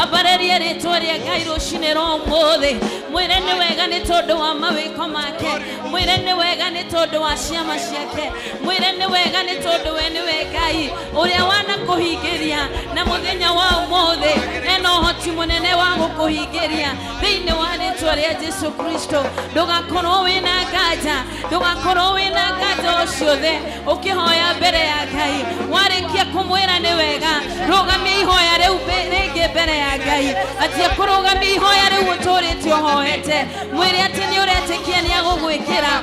Ambararia rĩtwa rĩa Ngai rũcinĩ rwa ũmũthĩ. Mwĩre nĩ wega nĩ tondũ wa mawĩko make. Mwĩre nĩ wega nĩ tondũ wa ciama ciake. Mwĩre nĩ wega nĩ tondũ we nĩwe Ngai ũrĩa wanakũhingĩria na mũthenya wa ũmũthĩ ena ũhoti mũnene wa gũkũhingĩria thĩinĩ wa rĩtwa rĩa Jesu Kristo. Ndũgakorwo wĩna nganja, ndũgakorwo wĩna nganja o ciothe ũkĩhoya mbere ya Ngai. Warĩkia kũmwĩra nĩ wega, rũgamia ihoya rĩu rĩngĩ mbere ya Ngai. Anjia kũrũgamia ihoya rĩu ũtũrĩte ũhoete. Mwĩre atĩ nĩ ũretĩkia nĩ agũgwĩkĩra.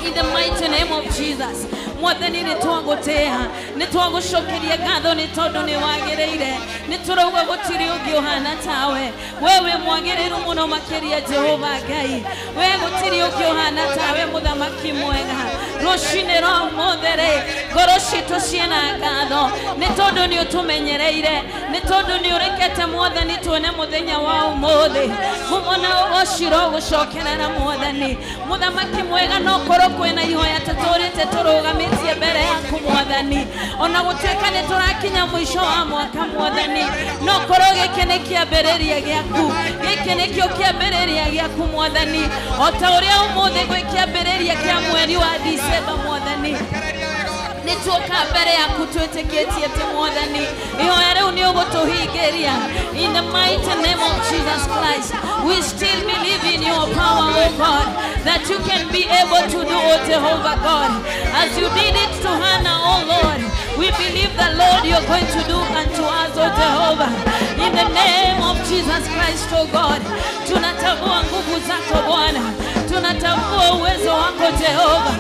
In the mighty name of Jesus. Mwathani nĩ twagũtĩĩa, nĩ twagũcokeria ngatho nĩ tondũ nĩ wagĩrĩire. Nĩ tũrauga gũtirĩ ũngĩ ũhana tawe. We wĩ mwagĩrĩru mũno makĩria Jehova Ngai. We gũtirĩ ũngĩ ũhana tawe mũthamaki mwega. Rũcinĩ rwa ũmũthĩ rĩ, ngoro citũ ciĩna ngatho nĩ tondũ nĩ ũtũmenyereire, nĩ tondũ nĩ ũrekete Mwathani tuone mũthenya wa ũmũthĩ. Ngumo na ũgoci ũrogũcokerera Mwathani. Mũthamaki mwega, no korwo kwĩna ihoya tũtũrĩte tũrũgamĩtie mbere yaku Mwathani, ona gũtuĩka nĩ tũrakinya mũico wa mwaka Mwathani, no korwo gĩkĩ nĩ kĩambĩrĩria gĩaku, gĩkĩ nĩkĩo kĩambĩrĩria gĩaku Mwathani, o ta ũrĩa ũmũthĩ gwĩ kĩambĩrĩria kĩa mweri wa Dicemba Mwathani, nĩ tuoka mbere yaku twĩtĩkĩtie atĩ Mwathani ihoya rĩu nĩ ũgũtũhingĩria. In the mighty name of Jesus Christ, we still believe in your power, O God, that you can be able to do, O Jehovah God, as you did it to Hannah, O Lord. We believe the Lord you're going to do unto us, O Jehovah, in the name of Jesus Christ, O God. Tunatambua nguvu zako Bwana, tunatambua uwezo wako Jehova.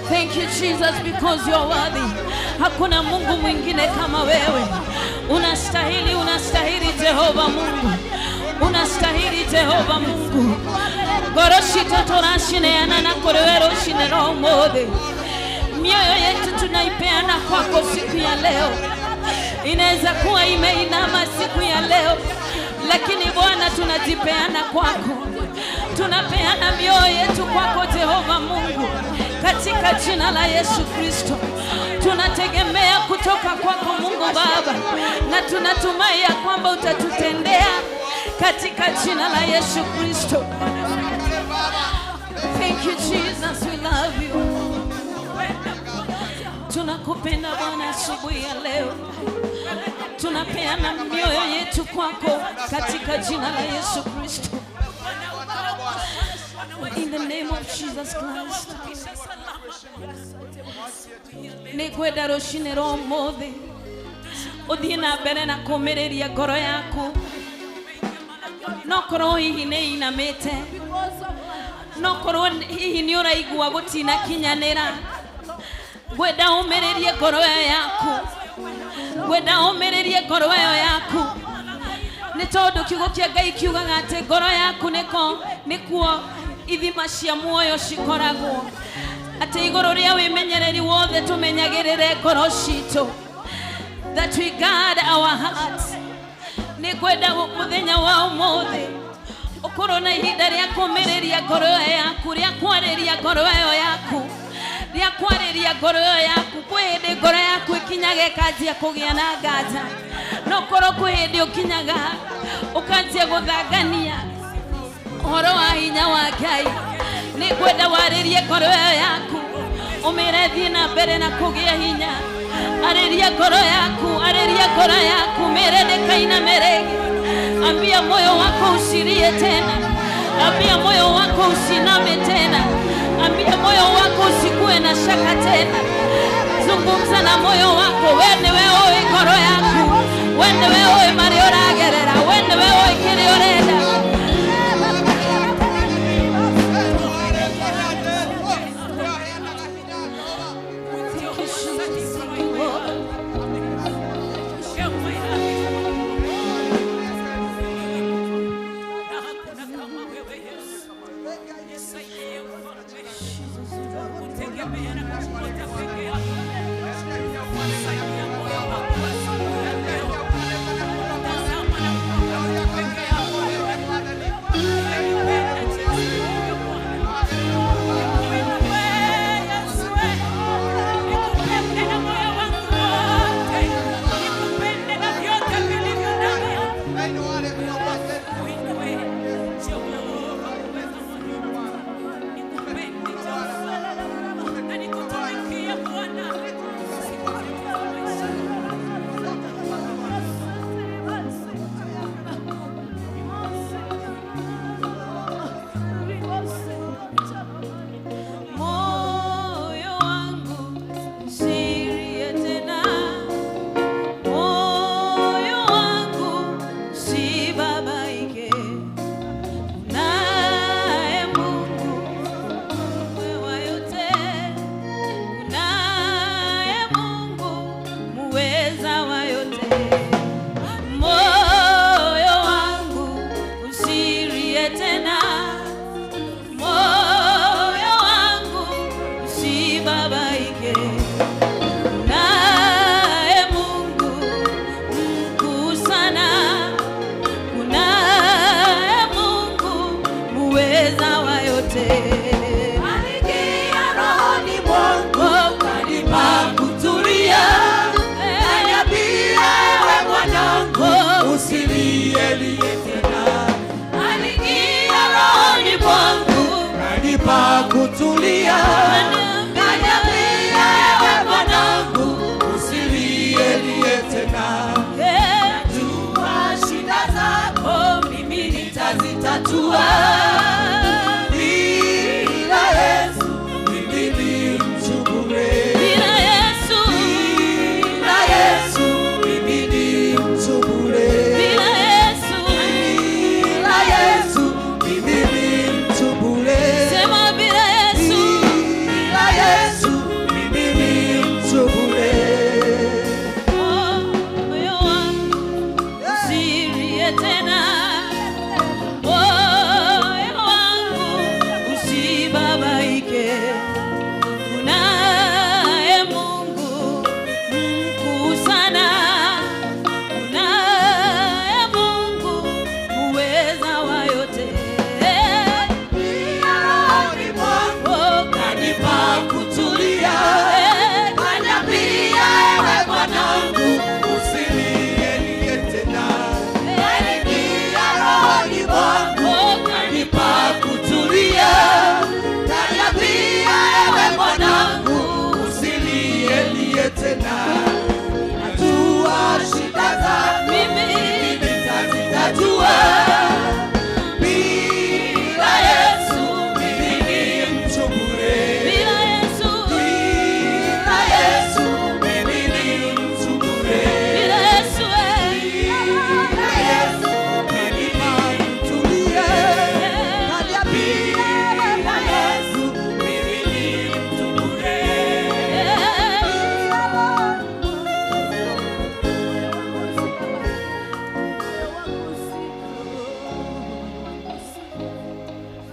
Thank you, Jesus, because you are worthy. Hakuna Mungu mwingine kama wewe. Unastahili, unastahili Jehova Mungu. Unastahili Jehova Mungu. Ngoro citũ tũracineana na kũrĩ we rũcinĩ rwa ũmũthĩ. Mioyo yetu tunaipeana kwako siku ya leo. Inaweza kuwa imeinama siku ya leo, lakini Bwana tunajipeana kwako. Tunapeana mioyo yetu kwako Jehova Mungu, katika jina la Yesu Kristo. Tunategemea kutoka kwako Mungu Baba, na tunatumai ya kwamba utatutendea katika jina la Yesu Kristo. Thank you, Jesus, we love you. Tunakupenda Bwana asubuhi ya leo. Tunapeana mioyo yetu kwako katika jina la Yesu Kristo. In the name of Jesus Christ. Nĩngwenda rũcinĩ rwa ũmũthĩ ũthiĩ na mbere na kũmĩrĩria ngoro yaku. No korwo hihi nĩ inamĩte, no korwo hihi nĩ ũraigua gũtinakinyanĩra, ngwenda ũmĩrĩrie ngoro ĩyo yaku, ngwenda ũmĩrĩrie ngoro ĩyo yaku, nĩ tondũ kiugo kĩa Ngai kiugaga atĩ ngoro yaku nĩko nĩkuo ithima cia muoyo cikoragwo, atĩ igũrũ rĩa wĩmenyereri wothe tũmenyagĩrĩre ngoro citũ, that we guard our hearts. Nĩ ngwenda mũthenya wa ũmũthĩ ũkorwo na ihinda rĩa kũmĩrĩria ngoro ĩyo yaku, rĩa kwarĩria ngoro ĩyo yaku, rĩa kwarĩria ngoro ĩyo yaku. Kwĩ hĩndĩ ngoro yaku ĩkinyaga ĩkanjia kũgĩa na nganja, no korwo kwĩ hĩndĩ ũkinyaga ũkanjia gũthangania ũhoro wa hinya wa Ngai. Nĩ ngwenda warĩrie ngoro ĩyo yaku, ũmĩre thiĩ na mbere na kũgĩa hinya. Arĩria ngoro yaku, arĩria ngoro yaku, mĩre ndĩkainame rĩngĩ. Ambia moyo wako usilie tena, ambia moyo wako usiname tena, ambia moyo wako usikuwe na shaka tena. Zungumza na moyo wako, we nĩwe ũĩ ngoro yaku, we nĩwe ũĩ marĩa ũragerera, we nĩwe ũĩ kĩrĩa ũrenda. Thank you, Jesus. Thank you, Lord. Na hakuna kama wewe Yesu. Nisaidie Mfalme kutegemea na kukufuata peke yako. Saidia moyo wangu asubuhi ya leo. kutulia. Kaniambia ewe mwanangu, usilie lie tena. Najua shida zako mimi nitazitatua. Bila Yesu mimi ni mtu bure. Bila Yesu, Bila Yesu mimi ni mtu bure. bila Yesu, Bila Yesu mimi ni mtu bure. sema bila Yesu. Bila Yesu mimi ni mtu bure. Oh, moyo wangu usilie tena, moyo wangu usibabaike. Kunaye Mungu mkuu sana, kunaye Mungu muweza wa yote. Rohoni mwangu Oh, kanipa kutulia. Kaniambia ewe mwanangu, usilie lie tena. Kaniambia rohoni mwangu oh, kanipa kutulia. Kaniambia ewe mwanangu, usilie lie tena. Najua shida zako mimi nitazitatua. Bila Yesu mimi ni mtu bure. bila Yesu, Bila Yesu mimi ni mtu bure. bila Yesu, Bila Yesu mimi ni mtu bure. Bila Yesu mimi ni mtu bure.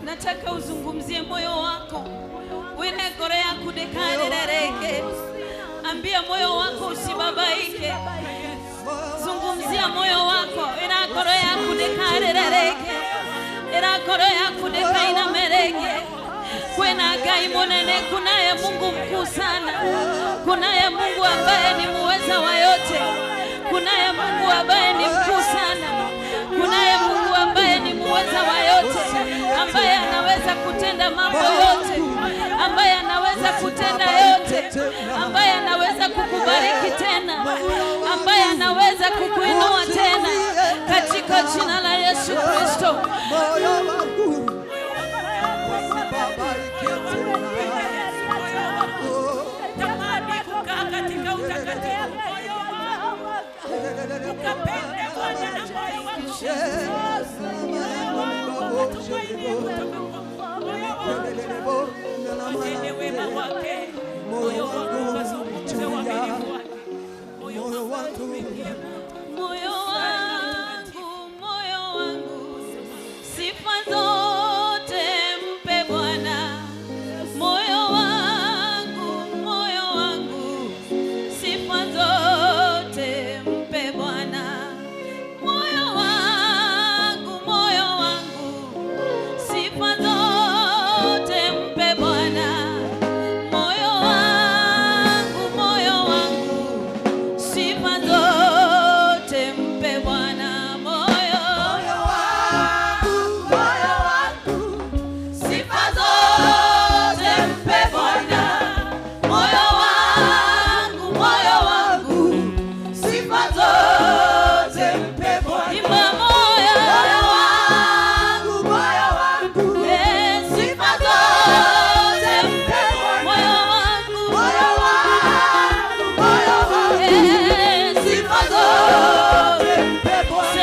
Nataka uzungumzie moyo wako, wine ngoro yaku ndikarerereke. Ambia moyo wako usibabaike. Zungumzia moyo wako, ina ngoro yaku ndikarerereke, ina ngoro yaku ndikainamereke. Kwena Ngai munene, kunaye Mungu mkuu sana, kunaye Mungu ambaye ni muweza wa yote, kunaye Mungu ambaye ni mkuu sana, kunaye Mungu ambaye ni muweza wa yote, ambaye anaweza kutenda mambo yote, ambaye anaweza kutenda yote, ambaye anaweza kukubariki tena, ambaye anaweza kukuinua tena, katika jina la Yesu Kristo. Moyo wangu usibabaike tena. Tamani kukaa katika utakatifu, moyo wangu ukapende Bwana na moyo wako tumainie kutoka kwa moyo wako utende wema wake, moyo wako ukazungumze uaminifu wake, moyo Moyo wako wangu utumikie Mungu. Moyo wangu, moyo wangu, sifa zote mpe Bwana. Moyo wangu, moyo wangu, sifa zote mpe Bwana. Moyo wangu, moyo wangu, sifa zote mpe Bwana. Moyo wangu, moyo wangu, sifa zote mpe Bwana. Moyo Moyo wangu, sifa zote mpe Bwana. Moyo wangu, moyo wangu, Sifa zote mpe Bwana. imba moyo, Moyo wangu, moyo wangu, sifa zote mpe Bwana. Moyo wangu, Moyo wangu, moyo wangu, sifa sifa zote mpe Bwana.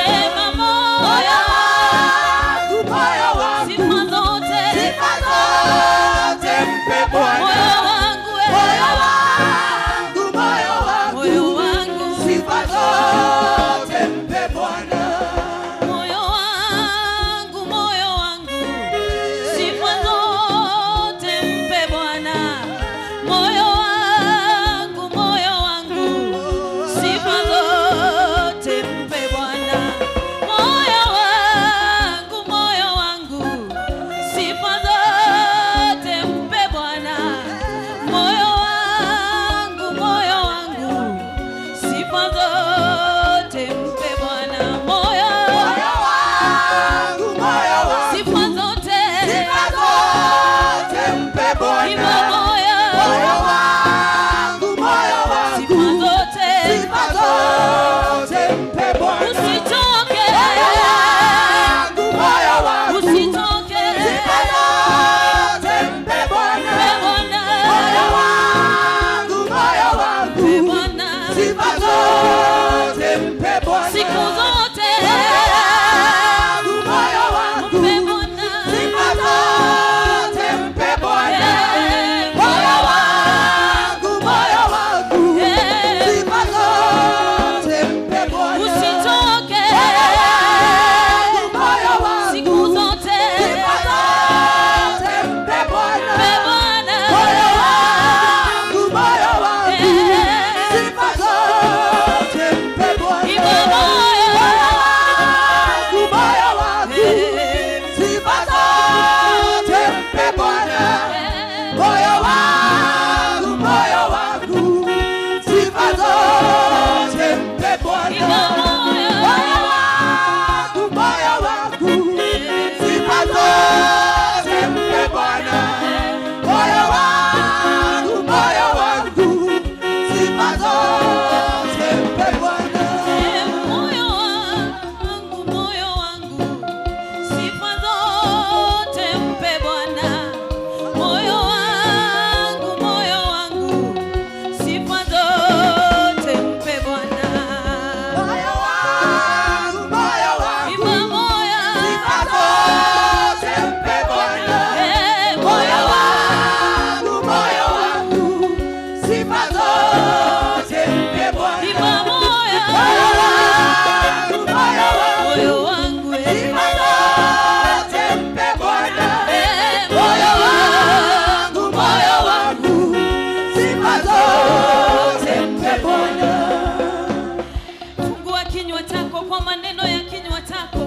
chako, kwa maneno ya kinywa chako.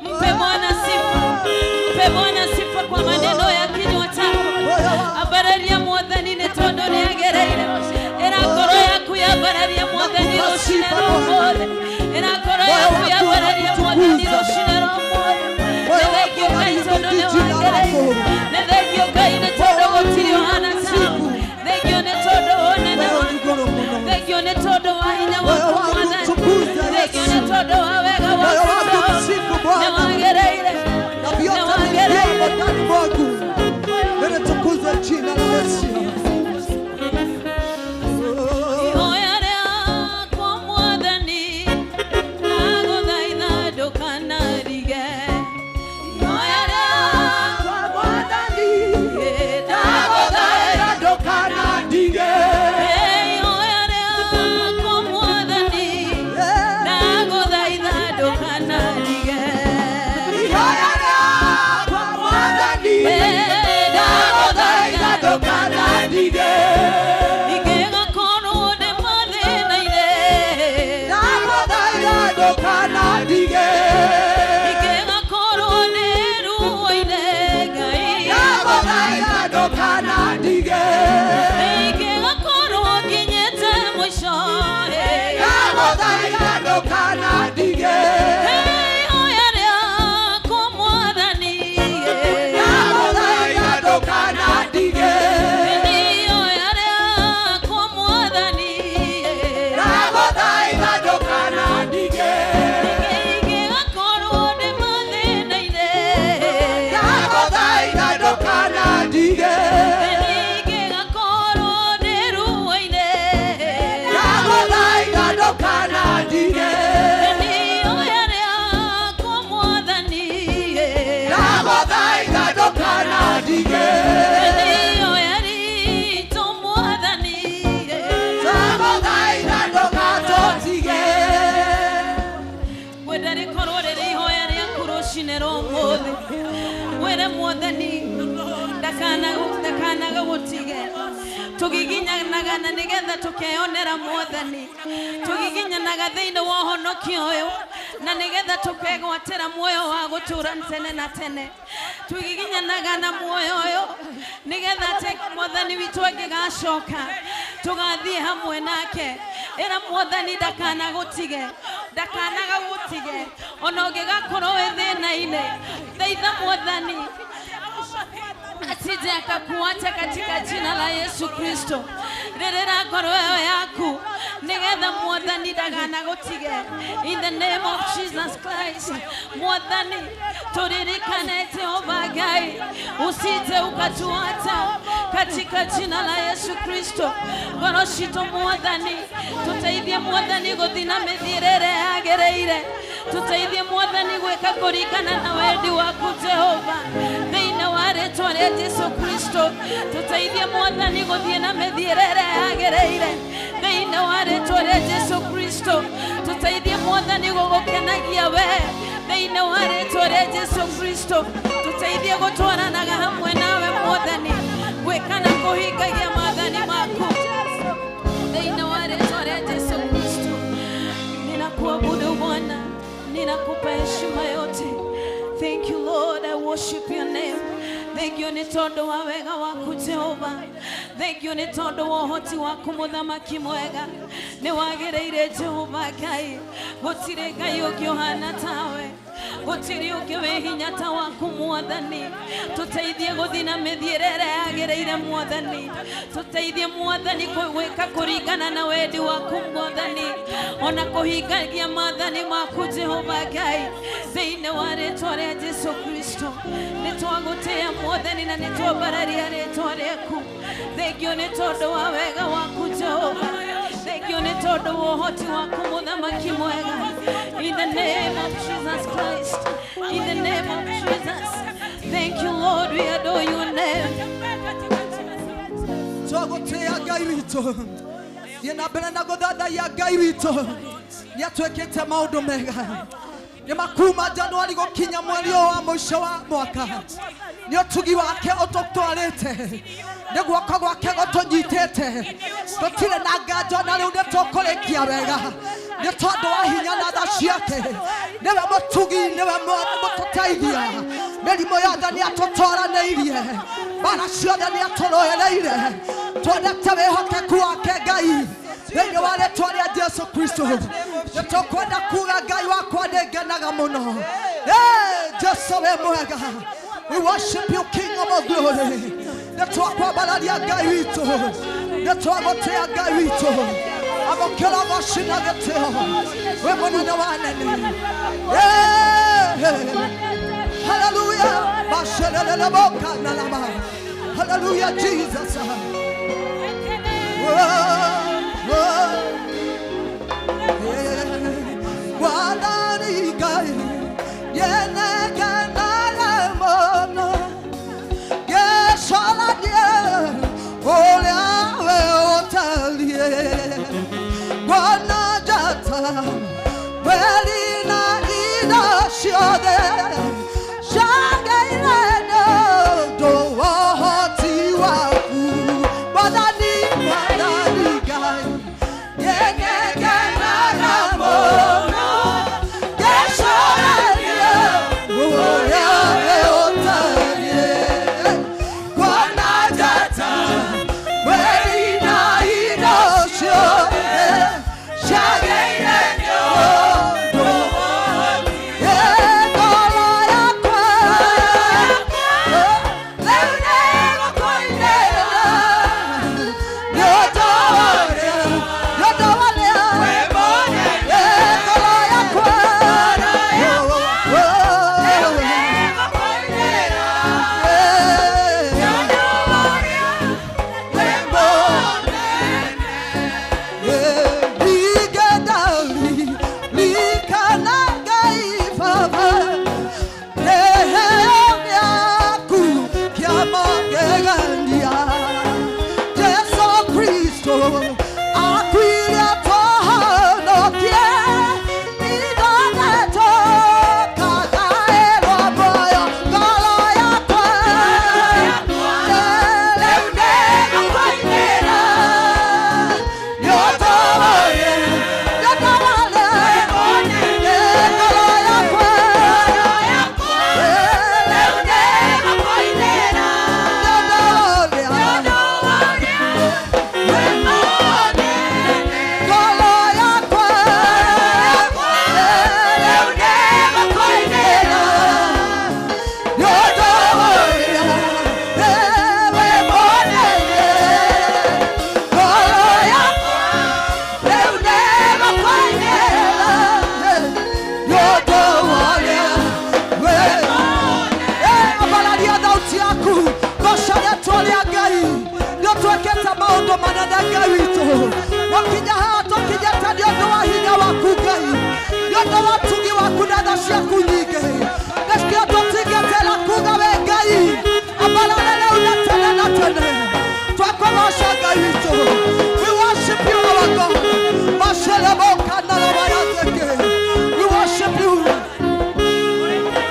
Mpe Bwana sifa, mpe Bwana sifa kwa maneno ya kinywa chako. Abararia mwathani nĩ tondũ nĩagereire. Ĩra ngoro yaku yambararia mwathani rũcinĩ rwa ũmũthĩ. Ĩra ngoro yaku yambararia mwathani rũcinĩ rwa ũmũthĩ. Nĩ thengio Ngai tondũ nĩwangereire. Nĩ thengio Ngai nĩ tondũ gũtirĩ ũhana tawe. Thengio nĩ tondũ wa ũnene waku. Thengio nĩ tondũ wa hinya waku mwathani. Thengio nĩ tondũ wa wega waku Jehova. Nĩwangereire. Na vyote vilivyomo ndani mwangu nilitukuze jina la Yesu. Ihoya rĩakwa mwathani, ndagũthaitha ndũkanarige. Ihoya rĩakwa Mwathani, ndagũthaitha ndũkanandige. Ihoya rĩakwa mwathani, ndagũthaitha ndũkanarige. Ihoya rĩakwa Mwathani, ndagũthaitha ndũkanandige. Ingĩgakorwo ndĩ mathĩna-inĩ, Ndagũthaitha ndũkanandige. ingĩgakorwo ndĩ ruo-inĩ, Ngai. Ndagũthaitha ndũkanandige. Ingĩgakorwo nginyĩte mũico, Ndagũthaitha ndũkanandige. ihoya rĩakwa mwathani, Ndagũthaitha ndũkanandige. ihoya rĩakwa mwathani, Ndagũthaitha ndũkanandige. ingĩgakorwo ndĩ mathĩna-inĩ, Ndagũthaitha ndũkanandige. ingĩgakorwo ndĩ ruo-inĩ, Ndagũthaitha ndũkanandige. ihoya rĩakwa mwathani, Ndagũthaitha ndũkanandige. ihoya ritũ mwathani. Ndagũthaitha ndũgatũtige. Ngwenda rĩkorwo rĩrĩ ihoya rĩaku rũcinĩ rwa ũmũthĩ. Wĩre mwathani ndakanagũtige. Tũgiginyanaga na nĩgetha tũkeyonera mwathani. Tũgiginyanaga thĩinĩ wa ũhonokio ũyũ na nĩgetha tũkegwatĩra muoyo wa gũtũũra tene na tene. Tũgiginyanaga na muoyo ũyũ nĩgetha atĩ mwathani witũ angĩgacoka tũgathiĩ hamwe nake. Ĩra mwathani ndakanagũtige, ndakanagũtige ona ũngĩgakorwo wĩ thĩna-inĩ. Thaitha mwathani asije akakuacha katika jina la Yesu Kristo. Rĩrĩra ngoro ĩyo yaku nĩgetha mwathani ndakanagũtige. In the name of Jesus Christ, mwathani turirikane Jehova Ngai, usije ukatuacha katika jina la Yesu Kristo. Ngoro citũ mwathani, tũteithie mwathani gũthiĩ na mĩthiĩre ĩrĩa yagĩrĩire. Tũteithie mwathani gwĩka kũringana na wendi waku Jehova, thĩinĩ wa rĩtwa rĩa Jesu Kristo. Tũteithie mwathani gũthiĩ na mĩthiĩre ĩrĩa yagĩrĩire, thĩinĩ wa rĩtwa rĩa Jesu Kristo. Tũteithie mwathani gũgũkenagia we, thĩinĩ wa rĩtwa rĩa Jesu Kristo. Tũteithie gũtwaranaga hamwe nawe mwathani, gwĩka na kũhingagia maathani maku, thĩinĩ wa rĩtwa rĩa Jesu Kristo. Ninakuabudu Bwana, ninakupa heshima yote. Thank you Lord, I worship your name. Thank you nĩ tondũ wa wega waku Jehova. Thank you nĩ tondũ wa ũhoti waku mũthamaki mwega. Nĩ wagĩrĩire Jehova Ngai, gũtirĩ Ngai ũngĩ ũhana tawe, gũtirĩ ũngĩ wĩ hinya ta waku mwathani. Tũteithie gũthiĩ na mĩthiĩre ĩrĩa yagĩrĩire mwathani. Tũteithie mwathani gwĩka kũringana na wendi waku mwathani, ona kũhingagia maathani maku Jehova Ngai, thĩinĩ wa rĩtwa rĩa Jesu Kristo. Nĩ twagũtĩĩa mwathani na nĩ twambararia rĩtwa rĩaku. Thengio nĩ tondũ wa wega waku Jehova. Thengio nĩ tondũ wa ũhoti waku mũthamaki mwega. In the name of Jesus Christ, in the name of Jesus. Thank you Lord, we adore your name. Twagũtĩĩa Ngai witũ, thiĩ na mbere na gũthathaiya Ngai witũ, nĩatwĩkĩte maũndũ mega. Nĩ makuma Januari gũkinya mweri ũyũ wa mũico wa mwaka. Nĩ ũtugi wake ũtũtwarĩte. Nĩ guoko gwake gũtũnyitĩte. Tũtirĩ na nganja na rĩu nĩ tũkũrĩkia wega. Nĩ tondũ wa hinya na tha ciake. Nĩwe mũtugi, nĩwe mũtũteithia. Mĩrimũ yothe nĩ atũtwaranĩirie. Mbara ciothe nĩ atũrũĩrĩire. Tuonete wĩhokeku wake Ngai. Thĩinĩ wa rĩtwa rĩa Jesu Kristo. Nĩ tũkwenda kuga Ngai wakwa nĩ ngenaga mũno. Jesu wĩ mwega. We worship you, King of all glory. Nĩ twakwambararia Ngai witũ. Nĩ twagũtĩa Ngai witũ. Amũkĩra ũgoci na gĩtĩo. Wĩ mũnene wa anene. Hallelujah. Hallelujah, Jesus. We worship you, our God. We worship you.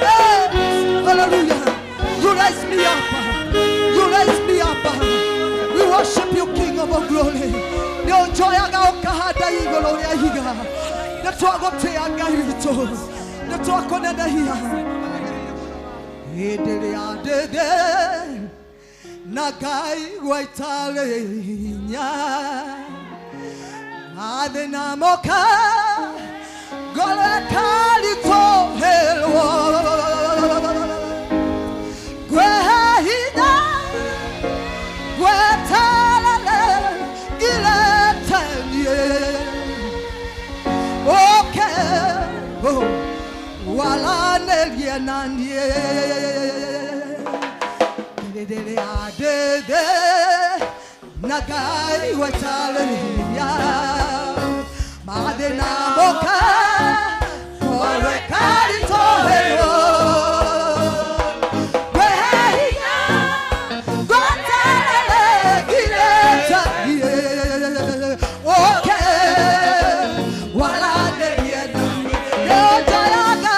Hey, hallelujah. You raise me up. You raise me up. We worship you, King of all glory. Nĩũnjoyaga ũkahanda igũrũ rĩa ihiga. Nĩtwagũtĩa Ngai witũ. Nĩtwakũnenehia. Hĩndĩ ĩrĩa ndĩthĩ na ngaigua itarĩ hinya. Mathĩna moka ngoro ĩkaritũhĩrwo. Ngwĩhe hinya ngweterere ngiretenie. Ũke waranĩrie na niĩ. Na ngaigua itarĩ hinya. Mathĩna moka ngoro ĩkaritũhĩrwo. Ngwĩhe hinya ngweterere ngiretenie. Ũke waranĩrie na niĩ. Nĩũnjoyaga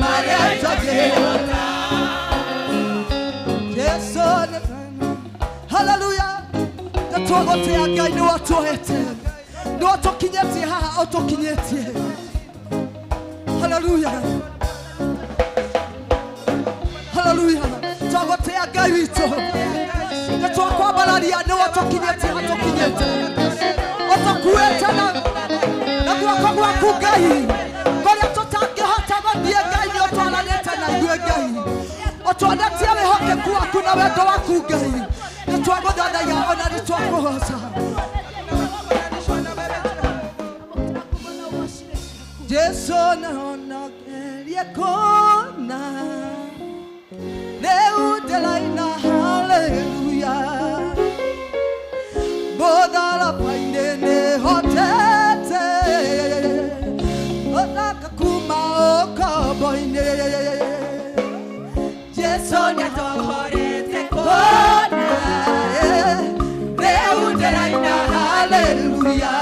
Marĩa itangĩhota. Jesu nĩ haleluya. Nĩtwagũtĩa Ngai nĩ watuohete, nĩ watũkinyĩtie haha ũtũkinyĩtie. Haleluya, haleluya. Twagũtĩa Ngai witũ, nĩ twakwambararia nĩ watũkinyĩtie hatũkinyĩte, ũtũkuĩte na guoko gwaku Ngai, kũrĩa tũtangĩhota gũthiĩ Ngai nĩ ũtwaranĩte na ithuĩ Ngai, ũtuonetie wĩhokeku waku na wendo waku Ngai, nĩ twagũthathaiya ona nĩ twakũgoca. Jesu nahonokerie kũna, rĩu ndĩraina haleluya, mũtharaba-inĩ nĩhotete gũthaka kuma ũkombo-inĩ. Jesu nĩatohorete kũna, rĩu ndĩraina haleluya,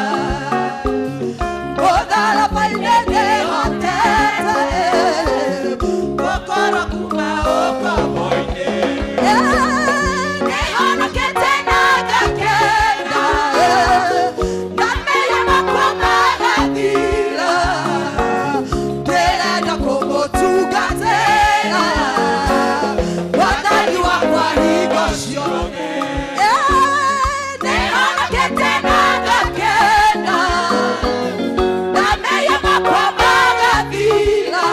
mũtharaba-inĩ nĩhotete gũkorwo kuma ũkombo-inĩ. Nĩhonokete na ngakena, na mehia makwa magathira, ndĩrenda kũmũtungatĩra Mwathani wakwa hingo ciothe. Nĩhonokete na ngakena, na mehia makwa magathira,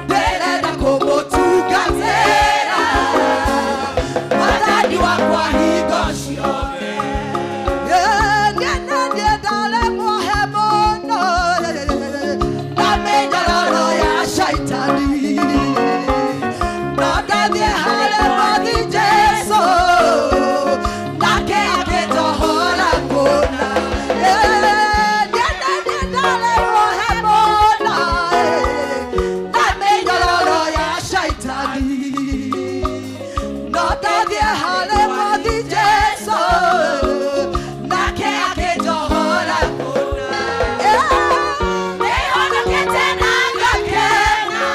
ndĩrenda kũmũtungatĩra Mwathani wakwa hingo ciothe. Niĩ nĩ ndaremwo he mũno na mĩnyororo ya caitani, no ndathiĩ harĩ Mwathi Jesũ nake akĩnjohora kũna. Niĩ nĩ ndaremwo he mũno na mĩnyororo ya caitani, no ndathiĩ harĩ Mwathi Jesũ nake akĩnjohora kũna. Nĩhonokete na ngakena,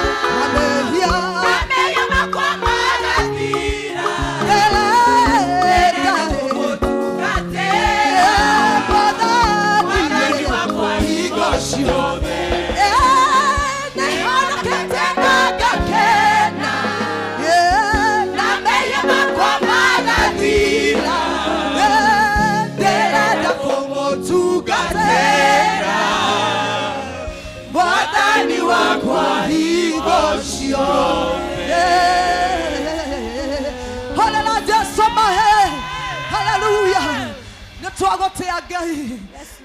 na mehia makwa magathira, ndĩrenda kũmũtungatĩra Mwathani wakwa hingo ciothe. Nĩhonokete na ngakena, na mehia makwa magathira, ndĩrenda kũmũtungatĩra Mwathani wakwa hingo ciothe. Holela Jesu mahe. Haleluya. Nĩ twagũtĩa Ngai,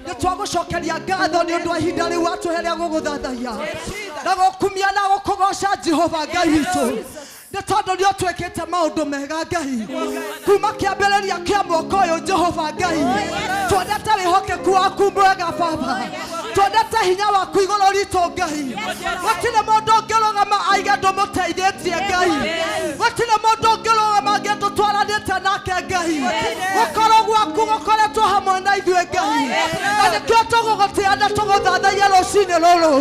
nĩ twagũcokeria ngatho nĩ ũndũ wa ihinda rĩu watũhe rĩa gũgũthathaiya na gũkumia na gũkũgoca Jehova Ngai witũ, nĩ tondũ nĩ ũtwĩkĩte maũndũ mega Ngai kuma kĩambĩrĩria kĩa mwaka ũyũ. Jehova Ngai, twendete wĩhokeku waku mwega Baba, twendete hinya waku igũrũ ritũ Ngai. Gũtirĩ mũndũ ũngĩrũgama aige ndũmũteithĩtie Ngai, gũtirĩ mũndũ ũngĩrũgama ange ndũtwaranĩte nake Ngai. Gũkorwo gwaku gũkoretwo hamwe na ithuĩ Ngai, na nĩkĩo tũgũgũtĩa na tũgũthathaiya rũcinĩ rũrũ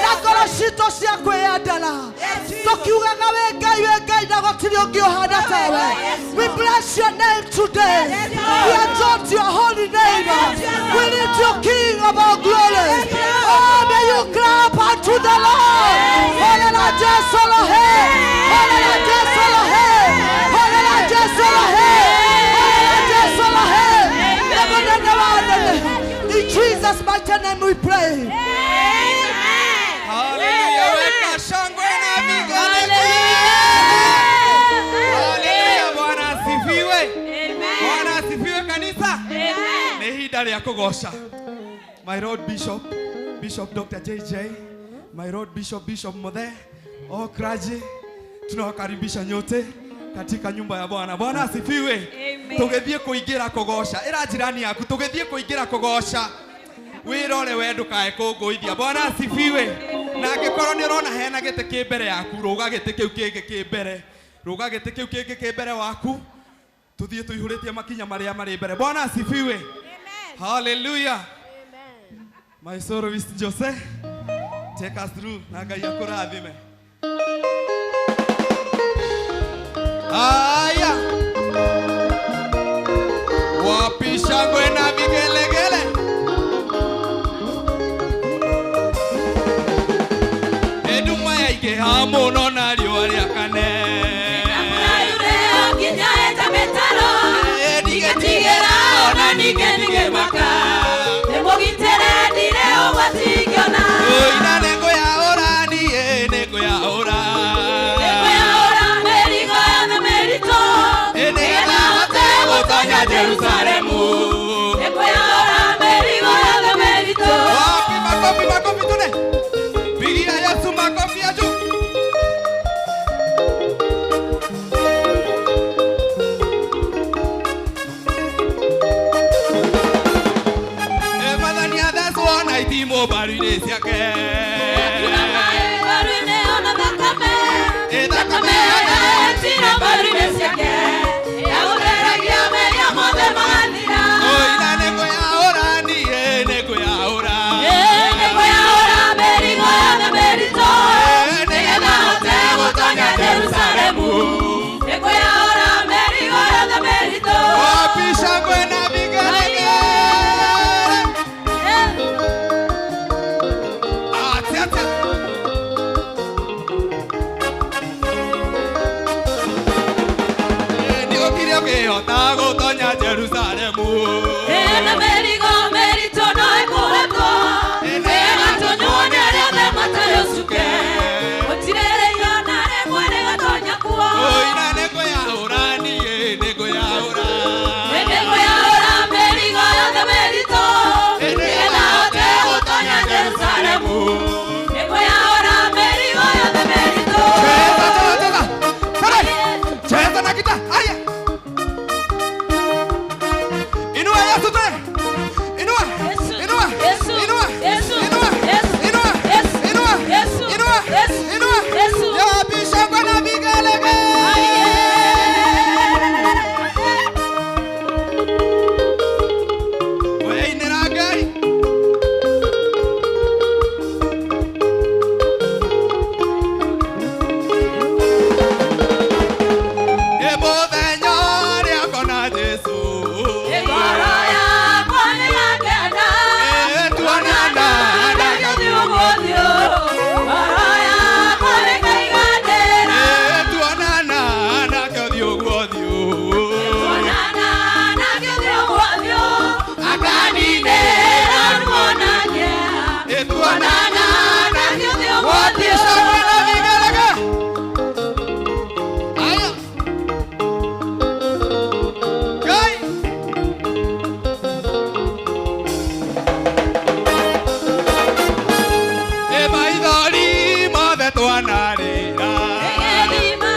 na ngoro citũ cia kwĩyendera, tũkiugaga wĩ Ngai, wĩ Ngai, na gũtirĩ ũngĩ ũhana tawe. We bless your name today. We exalt your holy name. We lift you King of all glory. Oh, may you clap unto the Lord. Hallelujah, Jesu lohe. Hallelujah, Jesu lohe. Hallelujah, Jesu lohe. Hallelujah, Jesu lohe. In Jesus' mighty name we pray. Haleluya, weka shangwe na vigelegele. Haleluya, Bwana asifiwe. Bwana asifiwe kanisa. Nĩ ihinda rĩa kũgoca. My Lord Bishop, Bishop Dr. JJ, my Lord Bishop, Bishop Mothe, all clergy, tunawakaribisha nyote katika nyumba ya Bwana. Bwana asifiwe. Tũgĩthiĩ kũingĩra kũgoca. Ĩra jirani yaku tũgĩthiĩ kũingĩra kũgoca. Wĩrore we ndũkae kũngũithia. Bwana asifiwe. Na angĩkorwo nĩ ũrona hena gĩtĩ kĩ mbere yaku, rũga gĩtĩ kĩu kĩngĩ kĩ mbere. Rũga gĩtĩ kĩu kĩngĩ kĩ mbere waku. Tũthiĩ tũihũrĩtie makinya marĩa marĩ mbere. Bwana asifiwe. Hallelujah. My soloist Jose. Take us through na Ngai akũrathime. Aya. Wapi shangwe na vigelegele. Eduma yaingĩha mũno na riũa rĩakane. Ndigetigĩra ona ningĩ ndigĩmaka. Nĩmũgitĩre ndirĩ ũgwati ngĩona. Ina nĩngũyaũra niĩ nĩngũyaũra. Nĩngũyaũra mĩrigo yothe mĩritũ. Nĩgetha hote gũtonya Jerusalemu. Nĩngũyaũra mĩrigo yothe mĩritũ. Wapi makofi makofi tune. Pigia Yesu makofi ya juu. Itimwo mbaru-inĩ ciake. Mbaru-inĩ ona thakame. Thakame ĩtira mbaru-inĩ ciake. Yagũtheragia mehia mothe magathira. Ina nĩngũyaũra niĩ nĩngũyaũra. Nĩngũyaũra mĩrigo yothe mĩritũ. Nĩgetha hote gũtonya Jerusalemu. Nĩngũyaũra mĩrigo yothe mĩritũ. Wapi shangwe na vigelegele. Ũkĩhota gũtonya Jerusalemu. Ĩna mĩrigo mĩritũ no ĩkũhotwo. Ĩgatonywo nĩ arĩa othe matarĩ ũcuke. Gũtirĩ ona rĩmwe rĩgatonya kuo. Ina nĩngũyaũra niĩ nĩngũyaũra. Nĩngũyaũra mĩrigo yothe mĩritũ. Nĩgetha hote gũtonya Jerusalemu. Nĩngũyaũra mĩrigo yothe mĩritũ. Cheza cheza cheza. Cheza na gita. Aya. Inua Yesu tena. Inua. Inua. Inua. Inua. Inua. Inua. Inua. Inua. Wapi shangwe na vigelegele. Wewe inĩra Ngai. Ĩ mũthenya ũrĩa ngona Jesũ. Ngoro yakwa nĩyakena. Tuonana nake ũthiũ kwa ũthiũ. Ngoro yakwa nĩkaiganĩra. Tuonana nake ũthiũ kwa ũthiũ. Tuonana nake ũthiũ kwa ũthiũ. Akaninĩra ruo na kĩeha. Tuonana nake ũthiũ kwa Wapi ũthiũ. shangwe na vigelegele. Aya. Ngai. Ĩ maithori mothe twanarĩra. Gĩthima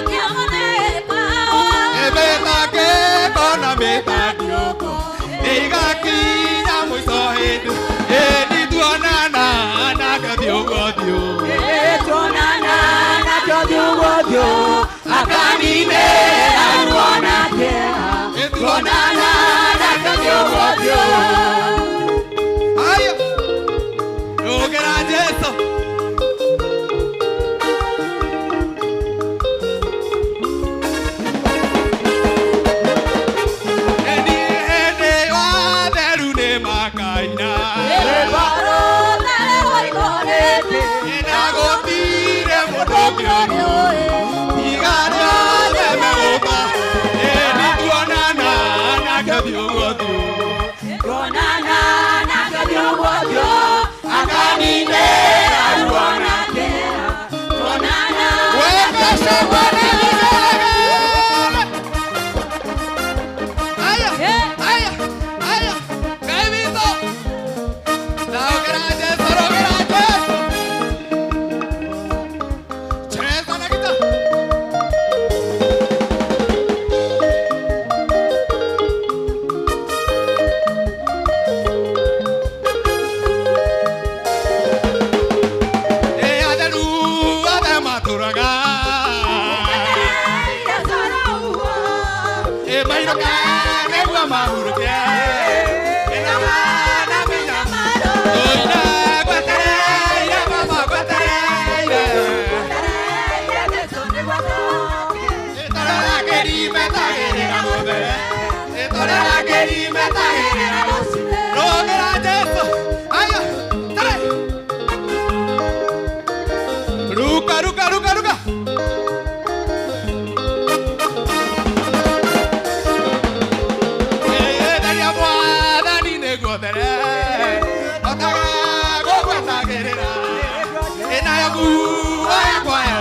kĩa mũthemba wa. Ĩ mĩthakĩko na mĩtandiũko ĩgakinya mũico hĩndĩ. Ĩ nĩtuonana nake ũthiũ kwa ũthiũ. Tuonana nake ũthiũ kwa ũthiũ. Akaninĩra ruo na kĩeha. Ĩ tuonana nake ũthiũ kwa ũthiũ. Aya. Rũgĩra Jesũ. Ĩni hĩndĩ watheru nĩmakaina. Ĩna gũtirĩ mũndũ ũngĩũrio. Tiga arĩa othe megũka. Ĩni tuonana nake ũthiũ kwa ũthiũ. Tuonana nake ũthiũ kwa ũthiũ. Akaninĩra ruo na kĩeha. Tuonana Weka shangwe na vigelegele. Aya, aya, aya. Ngai witũ. Rogera Jesũ, rogera Jesũ. Cheza na gita. Ĩ atheru othe matũraga. Ĩ mainũke nĩguo mahurũke. Ĩ na mana mĩnyamaro. Ĩna gwetereire mama.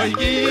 No.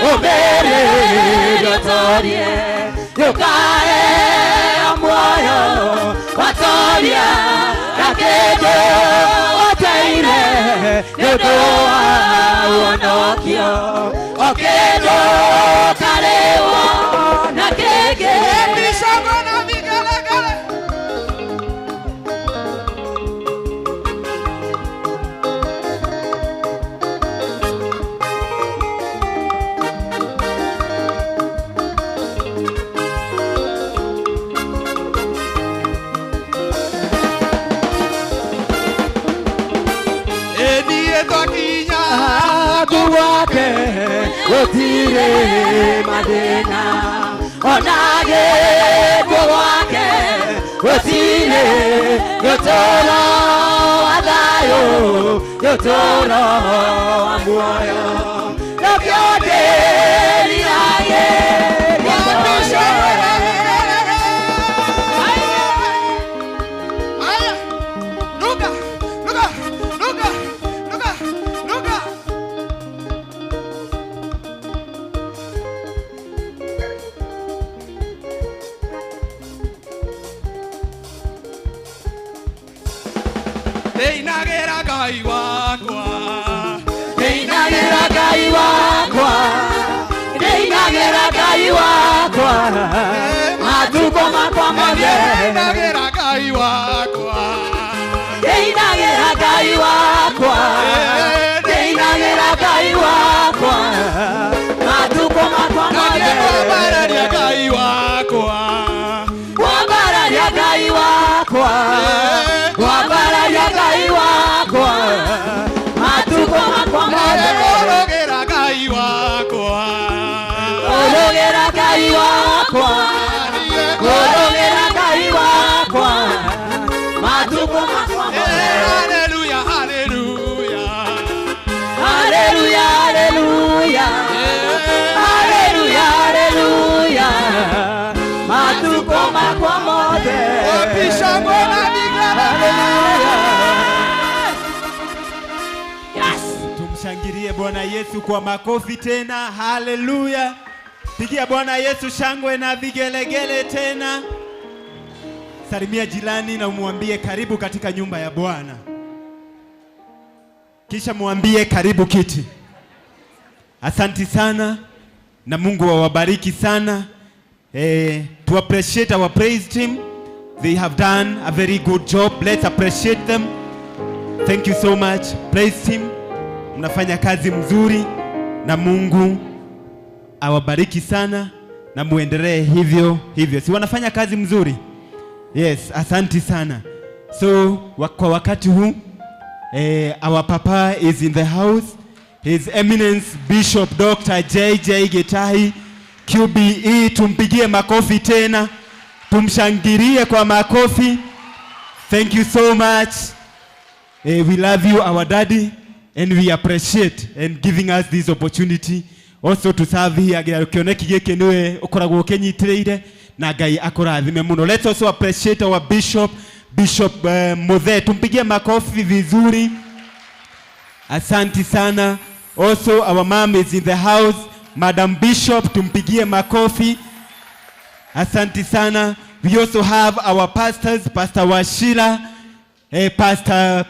Ũmĩrĩrie ũtorie nĩũkaheo muoyo watoria na kĩndũ ũteire nĩ ũndũ wa ũhonokio o kĩndũ ũkarĩhwo na kĩngĩ. Shangwe na vigelegele. Eniĩ twakinya Gwake gũtirĩ mathĩna ona gĩkuũ gwake gũtirĩ nĩ ũtũũro wa thayũ nĩ ũtũũro wa muoyo nĩkĩo ndĩriragĩria. Wapi shangwe na vigelegele? Haya, ruka, ruka, ruka, ruka, ruka. Ndĩinagĩra Ngai wakwa. Ndĩinagĩra Ngai wakwa, ndĩinagĩra Ngai wakwa matukũ makwa mothe. Ndĩinagĩra Ngai wakwa. Ndĩinagĩra Ngai wakwa, ndĩinagĩra Ngai wakwa matukũ makwa Na mothe. nĩngwambararia Ngai wakwa. Ngwambararia Ngai wakwa, ngwambararia Ngai wakwa matukũ makwa Na mothe. nĩngũrũgĩra Ngai wakwa. Ngũrũgĩra Ngai wakwa, ngũrũgĩra Ngai wakwa matukũ makwa mothe. Haleluya, haleluya. Haleluya, haleluya, haleluya, haleluya matukũ makwa mothe. Wapi shangwe na vigelegele? Tumshangilie Bwana Yesu kwa makofi tena. Haleluya! Pigia Bwana Yesu shangwe na vigelegele tena. Salimia jirani na umwambie karibu katika nyumba ya Bwana, kisha mwambie karibu kiti. Asanti sana na Mungu awabariki sana. To appreciate our praise team. They have done a very good job. Let's appreciate them. Thank you so much. Praise team, mnafanya kazi mzuri na Mungu awabariki sana na muendelee hivyo hivyo. Si wanafanya kazi mzuri? Yes, asanti sana. So kwa wakati huu our papa is in the house. His Eminence Bishop Dr. JJ Gitahi QBE, tumpigie makofi tena, tumshangilie kwa makofi. Thank you so much. We love you, our daddy, and we appreciate and giving us this opportunity also to serve here. Kĩoneki gĩkĩ nĩwe ũkoragwo ũkĩnyitĩrĩire na Ngai akũrathime mũno. Let's also appreciate our bishop, Bishop Muthe. Tumpigie makofi vizuri. Asanti sana. Also our mom is in the house, Madam Bishop, tumpigie makofi. Asanti sana. We also have our pastors, Pastor Wachira, Pastor,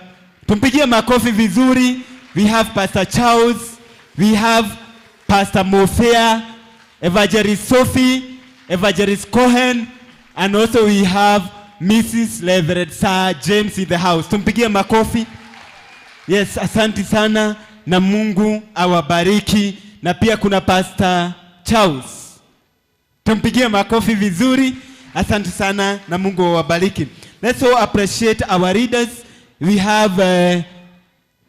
tumpigie makofi vizuri. We have Pastor Charles, we have Pastor Mofea, Evangelist Sophie, Evangelist Cohen, and also we have Mrs. Reverend Sir James in the house. Tumpigie makofi. Yes, asanti sana na Mungu awabariki. Na pia kuna Pastor Charles. Tumpigie makofi vizuri. Asante sana na Mungu awabariki. Let's all appreciate our leaders. We have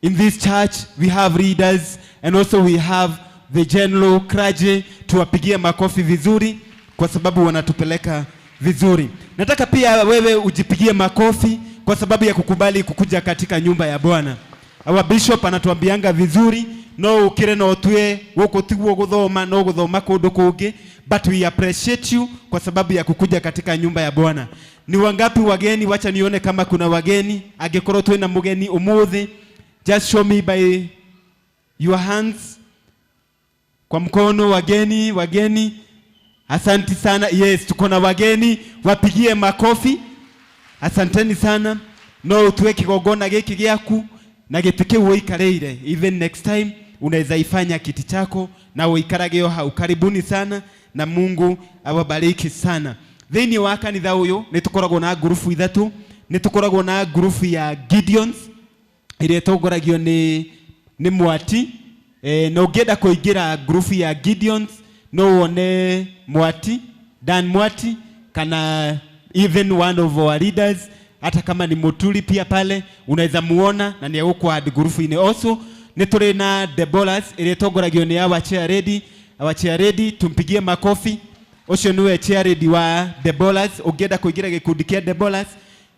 in this church we have leaders and also we have the general clergy. Tuwapigie makofi vizuri kwa sababu wanatupeleka vizuri. Nataka pia wewe ujipigie makofi kwa sababu ya kukubali kukuja katika nyumba ya Bwana. Our bishop anatuambianga vizuri no ukire no tue guku tiguo guthoma no guthoma kundu kungi, but we appreciate you kwa sababu ya kukuja katika nyumba ya Bwana. Ni wangapi wageni? Wacha nione kama kuna wageni. Angikorwo twina mugeni umuthi, just show me by your hands. Kwa mkono wageni, wageni. Asanti sana. Yes, tuko na wageni, wapigie makofi. Asanteni sana. No utue kigongona giki giaku na gĩtĩ kĩu ũikarĩire. Even next time unaweza ifanya kiti chako na uikarage o hau. Karibuni sana na Mungu awabariki sana. Thĩinĩ wa kanitha ũyũ nĩ tũkoragwo na ngurubu ithatũ. Nĩ tũkoragwo na ngurubu ya Gideons ĩrĩa ĩtongoragio nĩ Mwati. Na ũngĩenda kũingĩra ngurubu ya Gideons no wone Mwati, Dan Mwati, kana even one of our leaders, hata kama ni Muturi pia pale unaweza muona na ni egũkũ ngurubu-inĩ. Also nĩ tũrĩ na Deborahs ĩrĩa ĩtongoragio nĩ our chair lady. Our chair lady, tumpigie makofi. Ũcio nĩwe chair lady wa Deborahs. Ũngĩenda kũingĩra gĩkundi kĩa Deborahs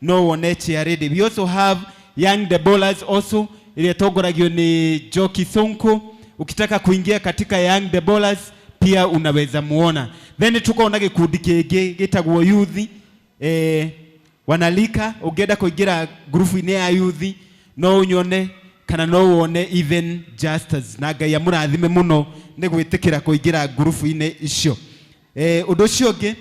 no wone chair lady. We also have Young Deborahs also ĩrĩa ĩtongoragio nĩ Joki Sonko. Ukitaka kuingia katika Young Deborahs pia unaweza muona. Then tuko na gĩkundi kĩngĩ gĩtagwo youth, wanalika. Ũngĩenda kũingĩra ngurubu-inĩ ya youth no ũnyone kana no wone even Justus, na Ngai amũrathime mũno nĩ gwĩtĩkĩra kũingĩra ngurubu-inĩ icio. Ũndũ ũcio ũngĩ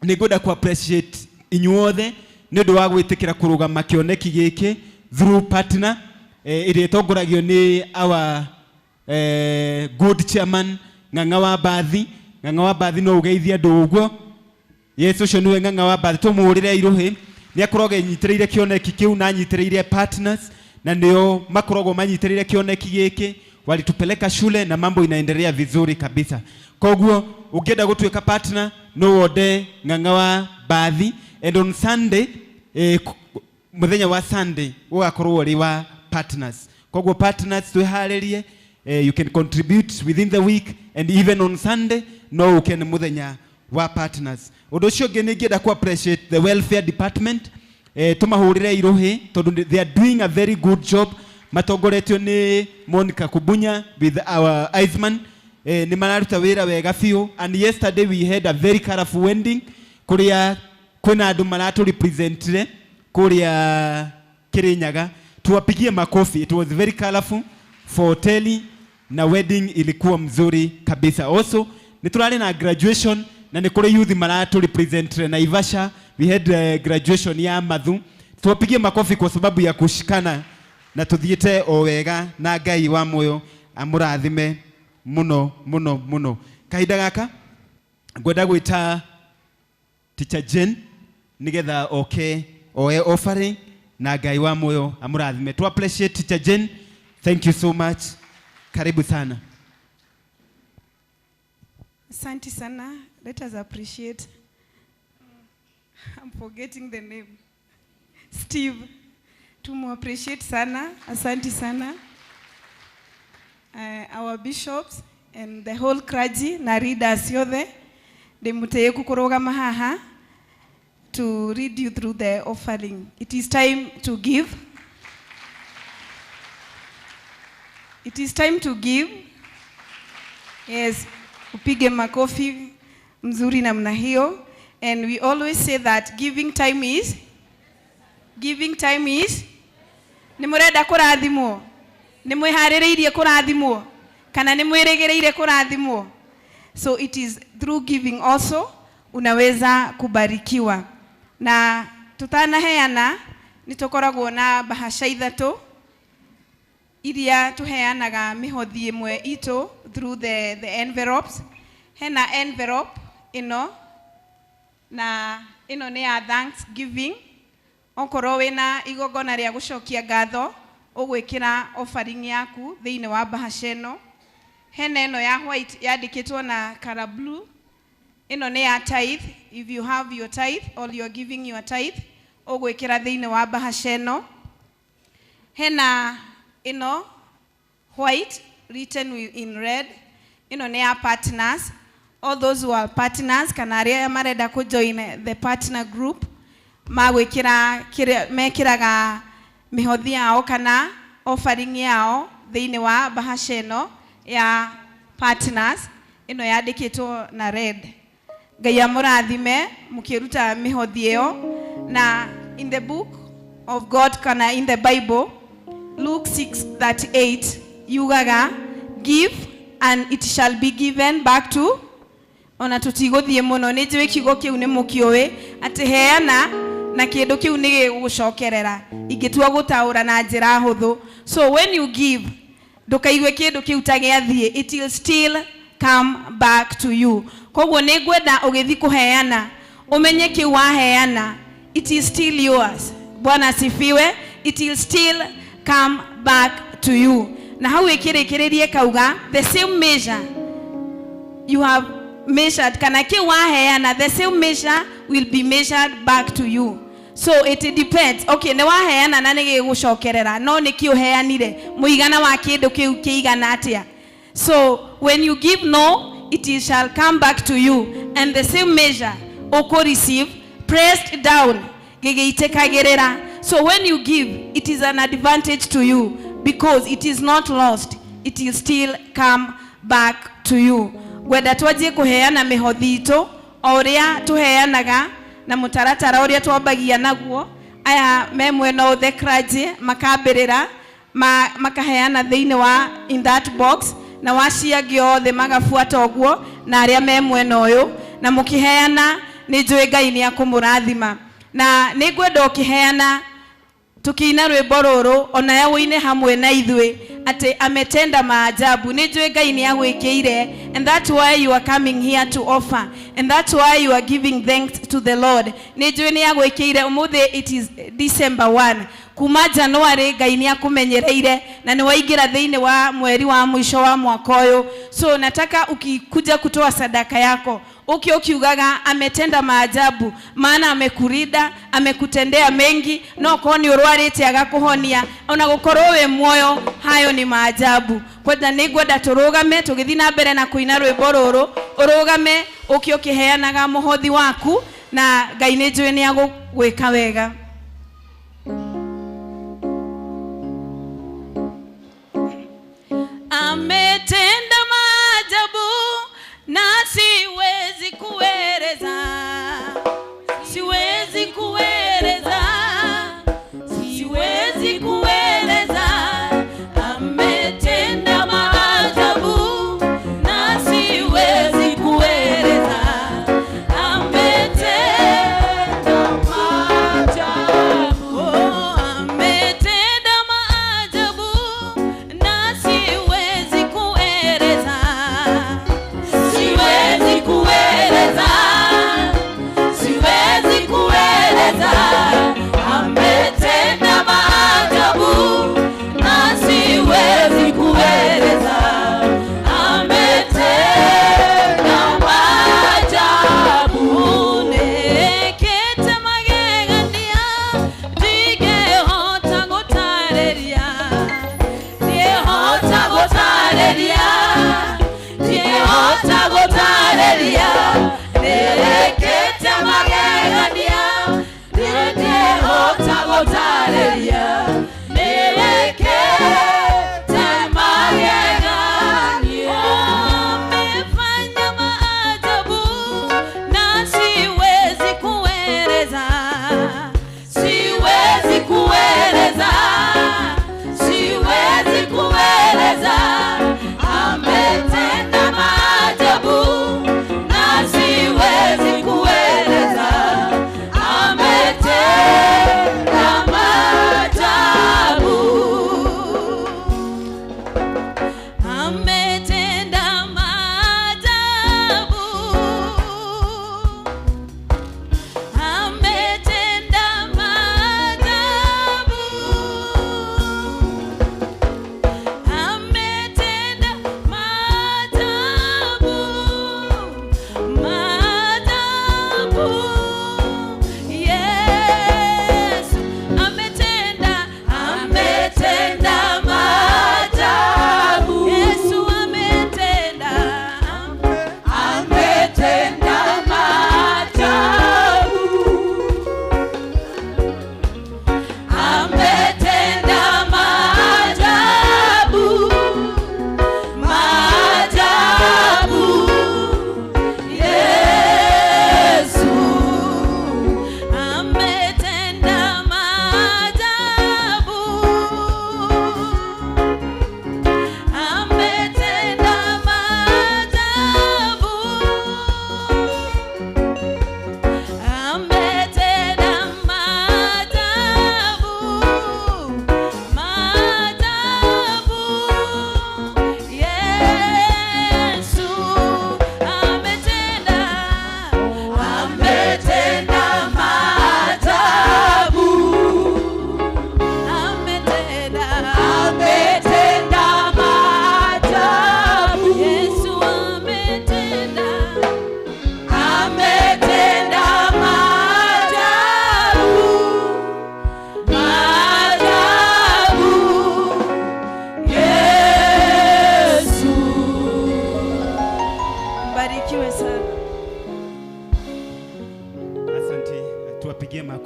nĩ ngwenda ku appreciate inyuothe nĩ ũndũ wa gwĩtĩkĩra kũrũgama kĩoneki gĩkĩ through partner, ĩrĩa ĩtongoragio nĩ our good chairman Ng'ang'a wa Mbathi. Ng'ang'a wa Mbathi, no ũgeithie andũ ũguo. Yes, ũcio nĩwe Ng'ang'a wa Mbathi, tũmũhũrĩre irũhĩ. Nĩ akoragwo enyitĩrĩire kĩoneki kĩu na anyitĩrĩire partners, na nĩo makoragwo manyitĩrĩire kĩoneki gĩkĩ, walitupeleka shule na mambo inaendelea vizuri kabisa. Koguo ũngĩenda gũtuĩka partner no wonde Ng'ang'a wa Mbathi. And on Sunday, mũthenya wa Sunday ũgakorwo ũrĩ wa partners. Koguo partners twĩharĩrie, you can contribute within the week and even on Sunday no ũke, nĩ mũthenya wa partners. Ũndũ ũcio ũngĩ nĩ ingĩenda ku appreciate the welfare department, tũmahũrĩre irũhĩ tondũ they are doing a very good job, matongoretio nĩ Monica Kubunya with our Iceman. Nĩ mararuta wĩra wega biũ, and yesterday we had a very colorful wedding kũrĩa kwĩna andũ maratũ representire kũrĩa Kirinyaga. Tuwapigie makofi. It was very colorful for hoteli na wedding ilikuwa mzuri kabisa. Also nĩ tũrarĩ na graduation na nĩ kũrĩ youth maratũ representire Naivasha. We had graduation ya Mathu. Tuwapigie makofi kwa sababu ya kushikana na tuthiĩte o wega, na Ngai wa muoyo amũrathime mũno mũno mũno. Kahinda gaka ngwenda gwĩta Teacher Jane nigetha oke oe offering, na Ngai wa muoyo amũrathime. To appreciate Teacher Jane. Thank you so much. Karibu sana. Asante sana. Let us appreciate. I'm forgetting the name. Steve. Tumu appreciate sana. Asante sana. Our bishops and the whole clergy na leaders yothe ndĩmũtĩĩku kũrũgama haha to lead you through the offering. It is time to give. It is time to give. Yes, upige makofi mzuri namna hiyo. And we always say that giving time is nĩ mũrenda kũrathimwo, nĩ mwĩharĩrĩirie kũrathimwo, kana nĩ mwĩrĩgĩrĩire kũrathimwo? So it is through giving also unaweza kubarikiwa. Na tutanaheana nĩ tũkoragwo na bahasha ithatũ iria tuheanaga mĩhothi ĩmwe itũ through the envelopes. Hena envelope ĩno, na ĩno nĩ ya thanksgiving. Okorwo wĩna igongona rĩa gũcokia ngatho, ũgwĩkĩra offering yaku thĩinĩ wa bahasha ĩno. Hena ĩno ya white yandĩkĩtwo na color blue. Ĩno nĩ ya tithe. If you have your tithe or you are giving your tithe, ũgwĩkĩra thĩinĩ wa bahasha ĩno. Hena ĩno white written in red. Ĩno nĩ ya partners, all those who are partners kana arĩa marenda kũ join the partner group, magwĩkĩra kĩrĩa mekĩraga mĩhothi yao kana offering yao thĩinĩ wa bahasha ĩno ya partners, ĩno yandĩkĩtwo na red. Ngai amũrathime mũkĩruta mĩhothi ĩyo. Na in the book of God kana in the Bible, Luke 6:38 yugaga, "Give and it shall be given back to. Ona tũtigũthiĩ mũno, nĩ njũĩ kiugo kĩu nĩ mũkĩũĩ, atĩ heana na kĩndũ kĩu nĩ gĩgũgũcokerera, ingĩtua gũtaũra na njĩra hũthũ. So when you give, ndũkaigue kĩndũ kĩu ta gĩathiĩ, it will still come back to you. Koguo nĩ ngwenda ũgĩthiĩ kũheana ũmenye kĩu waheana, it is still yours. Bwana asifiwe. It will still come back to you. Na hau ĩkĩrĩkĩrĩrie kauga, the same measure you have measured, kana kĩu waheana, the same measure will be measured back to you. So it depends. Okay, nĩ waheana na nĩ gĩgũcokerera, no nĩ kĩ ũheanire, mũigana wa kĩndũ kĩu kĩigana atĩa? So when you give, no, it is shall come back to you, and the same measure ũkũ receive, pressed down, gĩgĩitĩkagĩrĩra. So when you give, it is an advantage to you because it is not lost, it will still come back to you. Ngwenda twanjie kũheana mĩhothi itũ o ũrĩa tũheanaga na mũtaratara ũrĩa twambagia naguo. Aya me mwena ũyũ, the clergy, makambĩrĩra makaheana thĩinĩ wa in that box, na wacio angĩ othe magabuata ũguo, na arĩa me mwena ũyũ. Na mũkĩheana, nĩ njũĩ Ngai nĩ akũmũrathima. Na nĩ ngwenda ũkĩheana, tukiina rwĩmbo rũrũ, onawe ũine hamwe na ithuĩ atĩ ametenda maajabu. Nĩ njũĩ Ngai nĩ agwĩkĩire, and that's why you are coming here to offer, and that's why you are giving thanks to the Lord. Nĩ njũĩ nĩ agwĩkĩire. Ũmũthĩ it is December 1. Kuma January Ngai nĩ akũmenyereire na nĩ waingĩra thĩinĩ wa mweri wa mũico wa mwaka ũyũ. So nataka ukikuja kutoa sadaka yako, uki ukiugaga ametenda maajabu, maana amekurinda, amekutendea mengi. No korwo nĩ ũrwarĩte agakũhonia, ona gũkorwo wĩ muoyo, hayo ni maajabu. Kwenda nĩ ngwenda tũrũgame tũgĩthiĩ na mbere na kũina rwĩmbo rũrũ, ũrũgame ũkĩ ũkĩheanaga mũhothi waku, na Ngai nĩ njũĩ nĩ agũgwĩka wega. Ametenda maajabu na siwezi kueleza, siwezi kueleza, siwezi kueleza. Ametenda maajabu na siwezi kueleza. Ametenda maajabu, oh, ametenda maajabu na siwezi kueleza, siwezi kueleza, siwezi kueleza. Ametenda maajabu.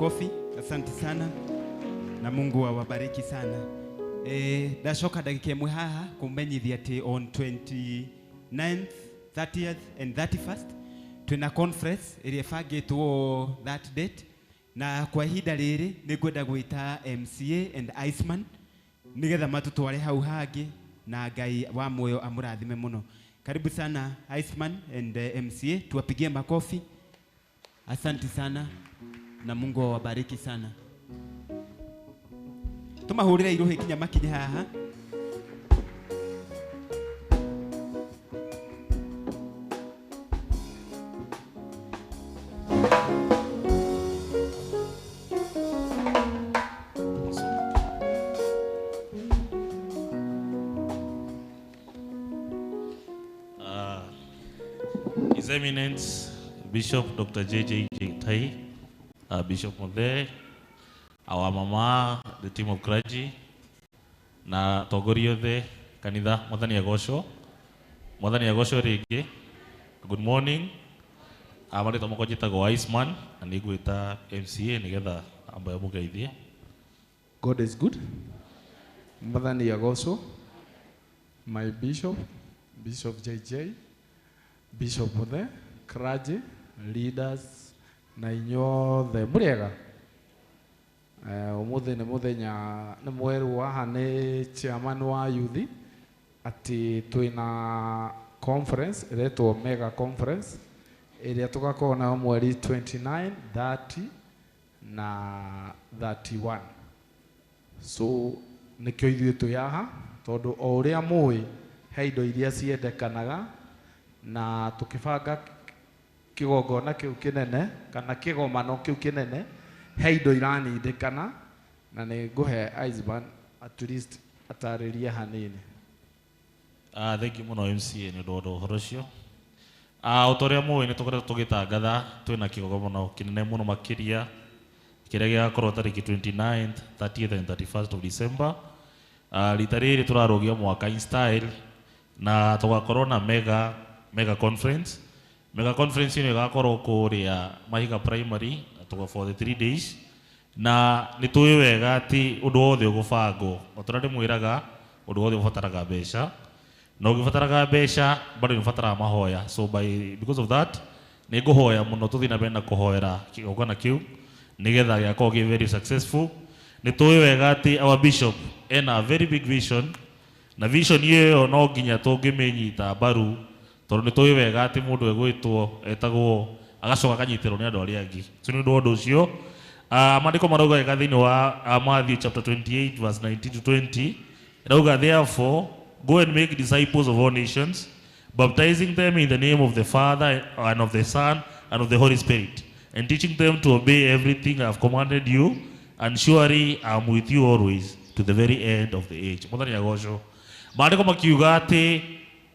makofi. Asante sana na Mungu awabariki sana. Ndacoka ndagika ĩmwe haha kũmenyithia atĩ on 29th, 30th and 31st twĩna conference ĩrĩa ĩbangĩtwo that date, na kwa ihinda rĩrĩ nĩ ngwenda gwĩta MCA and Iceman nĩgetha matũtware hau hangĩ, na Ngai wa muoyo amũrathime mũno. Karibu sana Iceman and MCA, tuwapigie makofi. Asante sana na Mungu awabariki sana. Tumahurire iruhi kinya makinye haha. His Eminence Bishop Dr. J.J. Tai, Bishop Muthe, our mama, the team of clergy, na atongoria othe kanitha, Mwathani agocwo, Mwathani agocwo rĩngĩ. Good morning. Marĩtwa makwa njĩtagwo Iceman na nĩ ngwĩta MCA nĩgetha ambe amũgeithie. God is good. Mwathani agocwo. My bishop, Bishop JJ, Bishop Muthe, clergy, leaders, na inyuothe mũrĩega. Ũmũthĩ nĩ mũthenya nĩ mwerũ haha nĩ chairman wa youth atĩ twĩna conference ĩretwo mega conference ĩrĩa tũgakorwo nayo mweri 29, 30 na 31. So nĩkĩo ithuĩ twĩ haha tondũ o ũrĩa mũĩ he indo iria ciendekanaga na tũkĩbanga kĩgongona kĩu kĩnene kana kĩgomano kĩu kĩnene he indo iranindĩkana na nĩ ngũhe Iceman at least atarĩrie hanini. Thank you mũno MCA nĩ ũndũ wa ũhoro ũcio. O ta ũrĩa mũĩ nĩ tũkoretwo tũgĩtangatha twĩna kĩgomano kĩnene mũno makĩria kĩrĩa gĩgakorwo tarĩki 29th, 30th and 31st of December. Rita rĩrĩ tũrarũgia mwaka in style na tũgakorwo na mega conference. Mega conference ĩno ĩgakorwo kũrĩa Mahiga Primary tuga for the 3 days, na nĩ tũĩ wega atĩ ũndũ wothe ũgũbangwo o ta ũrĩa ndĩmwĩraga ũndũ wothe ũbataraga mbeca, na ũngĩbataraga mbeca bado nĩ ũbataraga mahoya. So by because of that nĩ ngũhoya mũno tũthiĩ na mbere na kũhoera kĩgongona kĩu nĩgetha gĩgakorwo kĩ very successful. Nĩ tũĩ wega atĩ our bishop ena a very big vision, na vision ĩyo no nginya tũngĩmĩnyita mbaru tondũ nĩ tũĩ wega atĩ mũndũ egwĩtwo etagwo agacoka akanyitĩrwo nĩ andũ arĩa angĩ. So nĩ ũndũ wa ũndũ ũcio maandĩko marauga wega thĩinĩ wa Matthew chapter 28 verse 19 to 20 ĩrauga, therefore go and make disciples of all nations, baptizing them in the name of the Father and of the Son and of the Holy Spirit, and teaching them to obey everything I have commanded you, and surely I am with you always to the very end of the age. Mwathani agocwo. Maandĩko makiuga atĩ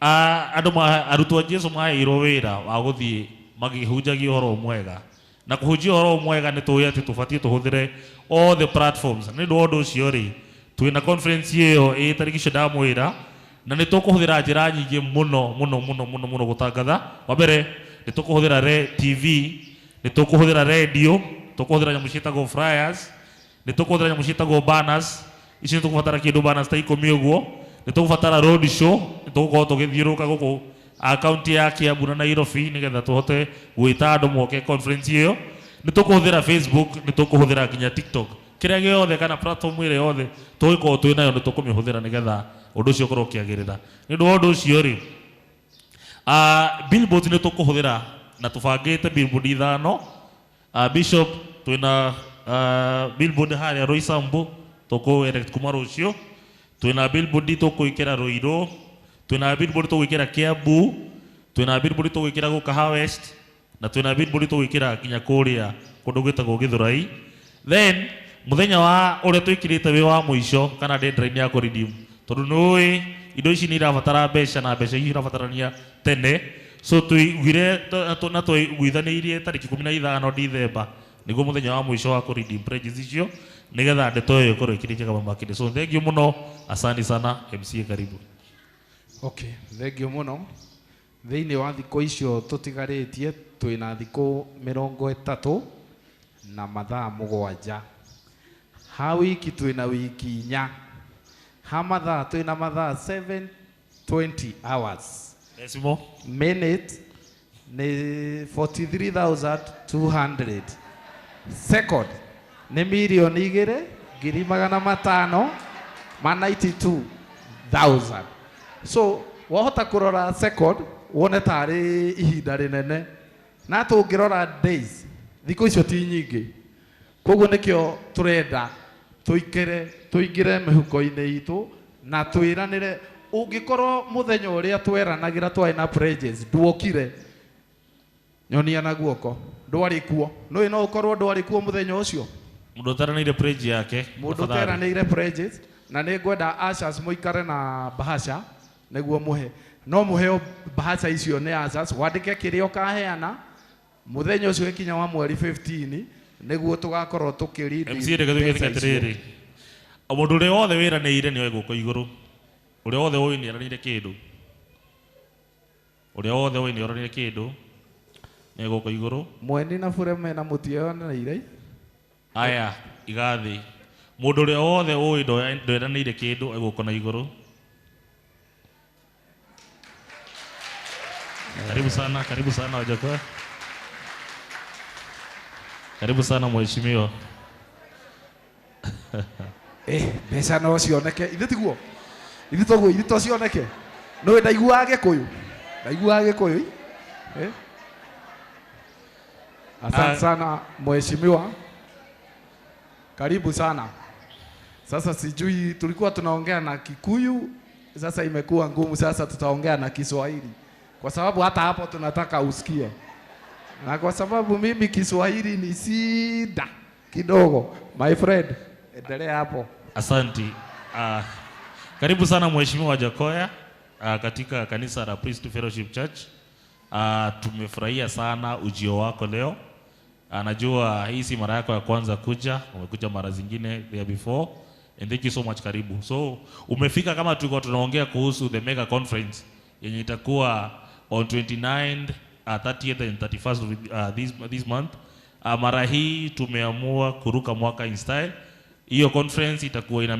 andũ arutwo a Jesu maheirwo wĩra wa gũthiĩ makĩhunjagia ũhoro mwega, na kũhunjia ũhoro mwega nĩ tũĩ atĩ tũbatiĩ tũhũthĩre all the platforms. Nĩ ũndũ wa ũndũ ũcio rĩ, twĩna conference ĩyo ĩ tarĩki icio ndamwĩra, na nĩ tũkũhũthĩra njĩra nyingĩ mũno mũno mũno mũno mũno gũtangatha. Wa mbere nĩ tũkũhũthĩra TV, nĩ tũkũhũthĩra radio, tũkũhũthĩra nyamũ ciĩtagwo flyers, nĩ tũkũhũthĩra nyamũ ciĩtagwo banners. Ici nĩ tũkũbatara kĩndũ banners ta 10 ũguo. Nĩ tũkũbatara road show, nĩ tũgũkorwo tũgĩthiũrũrũka gũkũ akaunti ya Kiambu na Nairobi nĩgetha tũhote gwĩta andũ moke conference ĩyo. Nĩ tũkũhũthĩra Facebook, nĩ tũkũhũthĩra nginya TikTok. Kĩrĩa gĩothe kana platform ĩrĩa yothe tũgĩkorwo twĩ nayo nĩ tũkũmĩhũthĩra nĩgetha ũndũ ũcio ũkorwo ũkĩagĩrĩra. Nĩ ũndũ wa ũndũ ũcio rĩ, billboards nĩ tũkũhũthĩra na tũbangĩte billboard 5. Bishop twĩna billboard harĩa Roysambu tũkũ erect kuma rũciũ, twĩna billboard tũgwĩkĩra Ruiru, twĩna billboard tũgwĩkĩra Kiambu, twĩna billboard tũgwĩkĩra Gũkaha West, na twĩna billboard tũgwĩkĩra nginya kũrĩa kũndũ gwĩtagwo Gĩthũrai. Then mũthenya wa ũrĩa twĩkĩrĩte wĩ wa mũico kana deadline ya kũ redeem, tondũ nĩũĩ indo ici nĩ irabatara mbeca na mbeca ici irabatarania tene. So tũiguire na tũiguithanĩirie tarĩki 15 Dithemba nĩguo mũthenya wa mũico wa kũ redeem pledges icio nĩgetha ndeto ĩyo ĩkorwo ĩkĩrĩ njega makĩria. So thank you mũno, asante sana MCA, karibu. Okay, thank you mũno. Thĩinĩ wa thikũ icio tũtigarĩtie twĩna thikũ 32 Na mathaa 7. Ha wiki twina wiki 4. Ha mathaa twina mathaa 720 hours. Decimal minute ni 43,200. Second ni milioni 2,500 ma 92,000. So wahota kurora second wone tarĩ ihinda rĩnene na tũngĩrora days thikũ icio ti nyingĩ. Koguo nĩkĩo tũrenda tũikere tũingĩre mĩhuko-inĩ itũ na twĩranĩre. Ũngĩkorwo mũthenya ũrĩa tweranagĩra twarĩ na pledges nduokire, nyonia na guoko ndwarĩ kuo. Nũĩ no ũkorwo ndwarĩ kuo mũthenya ũcio. Mũndũ ũteranĩire pledge yake, mũndũ ũteranĩire pledges, na nĩ ngwenda ushers mũikare na bahasha nĩguo mũhe. No mũheo bahasha icio nĩ ushers, wandĩke kĩrĩa ũkaheana mũthenya ũcio gĩkinya wa mweri 15 nĩguo tũgakorwo tũkĩrindi MC reke tuge mbeca icio. atĩrĩrĩ, mũndũ ũrĩa wothe wĩranĩire nĩoe guoko igũrũ. Ũrĩa wothe ũĩ nĩeranĩire kĩndũ, ũrĩa wothe ũĩ nĩeranĩire kĩndũ nĩoe guoko igũrũ. Mweni na bure mena mũtieranĩire. Aya igathi. Mũndũ ũrĩa wothe ũĩ ndweranĩire kĩndũ oe guoko na igũrũ. Karibu sana, karibu sana Wajakoya. Karibu sana mheshimiwa. Mbeca no cioneke. Ithe tiguo? Ithe toguo, ithe to cioneke. Nũĩ ndaiguaga Gĩkũyũ. Ndaiguaga Gĩkũyũ. Asante sana mheshimiwa. Karibu sana. Sasa sijui tulikuwa tunaongea na Kikuyu, sasa imekuwa ngumu, sasa tutaongea na Kiswahili. Kwa sababu hata hapo tunataka usikie. Na kwa sababu mimi Kiswahili ni shida kidogo. My friend, endelea hapo. Asante. Karibu sana mheshimiwa Wajakoya katika kanisa la Priest Fellowship Church. Tumefurahia sana ujio wako leo. Najua hii si mara yako ya kwanza kuja, umekuja mara zingine there before. And thank you so much, karibu. So umefika kama tulikuwa tunaongea kuhusu the mega conference yenye itakuwa on 29th, 30th and 31st of this month. Mara hii tumeamua kuruka mwaka in style. Hiyo conference itakuwa ina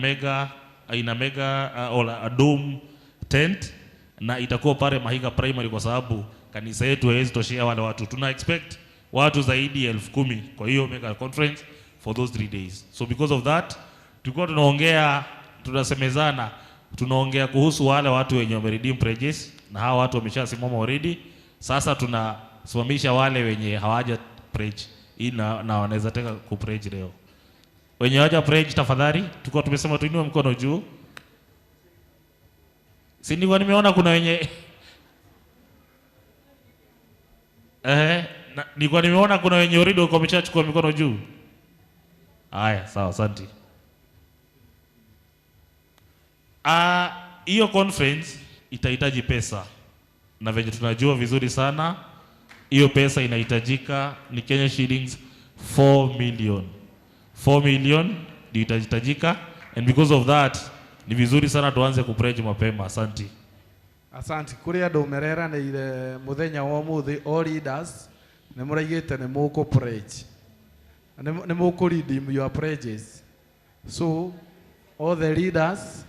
mega or a dome tent, na itakuwa pale Mahiga Primary kwa sababu kanisa yetu haiwezi toshea wale watu. Tuna expect watu zaidi ya 10,000 kwa hiyo mega conference for those 3 days. So because of that tulikuwa tunaongea, tunasemezana, tunaongea kuhusu wale watu wenye wameredeem pledges, na hawa watu wameshasimama already. Sasa tunasimamisha wale wenye hawaja pledge hii na wanaweza teka ku pledge leo. Wenye hawaja pledge tafadhali, tulikuwa tumesema tuinue mkono juu. Si nilikuwa nimeona kuna wenye nilikuwa nimeona kuna wenye already wako wameshachukua mikono juu. Haya, sawa, asante. Hiyo conference itahitaji pesa. Na venye tunajua vizuri sana hiyo pesa inahitajika ni Kenya shillings 4 million. 4 million ndio itahitajika, and because of that ni vizuri sana tuanze kupledge mapema. Asante. Asante. Kuri andu mereranĩire muthenya wa ũmũthĩ, all leaders nĩ mũraigĩte nĩ mũkũ pledge. Nĩ mũkũ redeem your pledges. So all the leaders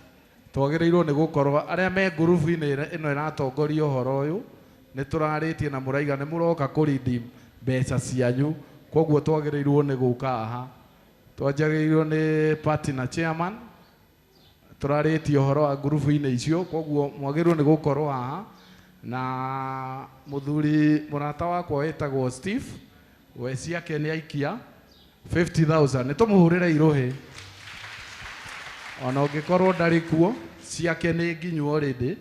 twagĩrĩirwo nĩ gũkorwo arĩa me ngurubu-inĩ ĩno ĩratongoria ũhoro ũyũ nĩ tũrarĩtie na mũraiga nĩ mũroka kũ redeem mbeca cianyu, koguo twagĩrĩirwo nĩ gũka haha. Twanjagĩrĩirwo nĩ partner chairman, tũrarĩtie ũhoro wa ngurubu-inĩ icio, koguo mwagĩrĩirwo nĩ gũkorwo haha. Na mũthuri mũrata wakwa wĩtagwo Steve, we ciake nĩ aikia 50,000, nĩ tũmũhũrĩre irũhĩ. Ona ũngĩkorwo ndarĩ kuo, ciake nĩ nginyu already.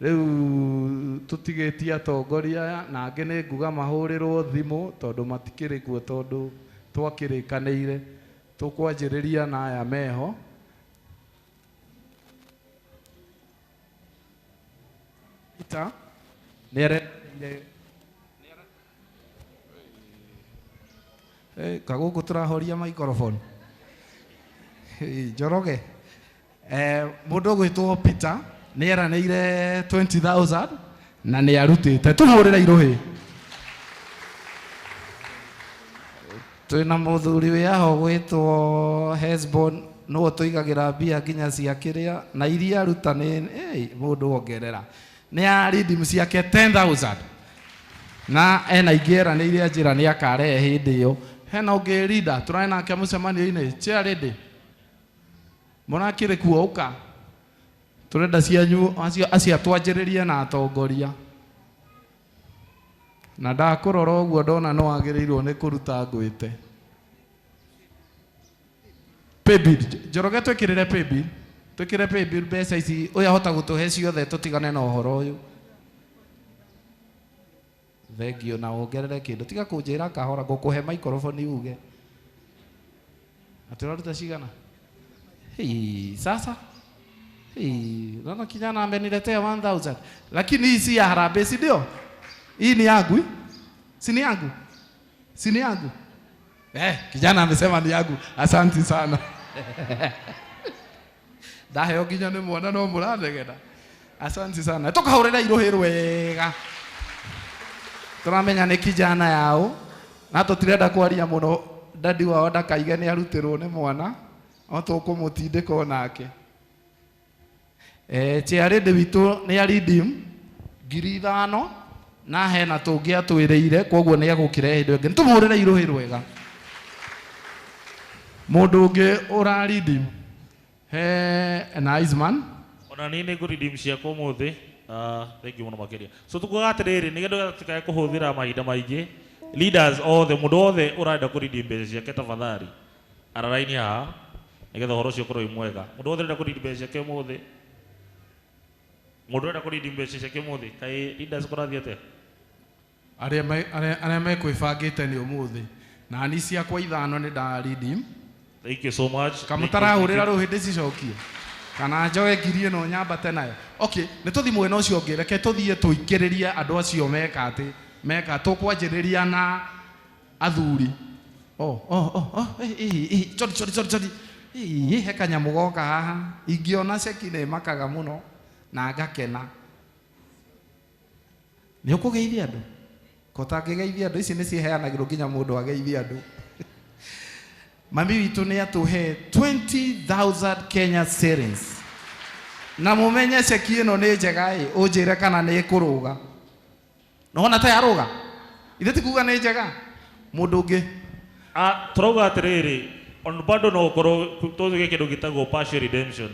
Rĩu tũtigĩtie atongoria aya, na angĩ nĩ nguga mahũrĩrwo thimũ tondũ matikĩrĩ kuo, tondũ twakĩrĩkanĩire tũkwanjĩrĩria na aya meho. Peter nĩareranĩire kagũkũ tũrahoria microphone. Njoroge. Mũndũ ũgwĩtwo Peter nĩeranĩire 20,000 na nĩarutĩte. Tũmũhũrĩre irũhĩ. Twina muthuri wi aho gwitwo Hesbon no tuigagira mbia nginya cia kiria na iria aruta ni mundu ongerera ni a redeem ciake 10,000 na ena ingera ni iria njira ni akarehe hindi iyo hena ungi leader turai nake mucemanio-ini chair lady murakire kuo uka turenda cianyu acio twanjiririe na atongoria na ndakurora uguo ndona no agiriirwo ni kuruta ngwite paybill Njoroge twikirire paybill twikire paybill mbeca ici uyu ahota gutuhe ciothe tutigane na uhoro uyu thengio na wongerere kindu tiga kunjira kahora ngukuhe microphone uge ati uraruta cigana. Hii sasa hii naona kijana ameniletea 1000 lakini hii si ya harambee, si ndio? Hii ni yangu, si ni yangu, si ni yangu? Kijana amesema ni yangu. Asante sana. Ndaheo nginya ni mwana no muranegena. Asante sana. Tukahurira iruhi rwega. Turamenya ni kijana yao na tutirenda kwaria muno dadi wao ndakaige ni arutirwo ni mwana o tukumutindika onake. Chairlady witu ni aridim 5,000 na hena tungi atwiriire koguo ni agukire hindi ingi tumuhurire iruhi rwega. Mundu ungi uraridim he nice man ona ni nguridim ciakwa umuthi. Thank you muno makiria. So tukuga atiriri ni getha tutikae kuhuthira mahinda maingi leaders othe mundu othe urenda kuridim mbeca ciake tafadhali araraini haha nigetha uhoro ucio ukorwo wi mwega. Mundu othe urenda kuridim mbeca ciake umuthi, mundu urenda kuridim mbeca ciake umuthi kai leaders kurathie atia? Aria mekwibangite ni umuthi na ni ciakwa 5 ni ndaridim. Thank you so much. Kamutarahurira ruhi ndicicokie kana njoe ngiri ĩno nyambate nayo. Okay, nĩ tũthiĩ mwena ũcio ũngĩ, reke tũthiĩ tũikĩrĩrie andũ acio meka atĩ meka tũkwanjĩrĩria na athuri. Chori chori chori chori. He kanyamũ goka haha ingĩona ceki nĩ makaga mũno na ngakena. Nĩ ũkũgeithia andũ? Ko ũtangĩgeithia andũ ici nĩ ciheanagĩrwo nginya mũndũ ageithia andũ. Mami witũ nĩ atũhe 20,000 Kenya shillings. Na mumenye ceki ĩno nĩ njega ĩ, ũnjĩre kana nĩ ĩkũrũga. Nĩwona ta yarũga? Ithe ti kuga nĩ njega. Mũndũ ũngĩ turauga atĩrĩrĩ on bado no ũkorwo tũgĩke kĩndũ gĩtagwo partial redemption.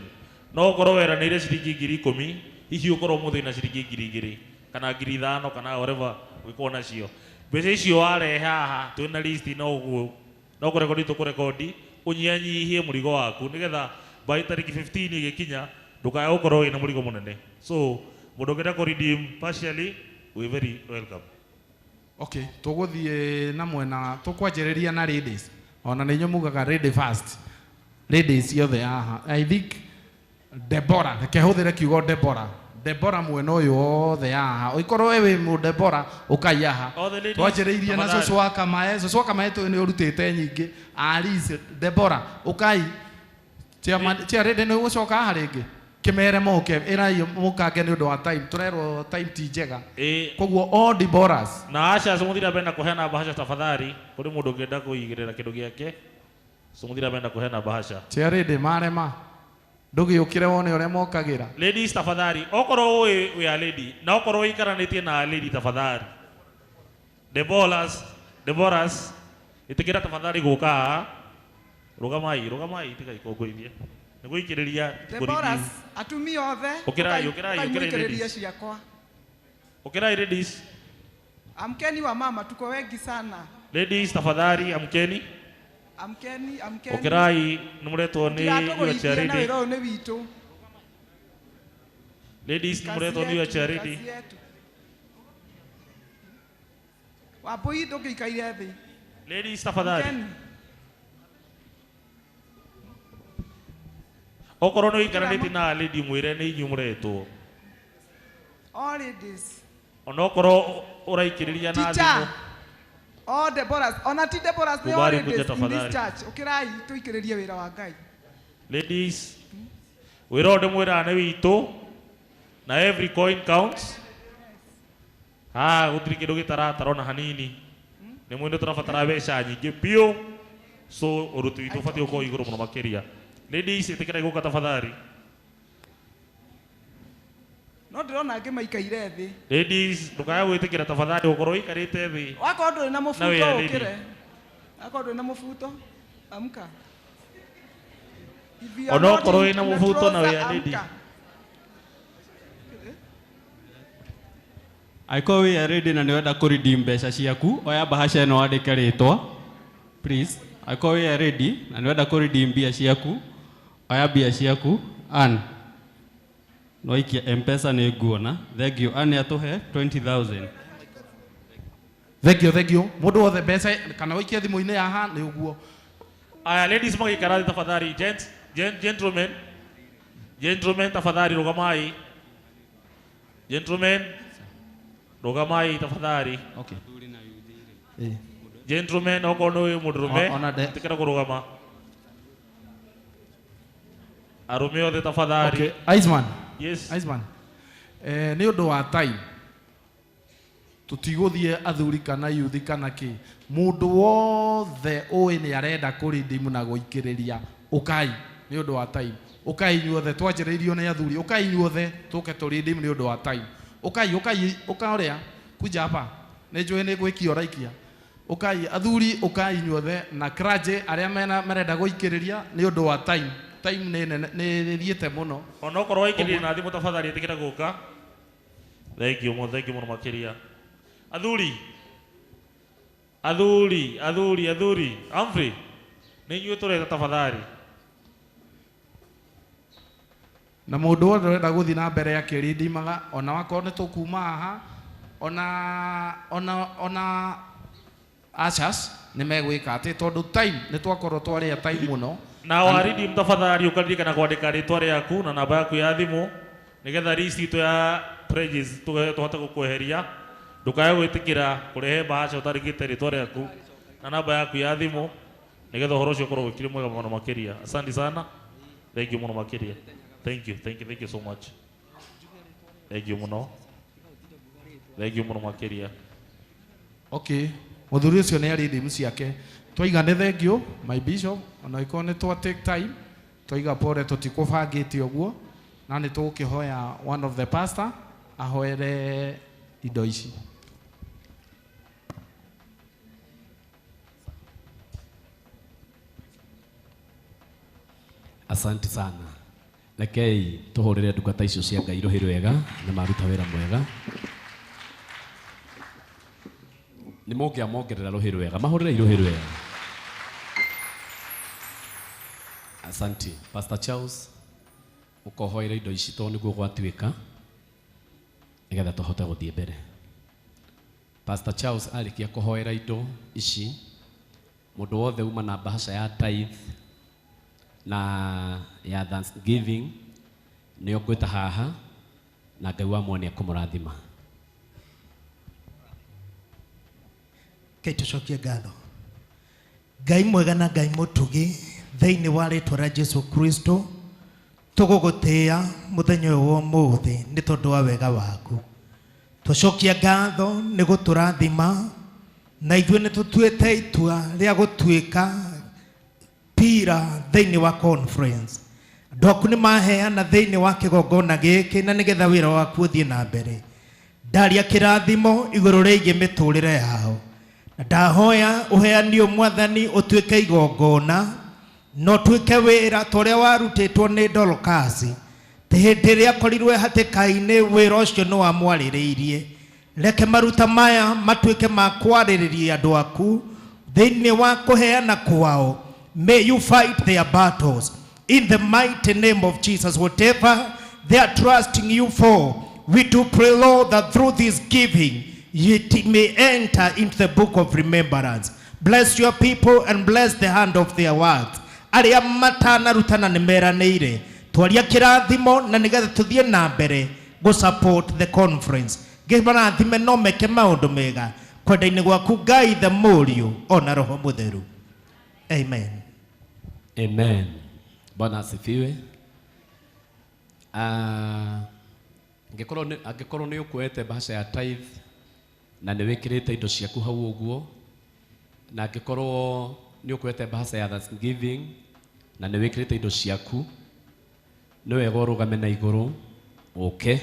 No ũkorwo weranĩire ciringi 10,000, hihi ũkorwo ũmũthĩ na ciringi 2,000 kana 5,000 kana whatever ũngĩkorwo nacio. Mbeca icio warehe haha twĩna list no ũguo no kurekodi tukurekodi unyihanyihie murigo waku nigetha by tariki 15 igikinya ndukae gukorwo wina murigo munene. So mundu ũngĩenda kũ redeem partially we very welcome. Okay, tuguthie na mwena tukwanjĩrĩria na ladies ona nĩ inyuĩ mugaga lady first. Ladies yothe haha I think Deborah, reke hũthĩre kiugo Deborah. Deborah mwena ũyũ wothe haha ũikorwo we wĩ mũ Deborah ũkai haha. Twanjĩrĩirie na cũcũ wa Kamae, cũcũ wa Kamae tũĩ nĩ ũrutĩte nyingĩ. Alice Deborah ũkai. Chairlady nĩ ũgũcoka haha rĩngĩ kĩmere moke ĩrai mũkange nĩ ũndũ wa time tũrerwo time ti njega koguo all Deborahs na Asha sumuthira benda kuheana bahasha tafadhali kuri mundu ũngĩenda kũigĩrĩra kĩndũ gĩake sumuthira benda kuheana bahasha. Chairlady marema ndũgĩũkĩre wone ũrĩa mokagĩra. Ladies tafadhali okorwo wĩ a lady na okorwo ũikaranĩtie na lady tafadhali Deborahs ĩtĩkĩra tafadhali gũka haha. Rũgamai rũgamai tiga ikũngũithie nĩ gũikĩrĩria. Deborahs atumia othe ũkĩrai ũkĩrai ũkĩrai ciakwa ũkĩrai ladies. Amkeni wa mama tuko wengi sana. Ladies tafadhali amkeni. Amkeni amkeni. Ũkĩrai nĩ mũretwo nĩ your charity. Nĩ witũ. Ladies nĩ mũretwo nĩ your charity. Wambui ndũngĩikaire thĩ. Ladies tafadhali. Okorwo nĩ ũikaranĩtie na lady mwĩre nĩ inyuĩ mũretwo. All ladies. Onokorwo ũraikĩrĩria na thimũ. All Deborahs, ona ti Deborahs nĩ all ladies in this church. Ũkĩrai tũikĩrĩrie wĩra wa Ngai. Ladies, wĩra ũyũ ndĩmwĩraga nĩ witũ na every coin counts. Gũtirĩ kĩndũ gĩtaratara ona hanini. Nĩ mwĩndĩ tũrabatara mbeca nyingĩ biũ. So ũruti witũ ũbatiĩ gũkorwo igũrũ mũno makĩria. Ladies, ĩtĩkĩrai gũka tafadhali. No ndĩrona angĩ maikaire thĩ. Ladies, ndũkae gwĩtĩkĩra tafadhali gũkorwo ũikarĩte thĩ. Wakorwo ndũrĩ na Na mũbuto wĩ a lady. ũkĩre. Wakorwo ndũrĩ na mũbuto, amka. If you are not Onokorwo in wĩna mũbuto na wĩ trouser, a lady. amka. Angĩkorwo wĩ ready na nĩ ũrenda kũ redeem mbeca ciaku, oya bahasha ĩno wandĩke rĩtwa please. Angĩkorwo wĩ ready na nĩ ũrenda kũ redeem mbia ciaku, oya mbia ciaku. Ann, no ikia M-Pesa nĩ nguona. Thank you. Ann atũhe 20,000. Thank you, thank you. Mũndũ wothe mbeca kana waikie thimũ-inĩ haha nĩ ũguo. Aya, ladies magĩikara thĩ tafadhali. Gents, gentlemen. Gentlemen tafadhali rũgamai. Gentlemen, rũgamai tafadhali. Okay. Gentlemen, okorwo nĩ wĩ mũndũrũme, Ona ĩtĩkĩra kũrũgama. Arũme othe tafadhali. Okay, Iceman. Yes. Iceman. Nĩ ũndũ wa time tũtigũthiĩ athuri kana yuthi kana kĩ, mũndũ wothe ũĩ nĩ arenda kũrindimu na gũikĩrĩria, ũkai nĩ ũndũ wa time. Ũkai inyuothe, twanjĩrĩirio nĩ athuri, ũkai inyuothe tũke tũrindimu nĩ ũndũ wa time. Ũkai, ũkai, ũka ũrĩa kuja hapa, nĩ njũĩ nĩ gwĩkia ũraikia. Ũkai athuri, ũkai inyuothe na clergy arĩa mena marenda gũikĩrĩria nĩ ũndũ wa time. Time nĩ nene, nĩ ĩthiĩte mũno. Onokorwo waikĩrĩria na thimũ tafadhali ĩtĩkĩra gũka. Thank you mũno, thank you mũno makĩria. Athuri, athuri, athuri, athuri. Humphrey, nĩ inyuĩ tũreta tafadhali. Na mũndũ wothe ũrenda gũthiĩ na mbere akĩrindimaga, ona wakorwo nĩ tũkuma haha, ona ushers nĩ megwĩka atĩ, tondũ time nĩ twakorwo twarĩa time mũno. Na waridi tafadhali ũkaririkana kwandĩka rĩtwa rĩaku na namba yaku ya thimũ nĩgetha list itũ ya pledges tũhote gũkweheria. Ndũkae gwĩtĩkĩra kũrehe bahasha ũtandĩkĩte rĩtwa rĩaku na namba yaku ya thimũ nĩgetha ũhoro ũcio ũkorwo wĩkĩrĩ mwega mũno makĩria. Asante sana. Thank you mũno makĩria. Thank you, thank you, thank you so much. Thank you mũno. Thank you mũno makĩria. Okay. Mũthuri ũcio nĩ arĩ ndĩmu ciake. Twaiga nĩ thank you my bishop, ona ĩkorwo nĩ twa take time, twaiga pole tũtikũbangĩte ũguo, na nĩ tũgũkĩhoya one of the pastor ahoere indo ici. Asante sana. Rekei tũhũrĩre ndungata icio cia Ngai rũhĩ rwega, nĩ maruta wĩra mwega. Nĩ mũngĩamongerera rũhĩ rwega, mahũrĩre rũhĩ rwega. Asante. Pastor Charles, ũkohoera indo ici tondũ nĩguo gwatuĩka, nĩgetha tũhote gũthiĩ mbere. Pastor Charles arĩkia kũhoera indo ici, mũndũ wothe uma na bahasha ya tithe na ya thanksgiving nĩyo ngwĩta haha, na Ngai wa muonia kũmũrathima. Kei tũcokie ngatho. Ngai mwega na Ngai mũtugi, thĩinĩ wa rĩtwa rĩa Jesu Kristo, tũgũgũtĩĩa mũthenya ũyũ wa ũmũthĩ nĩ tondũ wa wega waku. Tũcokia ngatho nĩ gũtũrathima, na ithuĩ nĩ tũtuĩte itua rĩa gũtuĩka pira thĩinĩ wa conference. Andũ aku nĩ maheana thĩinĩ wa kĩgongona gĩkĩ, na nĩgetha wĩra waku ũthiĩ na mbere. Ndaria kĩrathimo igũrũ rĩgiĩ mĩtũrĩre yao. Na ndahoya ũheani ũyũ Mwathani ũtuĩke igongona, na ũtuĩke wĩra ta ũrĩa warutĩtwo nĩ Dorcas. Ti hĩndĩ ĩrĩa akorirwo hatĩka-inĩ, wĩra ũcio nĩ wamwarĩrĩirie. Reke maruta maya matuĩke ma kwarĩrĩria andũ aku thĩinĩ wa kũheana kwao. May you fight their battles in the mighty name of Jesus. Whatever they are trusting you for, we do pray, Lord, that through this giving, it may enter into the book of remembrance. Bless your people and bless the hand of their works. Arĩa matanarutana nĩ meranĩire. Twaria kĩrathimo na nĩgetha tũthiĩ na mbere gũ support the conference. Ngĩmarathime no meke maũndũ mega kwenda-inĩ gwaku Ngai the Mũriũ ona Roho Mũtheru. Amen. Amen. Bwana asifiwe. Angĩkorwo nĩ ũkuoete bahasha ya tithe na nĩ wĩkĩrĩte indo ciaku hau ũguo, Na angĩkorwo nĩ ũkwete mbahaca ya Thanksgiving na nĩ wĩkĩrĩte indo ciaku, nĩ wega ũrũgame na igũrũ ũke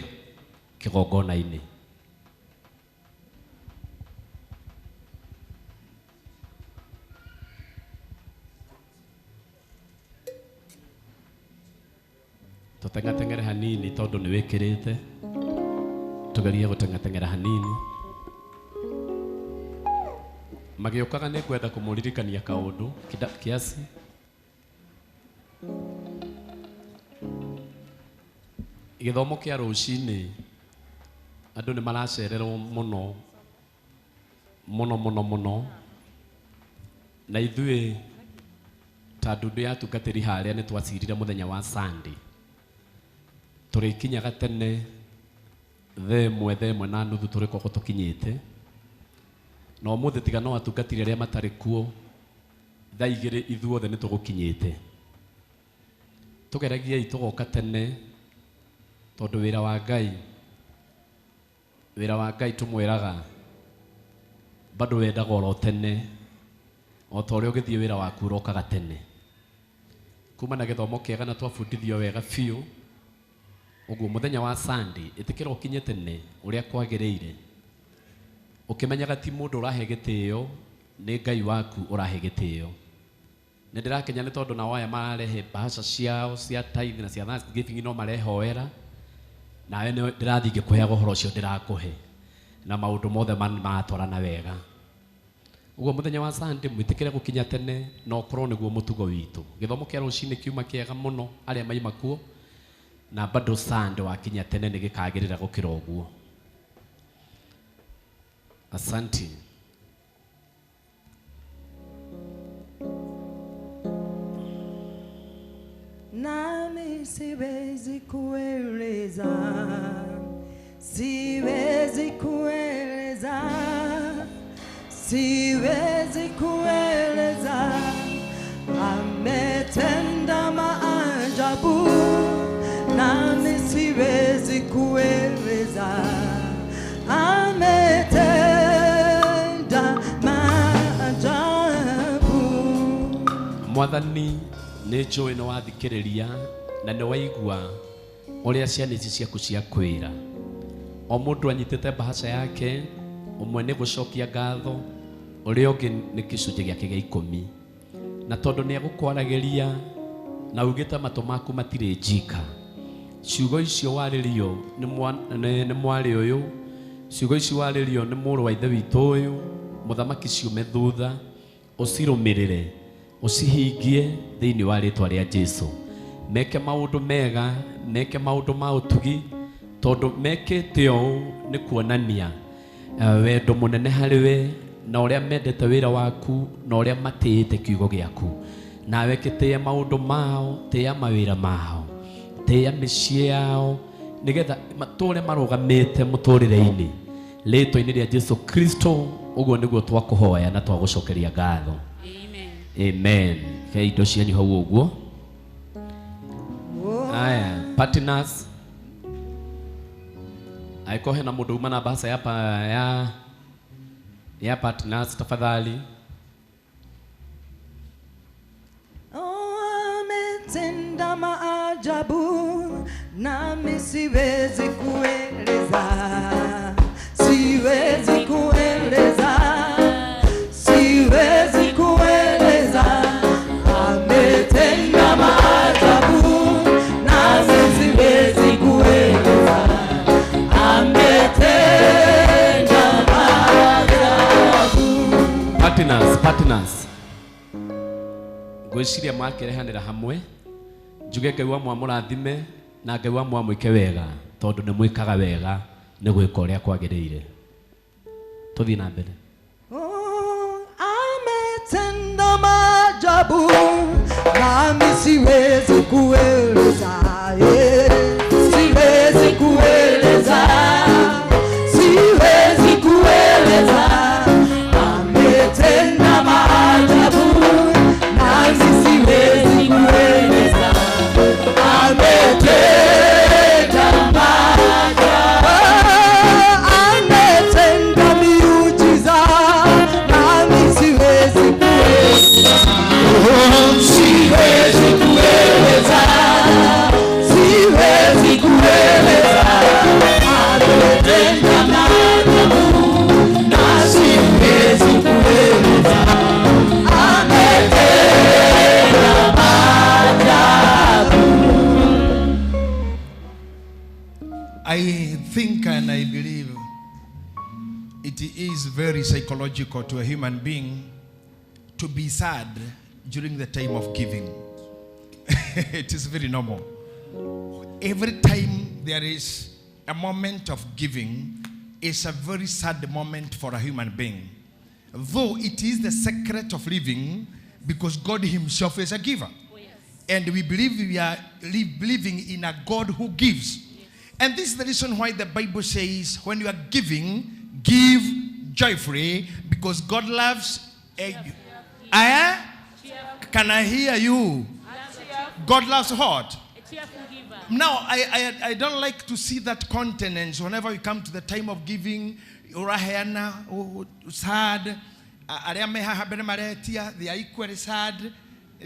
kĩgongona-inĩ. Tũtengateng'ere hanini tondũ nĩ wĩkĩrĩte, tũgerie gũtengateng'era hanini. Magĩũkaga nĩ ngwenda kũmũririkania kaũndũ kiasi. Gĩthomo kĩa rũcinĩ andũ nĩ maracererwo mũno mũno mũno mũno, na ithuĩ ta ndundu ya atungatĩri harĩa nĩ twacirire mũthenya wa Sunday. Tũrĩkinyaga tene 1:30 tũrĩkorwo tũkinyĩte, na ũmũthĩ tiga no atungatĩri arĩa matarĩ kuo 2:00 ithuothe nĩ tũgũkinyĩte. Tũgeragiei tũgoka tene tondũ wĩra wa Ngai tũmwĩraga bado wendaga oro tene, o ta ũrĩa ũgĩthiĩ wĩra waku ũrokaga tene. Kuma na gĩthomo kĩega na twabundithio wega biũ, ũguo mũthenya wa Sunday ĩtĩkĩra ũkinye tene ũrĩa kwagĩrĩire, ũkĩmenyaga ti mũndũ ũrahe gĩtĩo, nĩ Ngai waku ũrahe gĩtĩo. Nĩ ndĩrakenya nĩ tondũ nao aya mararehe mbahaca ciao cia tithe na cia Thanksgiving no marehoera, nawe nĩ ndĩrathiĩ ngĩkũheaga ũhoro ũcio ndĩrakũhe, na maũndũ mothe maratwarana wega. Ũguo mũthenya wa Sunday mwĩtĩkĩre gũkinya tene na ũkorwo nĩguo mũtugo witũ. Gĩthomo kĩa rũcinĩ kiuma kĩega mũno arĩa maima kuo, na bado Sunday wakinya tene nĩ gĩkagĩrĩra gũkĩra ũguo. Asante. Nami siwezi kueleza, siwezi kueleza, siwezi kueleza, ametenda maajabu, nami siwezi kueleza, ametenda maajabu. Mwathani nĩ njũĩ nĩ wathikĩrĩria na nĩ waigua ũrĩa ciana ici ciaku ciakwĩra. O mũndũ anyitĩte mbahaca yake, ũmwe nĩ gũcokia ngatho, ũrĩa ũngĩ nĩ gĩcunjĩ gĩake gĩa 10. Na tondũ nĩ egũkwaragĩria na ugĩte matũ maku matirĩ njika, ciugo icio warĩrio nĩ mwarĩ ũyũ, ciugo icio warĩrio nĩ mũrũ wa ithe witũ ũyũ, mũthamaki ciume thutha, ũcirũmĩrĩre, ũcihingie thĩinĩ wa rĩtwa rĩa Jesu. Meke maũndũ mega, meke maũndũ ma ũtugi, tondũ mekĩte ũũ nĩ kuonania wendo mũnene harĩ we, na ũrĩa mendete wĩra waku, na ũrĩa matĩĩte kiugo gĩaku. Nawe gĩtĩe maũndũ mao, tĩĩa mawĩra mao, tĩĩa mĩciĩ yao, nĩgetha matũre marũgamĩte mũtũrĩre-inĩ. Rĩtwa-inĩ rĩa Jesu Kristo, ũguo nĩguo twakũhoya na twagũcokeria ngatho. Amen. He indo cianyu hau ũguo. Aya, partners. Angĩkorwo hena mũndũ uma na mbahaca ya partners tafadhali. Oh, ametenda maajabu, nami siwezi kueleza, siwezi kueleza, siwezi kueleza, ametenda maajabu, nami siwezi kueleza, ametenda maajabu. Partners, partners. Ngwĩciria makĩrehanĩra hamwe, njuge Ngai wa mwamũrathime na Ngai wa mwamwĩke wega, tondũ nĩ mwĩkaga wega nĩ gwĩka ũrĩa kwagĩrĩire. Tũthiĩ na mbere. Ametenda maajabu, nami siwezi kueleza, siwezi kueleza, siwezi kueleza, ametenda maajabu, nami siwezi kueleza, ametenda maajabu, ametenda miujiza, nami siwezi I think and I believe it is very psychological to a human being to be sad during the time of giving. It is very normal. Every time there is a moment of giving, it's a very sad moment for a human being. Though it is the secret of living, because God himself is a giver. Oh, yes. And we believe we are living in a God who gives. Yes. And this is the reason why the Bible says, when you are giving, give joyfully, because God loves a... Can I hear you? God loves what? A cheerful giver. Now, I don't like to see that countenance whenever we come to the time of giving. Uraheana, sad. Aria me haha mbere maretia, they are equally sad.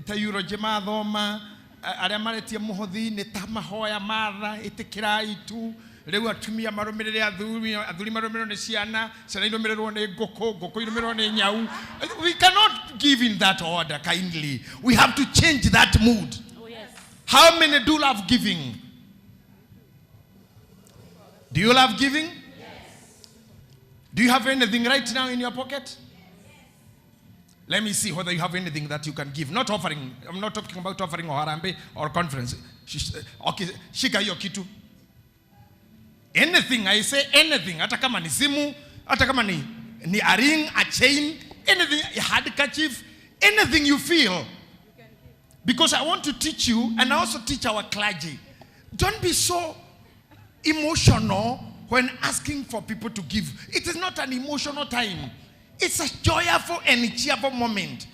Ta eulogy mathoma, aria maretia muhothi ni ta mahoya matha itikirai tu. Riu atumia marumirire athuri, athuri marumiriro ni ciana, ciana irumirirwo ni ngũkũ, ngũkũ irumirirwo ni nyau. We cannot give in that order, kindly. We have to change that mood. Oh, yes. How many do love giving? Do you love giving? Yes. Do you have anything right now in your pocket? Let me see whether you have anything that you can give. Not offering. I'm not talking about offering or harambee or conference. Okay, shika hiyo kitu. Anything, I say anything. Hata kama ni simu, hata kama ni a ring, a chain, anything, a handkerchief, anything you feel. Because I want to teach you and I also teach our clergy. Don't be so emotional when asking for people to give. It is not an emotional time. It's a joyful and cheerful moment.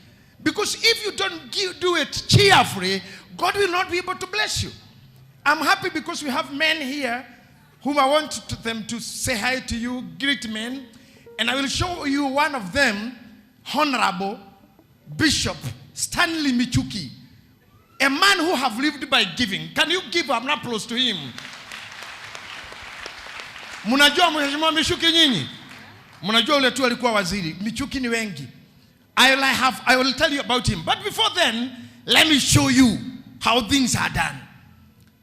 Because if you don't do it cheerfully, God will not be able to bless you. I'm happy because we have men here whom I want them to say hi to you, greet men. And I will show you one of them, Honorable Bishop Stanley Michuki, a man who have lived by giving. Can you give an applause to him? Mnajua Mheshimiwa Michuki nyinyi? Mnajua ule tu alikuwa waziri. Michuki ni wengi. I will tell you about him. But before then, let me show you how things are done.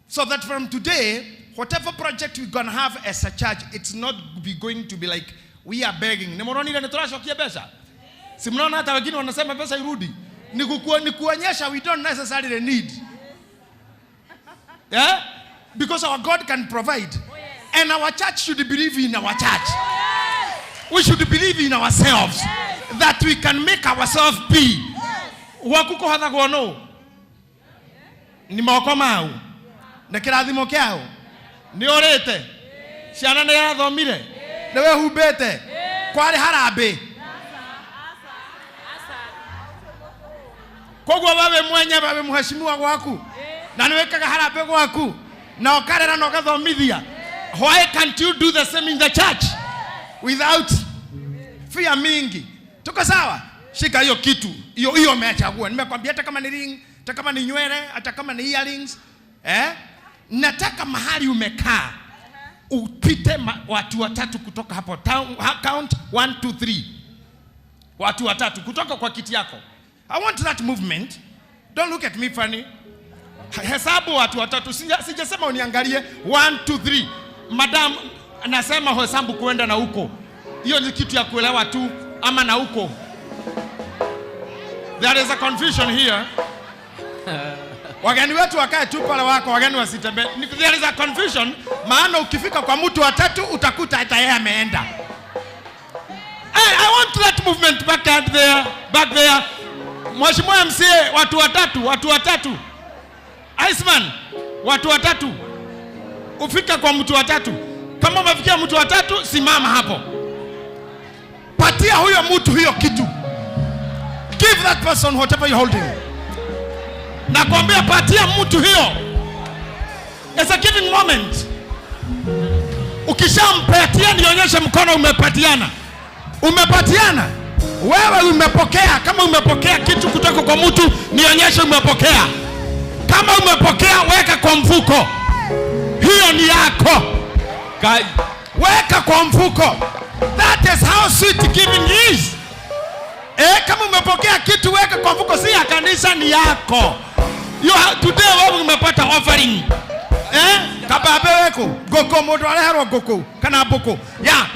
So that from today, whatever project we're going to have as a church, it's not be going to be like we are begging. Nimeona ile tunashokia pesa. Si mnaona hata wengine wanasema pesa irudi. Ni kuonyesha we don't necessarily need. Yeah? Because our God can provide. And our church should believe in our church. We should believe in ourselves. That we can make ourselves be. Wakuko hathagwo no. Ni moko mau. Na kirathimo kiao. Ni orite. Ciana ni irathomire. Ni wehumbite. Kwari harambee. Koguo wawe mwenye wawe mheshimiwa gwaku. Na ni wikaga harambee gwaku. Na ukarera na ugathomithia. Why can't you do the same in the church? Without fear mingi. Tuko sawa? Shika hiyo kitu. Hiyo hiyo umeachagua. Nimekwambia hata kama ni ring, hata kama ni nywele, hata kama ni earrings, eh? Nataka mahali umekaa upite watu watatu kutoka hapo. Count 1 2 3. Watu watatu kutoka kwa kiti yako. I want that movement. Don't look at me funny. Hesabu watu watatu. Sijasema uniangalie. 1 2 3. Madam, nasema hesabu kuenda na huko. Hiyo ni kitu ya kuelewa tu ama na huko. There is a confusion here. Wageni wetu wakae tu pale wako, wageni wasitembee. There is a confusion, maana ukifika kwa mtu watatu utakuta hata yeye ameenda. I want that movement back out there, back there. Mheshimiwa MCA, watu watatu, watu watatu. Iceman, watu watatu. Ufika kwa mtu watatu. Kama umefikia mtu watatu, simama hapo. Patia huyo mtu hiyo kitu. Give that person whatever you're holding. Nakwambia patia mtu hiyo. It's a giving moment. Ukishampatia nionyeshe mkono umepatiana. Umepatiana. Wewe umepokea. Kama umepokea kitu kutoka kwa mtu, nionyeshe umepokea. Kama umepokea, weka kwa mfuko. Hiyo ni yako. Weka kwa mfuko. That is how sweet giving is. Kama umepokea kitu weka kwa mfuko, si ya kanisa, ni yako. You have, today wewe umepata offering. Kabambe wĩkũ? Ngũkũ, mũndũ areherwo ngũkũ kana mbũkũ. Ya.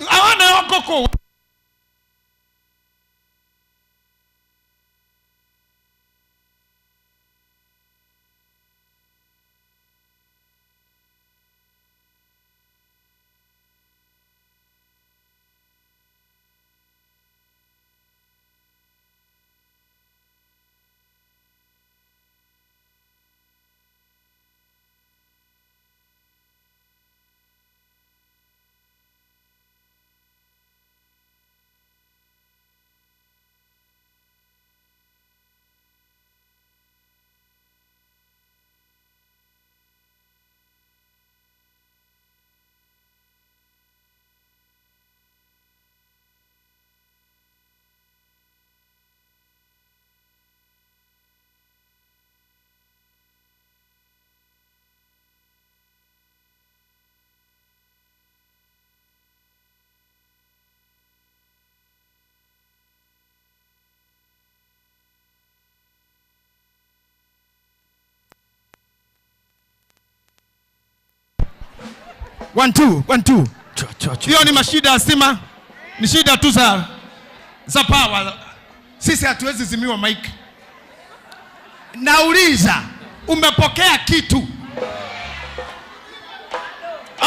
Awaneo ngũkũ. One, two, one, two. Hiyo ni mashida ya stima, ni shida tu za power. Sisi hatuwezi zimiwa mic. Nauliza, umepokea kitu?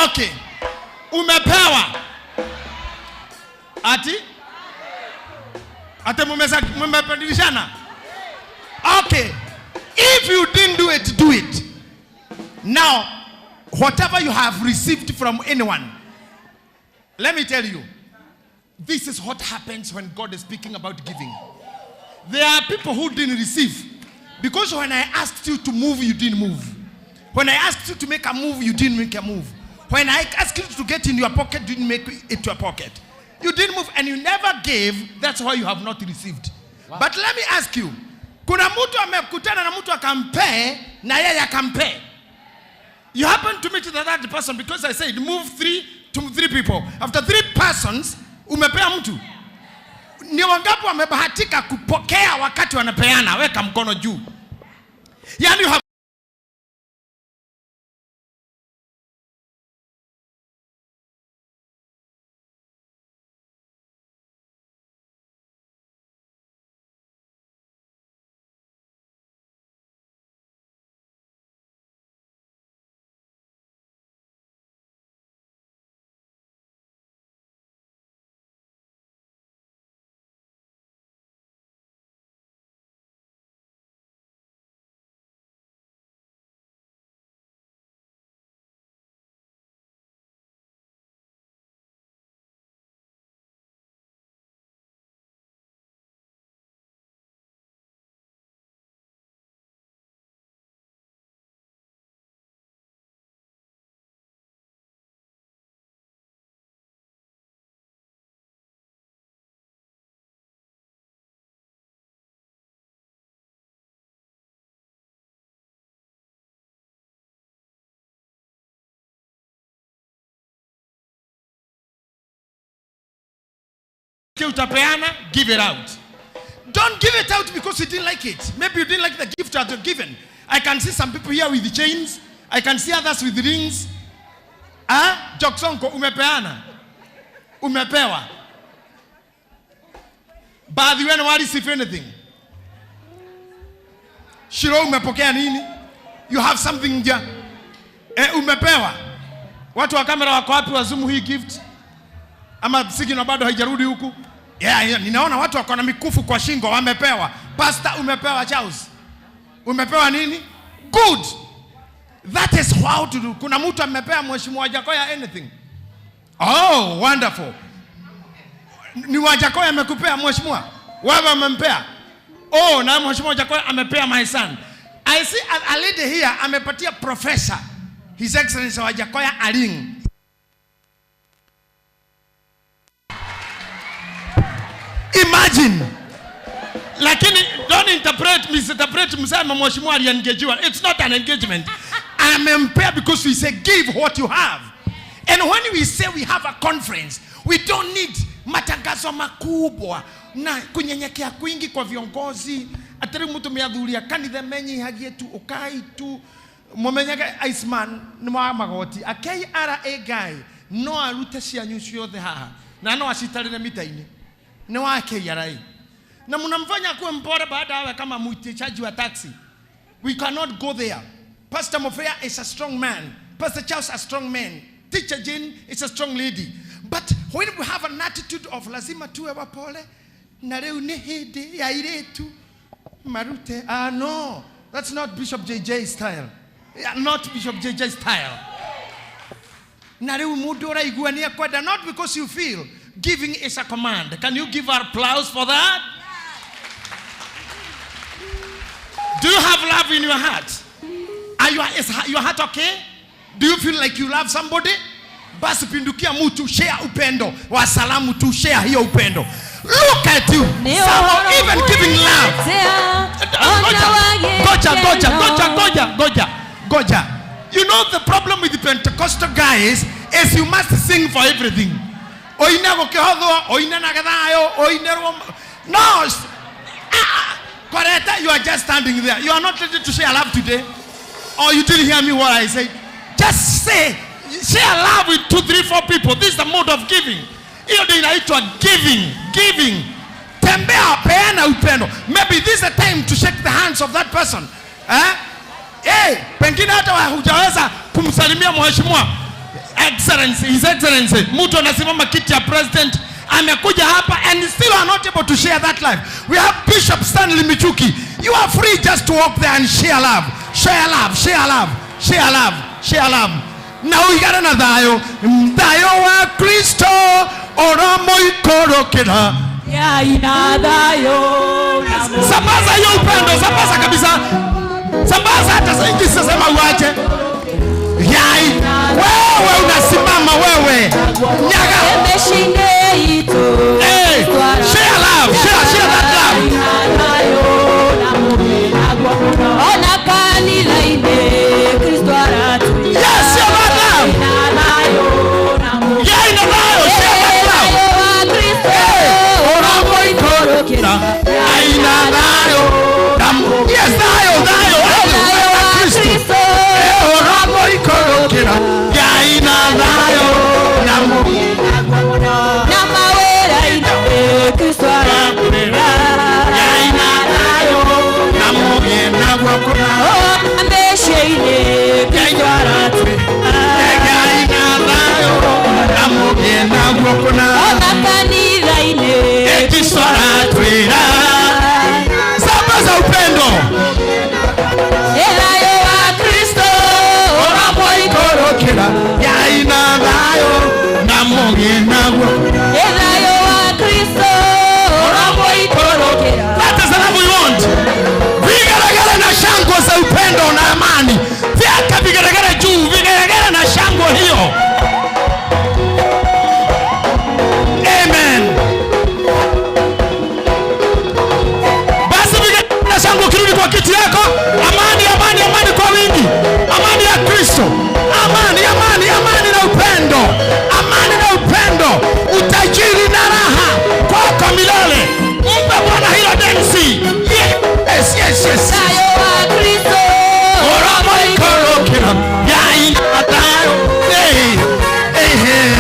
Okay. Umepewa? Ati? Ati mmebadilishana? Okay. If you didn't do it, do it. Now, whatever you have received from anyone, let me tell you, this is what happens when God is speaking about giving. There are people who didn't receive. Because when I asked you to move, you didn't move. When I asked you to make a move, you didn't make a move. When I asked you to get in your pocket, you didn't make it to your pocket. You didn't move and you never gave. That's why you have not received. Wow. But let me ask you, kuna mtu amekutana na mtu akampe na yeye akampe. You happen to meet the third person because I said move 3 to 3 people. After 3 persons, umepea mtu. Ni wangapi wamebahatika kupokea wakati wanapeana? Weka mkono juu. Yani you have utapeana, give it out. Don't give it out because you didn't like it. Maybe you didn't like the gift that you're given. I can see some people here with the chains. I can see others with rings. Ah, Joksonko, umepeana. Umepewa. Baadhi wenu wali receive anything. Shiro, umepokea nini? You have something there. Umepewa. Watu wa kamera wako wapi wa Zoom hii gift? Ama signal bado haijarudi huku? Yeah, ninaona watu wako na mikufu kwa shingo wamepewa. Pastor, umepewa Charles. Umepewa nini? Good. That is how to do. Kuna mtu amepewa Mheshimiwa Jakoya anything? Oh, wonderful. Ni Wajakoya amekupea mheshimiwa? Wewe umempea? Oh, na Mheshimiwa Jakoya amepea my son. I see a lady here amepatia professor His Excellency Wajakoya a ring. Imagine. Lakini don't interpret, misinterpret msema mheshimiwa aliengagewa. It's not an engagement. Amempea because we say give what you have. And when we say we have a conference, we don't need matangazo makubwa na kunyenyekea kwingi kwa viongozi. Atari mtu meathuria kanitha menyihagie tu ukai tu Mumenyage Iceman nĩ wa magoti. A KRA guy no arute cianyu ciothe haha na no acitarĩre mita-inĩ. Nĩ wa KRA. Na mnamfanya kuwe mpore baada awe kama muitishaji wa taxi. We cannot go there. Pastor Mofea is a strong man. Pastor Charles a strong man. Teacher Jane is a strong lady. But when we have an attitude of lazima tuwe wapole, na rĩu nĩ hĩndĩ ya airĩtu marute. Ah, no. That's not Bishop JJ style. Yeah, not Bishop JJ style. Na rĩu mũndũ ũraigua nĩ ekwenda, not because you feel. Giving is a command. Can you give applause for that? Do you have love in your heart? Is your heart okay? Do you feel like you love somebody? Basi pindukia mtu, share upendo. Wasalamu tu, share hiyo upendo. Look at you. Some even giving love. Goja, goja, goja, goja, goja, goja. You know the problem with the Pentecostal guys is you must sing for everything. Oine gũkĩhothwo, oine na gĩthayo, oine no. Coretta, you are just standing there. You are not ready to share love today. Or you didn't hear me what I said. Just say, share love with 2, 3, 4 people. This is the mode of giving. Hiyo ndio inaitwa giving. Giving. Tembea, peana upendo. Maybe this is the time to shake the hands of that person. Eh? Hey, pengine hata hujaweza kumsalimia mheshimiwa Excellency, His Excellency. Mtu anasimama kiti ya president, amekuja hapa and still are not able to share that life. We have Bishop Stanley Michuki. You are free just to walk there and share love. Share love, share love, share love, share love. Na uigane na thayo, thayo wa Kristo oromoikorokera. Ya ina thayo. Sambaza hiyo upendo, sambaza kabisa. Sambaza hata sasa hivi sisema uache. Yai, wewe unasimama wewe. Nyaga. Hey, share love, share, share that love. Yes, share that love. Yai na thayo, share that love. Hey, oromoikorokera. Aina thayo. Yes, thayo, thayo, thayo wa Kristo. Oromoikorokera. Yai na thayo. Na mawĩra-inĩ Kristo aratwĩra. Yai na thayo. Na mũgĩ na guoko. Ona mĩciĩ-inĩ Kristo aratwĩra. Yai na thayo. Na mũgĩ na guoko. Ona kanitha-inĩ Kristo aratwĩra. Sambaza upendo. Thayo wa Kristo oromoikorokera. Yai na thayo. Na mũgĩ na guoko. Thayo wa Kristo oromoikorokera. That is the love we want. Vigelegele na shangwe za upendo na amani. Vyaka vigelegele juu, vigelegele na shangwe hiyo. Amen. Basi vigelegele na shangwe ukirudi kwa kiti yako. Amani, amani, amani kwa wingi. Amani ya Kristo. Amani, amani, amani na upendo. Amani na upendo. Utajiri na raha kwako milele. Mpe Bwana hilo densi. Yes, yes, yes. Thayo wa Kristo oromoikorokera. Yai na thayo. Hey, hey, hey.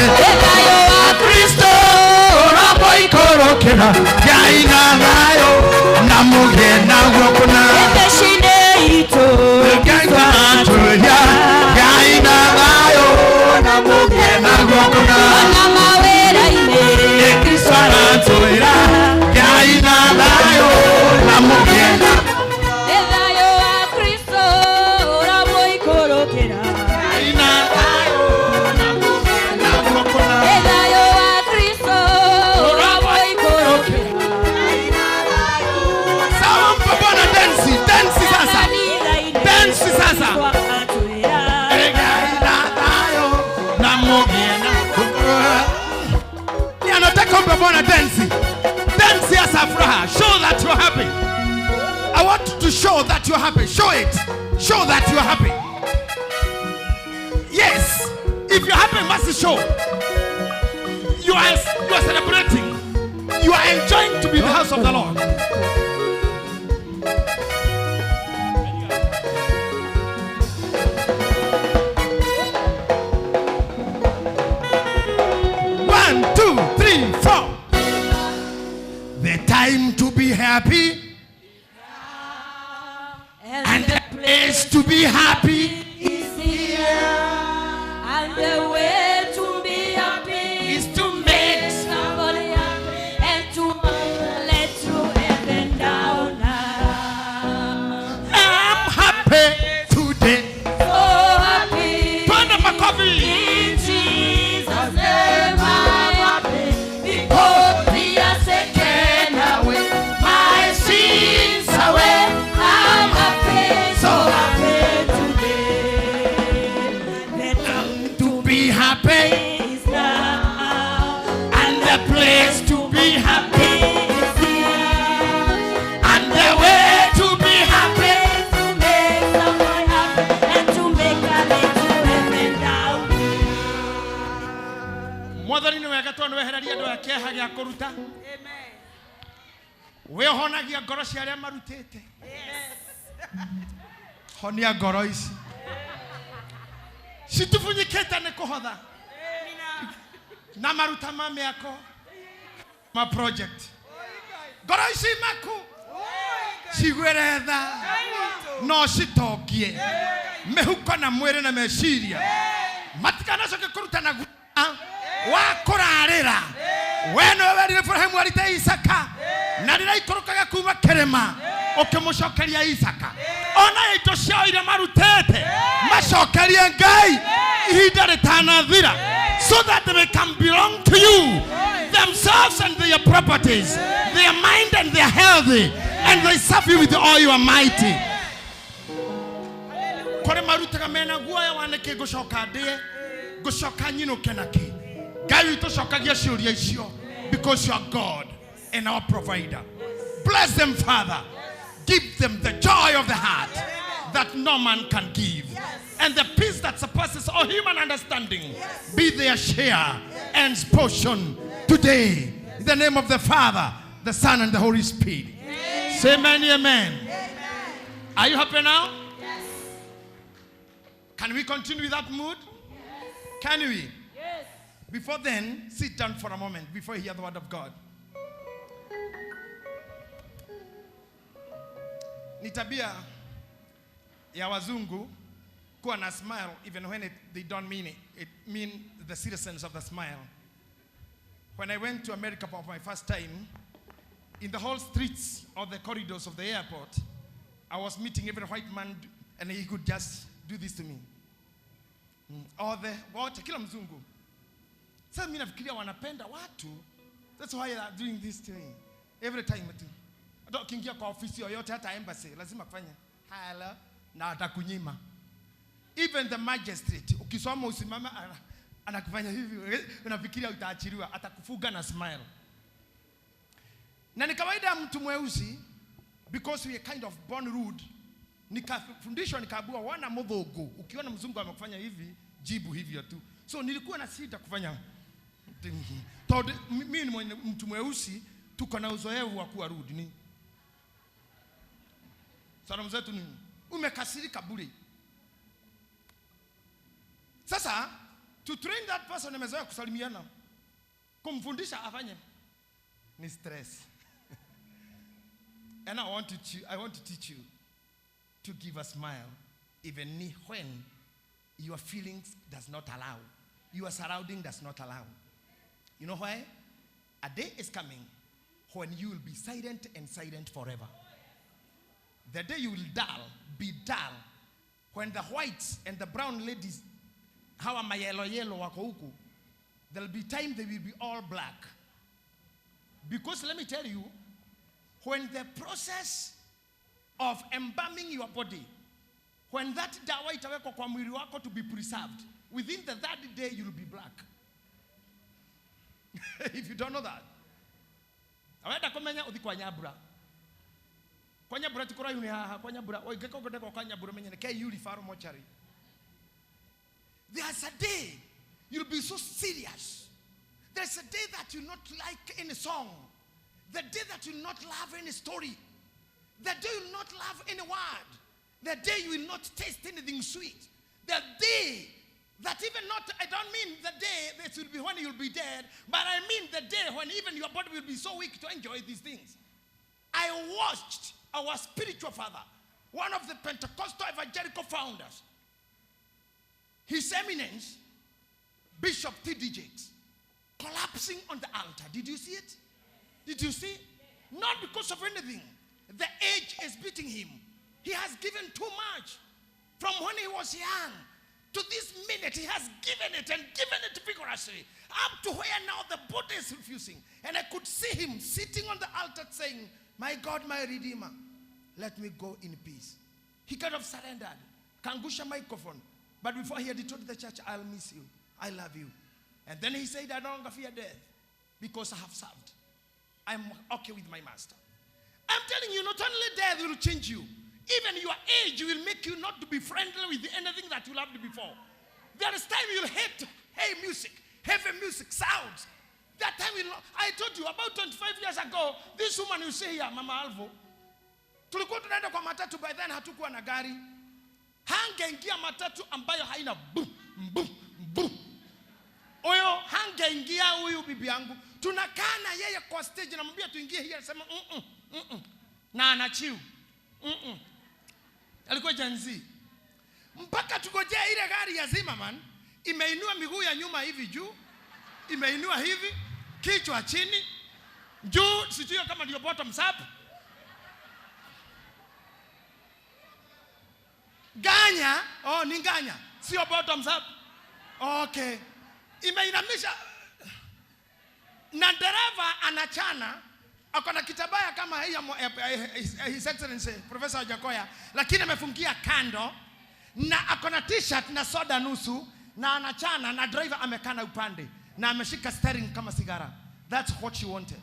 Thayo wa Kristo oromoikorokera. Yai na thayo. Na mũgĩ na guoko na. Mĩciĩ-inĩ itũ Kristo aratwĩra. Yai na thayo. Na mũgĩ na guoko na. Ona mawĩra-inĩ Kristo aratwĩra. Yai na thayo. Na mũgĩ na. Thayo wa Kristo oromoikorokera. Yai na thayo. Na mũgĩ na guoko na. Thayo wa Kristo oromoikorokera. Sawa, mpe Bwana densi, densi sasa. Densi sasa. Anataka umpe Bwana densi. Densi ya furaha. Show that you're happy. I want you to show that you're happy. Show it. Show that you're happy. Yes. If you're happy, must show. You are celebrating. You are enjoying to be in the house of the Lord. happy. And the place to be happy is here. And the way to be happy is to make somebody happy and to let you heaven down. I'm happy today. So happy. Turn up my coffee. In Jesus' name I'm happy. Because he has taken away my sins away. I'm happy, so happy today. The time to be happy is now. And the place to be happy is here. And the way to be happy is to make someone happy and to make a little heaven down. Mwathani nĩ wega tondũ nĩweheraria andũ aya kĩeha gĩa kũruta. Wĩhonagia ngoro cia arĩa marutĩte. Honia ngoro ici citubunyĩkĩte nĩ kũhotha na maruta ma mĩako ma project. Ngoro ici maku ciguĩre tha no citongie mĩhuko na mwĩrĩ na meciria matikanacoke kũruta na guoya wa kũrarĩra. We nĩwe werire Ibrahimu arute Isaka na rĩrĩa aikũrũkaga kuma kĩrĩma ũkĩmũcokeria Isaka. Ona indo ciao iria marutĩte macokerie Ngai ihinda rĩtanathira, so that they can belong to you themselves and their properties, their mind and their healthy, and they serve you with all your mighty. Kũrĩ marutaga mena guoya wa nĩkĩ ngũcoka ndĩe, ngũcoka nyinũke nakĩ. Ngai witũ cokagia ciũria icio because you are God and our provider. Bless them, Father. Give them the joy of the heart that no man can give. And the peace that surpasses all human understanding be their share and portion today. In the name of the Father, the Son, and the Holy Spirit. Say amen, amen. Are you happy now? Yes. Can we continue with that mood? Yes. Can we? Yes. Before then, sit down for a moment before you hear the word of God. Ni tabia ya wazungu kuwa na smile even when they don't mean it. It means the citizens of the smile. When I went to America for my first time, in the whole streets or the corridors of the airport, I was meeting every white man and he could just do this to me. Or the wote kila mzungu. Sasa mimi nafikiria wanapenda watu. That's why they are doing this to me. Every time. Hata ukiingia kwa ofisi yoyote hata embassy lazima kufanya hello na atakunyima. Even the magistrate ukisoma usimama anakufanya hivi, unafikiria utaachiliwa, atakufuga na smile. Na ni kawaida ya mtu mweusi because we are kind of born rude. Nikafundishwa nikaambiwa wana mudhugu, ukiona mzungu amekufanya hivi jibu hivyo tu. So nilikuwa na shida kufanya. Mimi ni mtu mweusi, tuko na uzoefu wa kuwa rude ni. Salamu zetu ni umekasirika bure. Sasa to train that person amezoea kusalimiana, kumfundisha afanye ni stress. And I want to teach you to give a smile even when your feelings does not allow, your surrounding does not allow. You know why? A day is coming when you will be silent and silent forever. The day you will be dull, when the whites and the brown ladies, hawa mayelo yellow wako huku, there'll be time they will be all black. Because let me tell you, when the process of embalming your body, when that dawa itawekwa kwa mwili wako to be preserved, within the third day you'll be black. If you don't know that. Awenda kumenya uthi kwa Nyambura. Kwa Nyambura ti kuraihu ni haha, kwa Nyambura, oigeko ngondeko kwa Nyambura menye ni KU Referral Mortuary. There's a day you'll be so serious. There's a day that you'll not like any song. The day that you'll not love any story. The day you'll not love any word. The day you will not taste anything sweet. The day that even not, I don't mean the day that will be when you'll be dead, but I mean the day when even your body will be so weak to enjoy these things. I watched our spiritual father, one of the Pentecostal evangelical founders, His Eminence, Bishop T.D. Jakes, collapsing on the altar. Did you see it? Did you see? Not because of anything. The age is beating him. He has given too much. From when he was young to this minute, he has given it and given it vigorously. Up to where now the body is refusing. And I could see him sitting on the altar saying, My God, my Redeemer, let me go in peace. He kind of surrendered. Kangusha microphone. But before he had told the church, I'll miss you. I love you. And then he said, I no longer fear death because I have served. I'm okay with my master. I'm telling you, not only death will change you, even your age will make you not to be friendly with anything that you loved before. There is time you'll hate hey music, heavy music, sounds. That time will not. I told you about 25 years ago, this woman you see here, Mama Alvo, tulikuwa tunaenda kwa matatu, by then hatukuwa na gari. Hangeingia matatu ambayo haina bu bu bu. Oyo hangeingia huyu bibi yangu. Tunakaa na yeye kwa stage, namwambia tuingie hii, anasema na anachiu. Alikuwa Gen Z. Mpaka tugojea ile gari ya Zimmerman imeinua miguu ya nyuma hivi juu, imeinua hivi, kichwa chini, juu, sijui kama ndio bottom up. Ganya, oh ni ganya, sio bottom up. Okay. Imeinamisha na dereva anachana, ako na kitabaya kama hii ya His Excellency Professor Ojakoya, lakini amefungia kando na ako na t-shirt na soda nusu na anachana na driver amekana upande na ameshika steering kama sigara. That's what she wanted.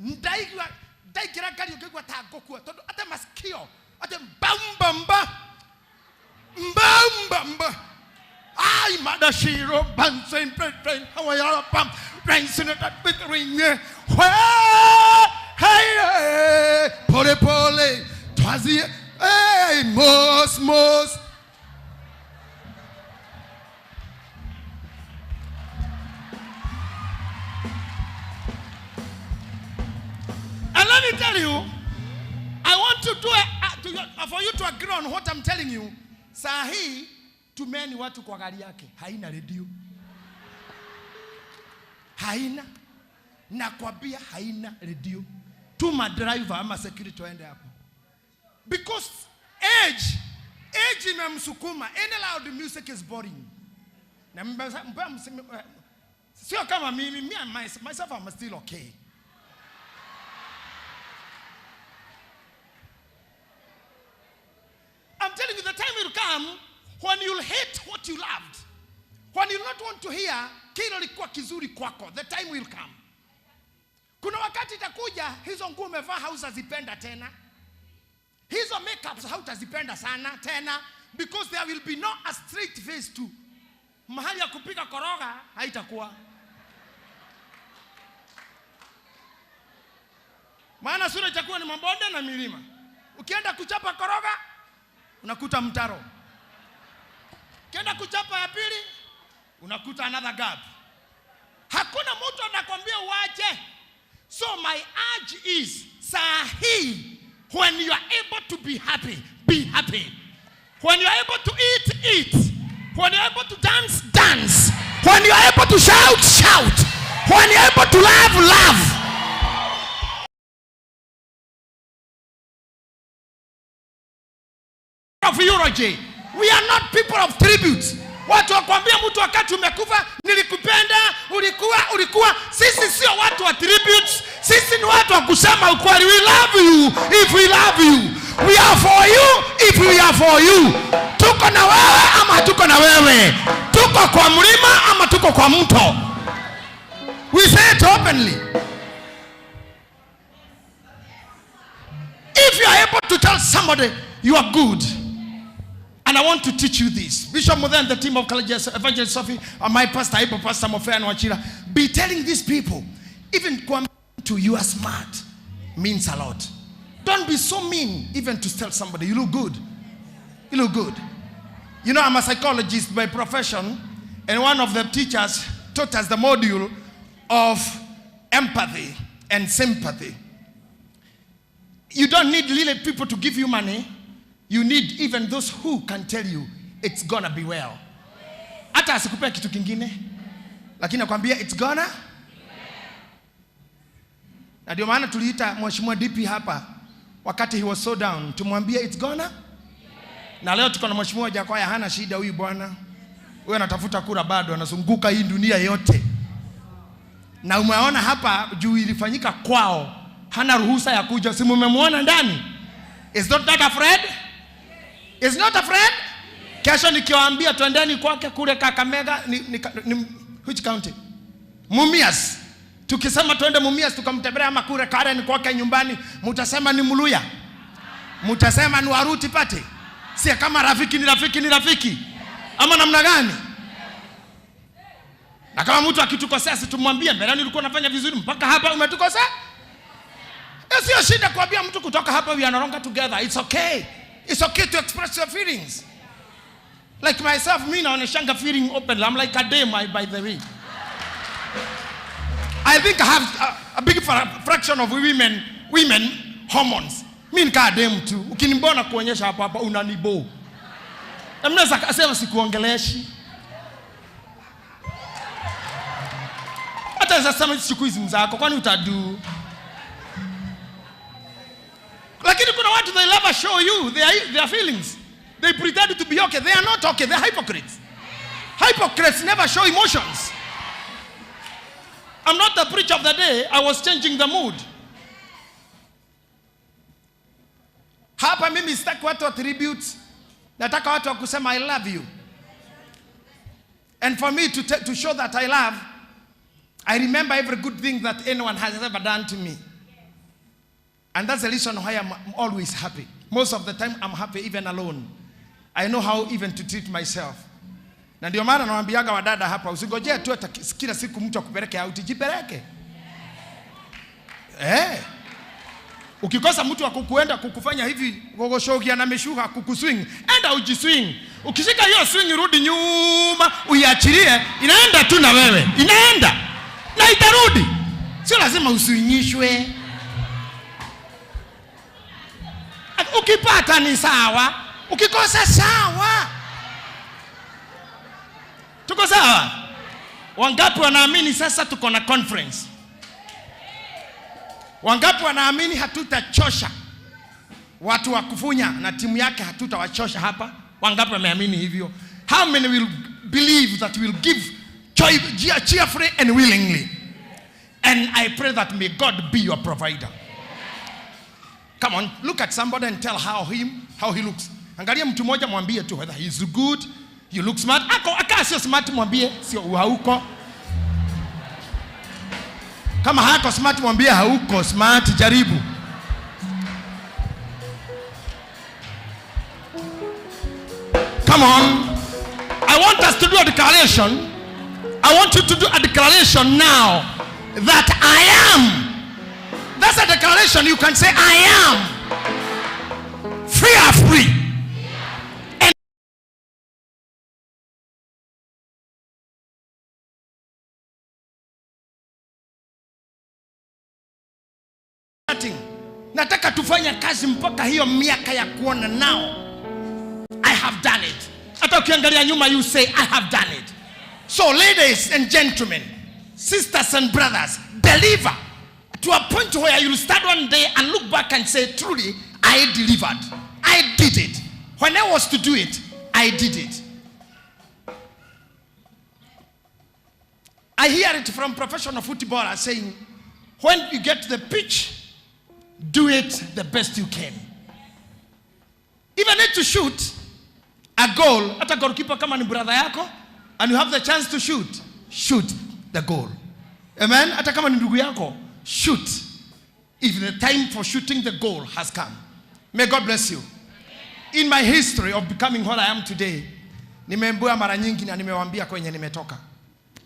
Ndaigwa ndaigira gari ukigwa ta ngũkua tondu ate masikio ate mbamba mbamba mbamba. I madashiro bansen brain how I pam raising it at ring hey pole pole twazi hey mos mos. And let me tell you, I want to do for you to agree on what I'm telling you. Sahi tumeni watu kwa gari yake haina redio, haina, nakwambia haina redio. Tuma driver ama security waende hapo, because age imemsukuma. Any loud music is boring. Na sio kama mimi, me and myself I'm still okay. I'm telling you, the time will come when you'll hate what you loved, when you'll not want to hear kile likuwa kizuri kwako. The time will come. Kuna wakati itakuja hizo nguo umevaa hautazipenda tena, hizo makeups hautazipenda sana tena, because there will be no a straight face to. Mahali ya kupika koroga haitakuwa. Maana sura itakuwa ni mabonde na milima. Ukienda kuchapa koroga unakuta mtaro. Ukienda kuchapa ya pili unakuta another gap. Hakuna mtu anakwambia uache. So my urge is, sahi, when you are able to be happy, be happy. When you are able to eat, eat. When you are able to dance, dance. When you are able to shout, shout. When you are able to love, love. Of eulogy. We are not people of tributes. Watu wakwambia mtu wakati umekufa nilikupenda, ulikuwa. Sisi sio watu wa tributes. Sisi ni watu wa kusema ukweli. We love you if we love you. We are for you if we are for you. Tuko na wewe ama tuko na wewe. Tuko kwa mlima ama tuko kwa mto. We say it openly. If you are able to tell somebody you are good, and I want to teach you this. Bishop Mother and the team of Colleges, Evangelist Sophie, and my pastor, Ibo Pastor Mofea and Wachira, be telling these people, even to you are smart, means a lot. Don't be so mean even to tell somebody, you look good. You look good. You know, I'm a psychologist by profession, and one of the teachers taught us the module of empathy and sympathy. You don't need little people to give you money. You need even those who can tell you it's gonna be well. Hata asikupea kitu kingine, lakini nakwambia it's gonna. Na ndio maana tuliita Mheshimiwa DP hapa wakati he was so down, tumwambie it's gonna. Na leo tuko na Mheshimiwa Jakoya, hana shida huyu bwana. Huyu anatafuta kura bado, anazunguka hii dunia yote. Na umeona hapa juu ilifanyika kwao, hana ruhusa ya kuja. Si mmemwona ndani? Is not that afraid? Is not afraid? Kesho nikiwaambia twendeni kwake kule Kakamega, ni which county? Mumias. Tukisema twende Mumias tukamtembelea ama kule Karen kwake nyumbani, mtasema ni Mluya. Mtasema ni Waruti Party. Si kama rafiki ni rafiki ni rafiki. Ama namna gani? Na kama mtu akitukosea si tumwambie mbeleni ulikuwa unafanya vizuri mpaka hapa umetukosea? Sio shida kuambia mtu kutoka hapa we are no longer together. It's okay. It's okay to express your feelings. Like myself, me naoneshanga feeling open. I'm like a dame, by the way. I think I have a big fraction of women hormones. Mi nikaa dame tu. Ukinibona kuonyesha hapa hapa unanibo. Na mnaweza kusema sikuongeleshi. Hata sasa siku hizi mzako kwani utadu? Lakini kuna watu they never show you their feelings. They pretend to be okay. They are not okay. They are hypocrites. Hypocrites never show emotions. I'm not the preacher of the day. I was changing the mood. Hapa mimi sitaki watu wa tribute. Nataka watu wa kusema I love you. And for me to show that I love, I remember every good thing that anyone has ever done to me. And that's the reason why I'm always happy. Most of the time I'm happy even alone. I know how even to treat myself. Na ndio maana nawaambiaga wadada hapa, usingojee tu kila siku mtu akupeleke out, jipeleke. Ukikosa mtu wa kukuenda kukufanya hivi gogoshogia na meshuha kukuswing, enda ujiswing. Ukishika hiyo swing rudi nyuma, uiachilie, inaenda tu na wewe. Inaenda. Na itarudi. Sio lazima uswingishwe. Ukipata ni sawa, ukikosa sawa. Tuko sawa? Wangapi wanaamini sasa tuko na conference? Wangapi wanaamini hatutachosha watu wa kufunya na timu yake, hatutawachosha hapa? Wangapi wameamini hivyo? How many will believe that we will give cheerfully and willingly? And I pray that may God be your provider. Come on, look at somebody and tell how he looks. Angalia mtu mmoja mwambie tu whether he is good, you look smart. Ako akaa sio smart mwambie sio hauko. Kama hako smart mwambie hauko smart, jaribu. Come on. I want us to do a declaration. I want you to do a declaration now that I am. That's a declaration. You can say, I am fear free. And nataka tufanye kazi mpaka hiyo miaka ya kuona now I have done it. Hata ukiangalia nyuma you say I have done it. So ladies and gentlemen, sisters and brothers, deliver to a point where you'll start one day and look back and say, truly, I delivered. I did it. When I was to do it, I did it. I hear it from professional footballers saying, when you get to the pitch, do it the best you can. Even if to shoot a goal, at a goalkeeper kama ni brother yako, and you have the chance to shoot, shoot the goal. Amen? Hata kama ni ndugu yako, shoot. If the time for shooting the goal has come. May God bless you. In my history of becoming what I am today, nimeambiwa mara nyingi na nimewaambia kwenye nimetoka.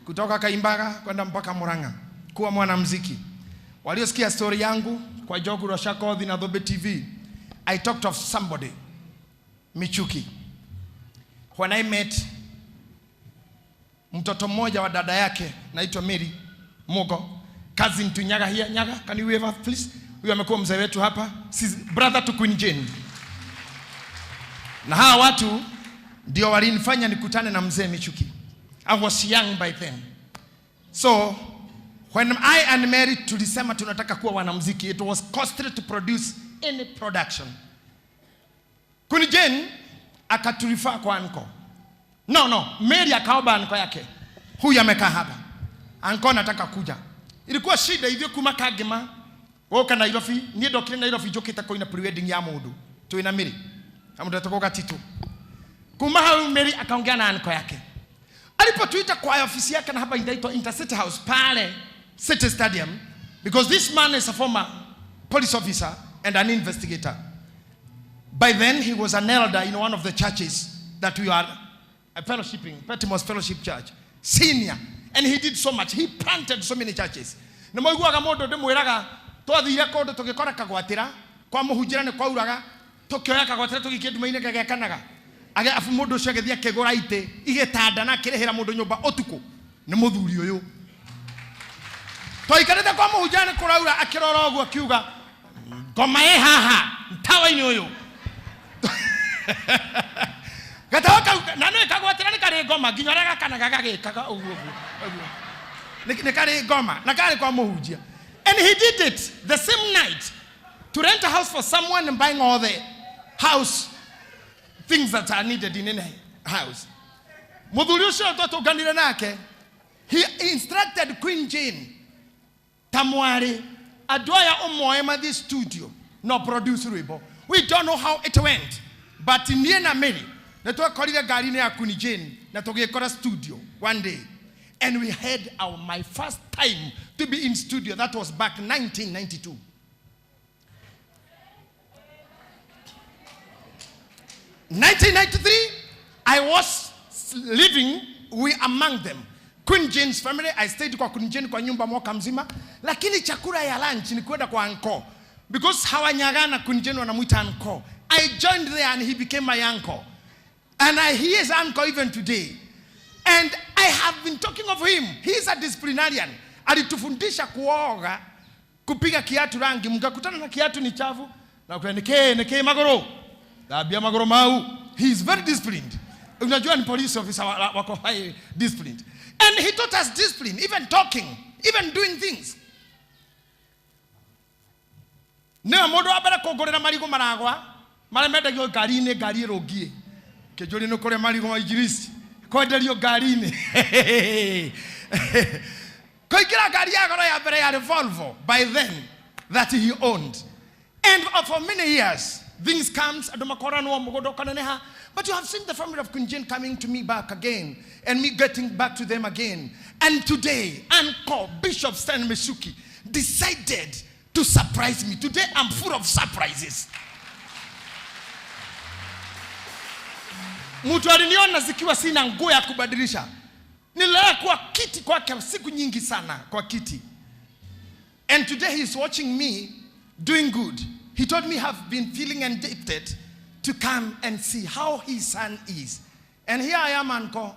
Kutoka Kaimbaga kwenda mpaka Murang'a kuwa mwanamuziki. Waliosikia story yangu kwa Jogu Roshakodhi na Thobe TV, I talked of somebody, Michuki. When I met mtoto mmoja wa dada yake naitwa Mary Mugo, cousin to Nyaga here. Nyaga, can you wave up please? Huyu amekuwa mzee wetu hapa, brother to Queen Jane. Na hawa watu ndio walinifanya nikutane na mzee Michuki. I was young by then. So when I and Mary tulisema tunataka kuwa wanamuziki, it was costly to produce any production. Queen Jane akaturifa kwa anko. No, Mary akaomba anko yake. Huyu amekaa hapa. Anko nataka kuja. Ilikuwa shida hivyo kuma kagema. Woka Nairobi, nie ndokire Nairobi njukite koina pre-wedding ya mundu. Twina Mary. Amundu etagwo Gatitu. Kuma hau Mary akaongea na anko yake. Alipotuita kwa ofisi yake na hapa inaitwa Intercity House pale City Stadium, because this man is a former police officer and an investigator. By then he was an elder in one of the churches that we are fellowshipping, Patmos Fellowship Church, senior. And he did so much. He planted so many churches. Na moiguaga mundu ndimwiraga twathire kundu tugikora kagwatira kwa muhunjira ni kwauraga tukioya kagwatira tugikie nduma-ini gagekanaga. Afu mundu ucio agithie akigura ite igitanda na akirihira mundu nyumba utuku ni muthuri uyu. Twaikarite kwa muhunjira ni kuraura akirora uguo akiuga ngoma ĩ haha tawa-inĩ ũyũ. Gatawa kau na nĩ kagwatira nĩ karĩ ngoma nginya ũrĩa gakanaga gagĩkaga ũguo ũguo. Nĩ karĩ ngoma na karĩ kwa mũhunjia. And he did it the same night to rent a house for someone and buying all the house things that are needed in any house. Muthuri ucio twatũnganire nake, he instructed Queen Jane tamwari andũ aya ũmoe mathiĩ studio no produce rwĩmbo. We don't know how it went, but niĩ na Mary nĩ twekorire ngari-inĩ ya Queen Jane na tũgĩkora studio one day, and we had our my first time to be in studio. That was back 1992. 1993, I was living we among them. Queen Jane's family. I stayed kwa Queen Jane kwa nyumba mwaka mzima, lakini chakula ya lunch ni kwenda kwa uncle, because hawanyagana Queen Jane wanamuita uncle. I joined there and he became my uncle, and he is uncle even today. And I have been talking of him. He is a disciplinarian. Alitufundisha kuoga, kupiga kiatu rangi. Mkakutana na kiatu ni chafu na kwa nike magoro. Tabia magoro mau. He is very disciplined. Unajua ni police officer wako high disciplined. And he taught us discipline, even talking, even doing things. Niwe mundu wa mbere kungurira marigu maragwa maria mendagio ngari-inĩ, ngari ĩrũngiĩ. Kĩnjũri nĩ kũrĩa marigu ma injilisti kwenderio ngari-inĩ. Kũingĩra ngari ya goro ya mbere ya Volvo by then that he owned. And for many years things comes, andũ makoranwo mũgũnda ũkaneneha. But you have seen the family of Queen Jane coming to me back again, and me getting back to them again. And today, Uncle Bishop Stan Michuki decided to surprise me. Today, I'm full of surprises. Mtu aliniona zikiwa sina nguo ya kubadilisha. Nililala kwa kiti kwake siku nyingi sana kwa kiti. And today he's watching me doing good. He told me I've been feeling indebted to come and see how his son is. And here I am, uncle,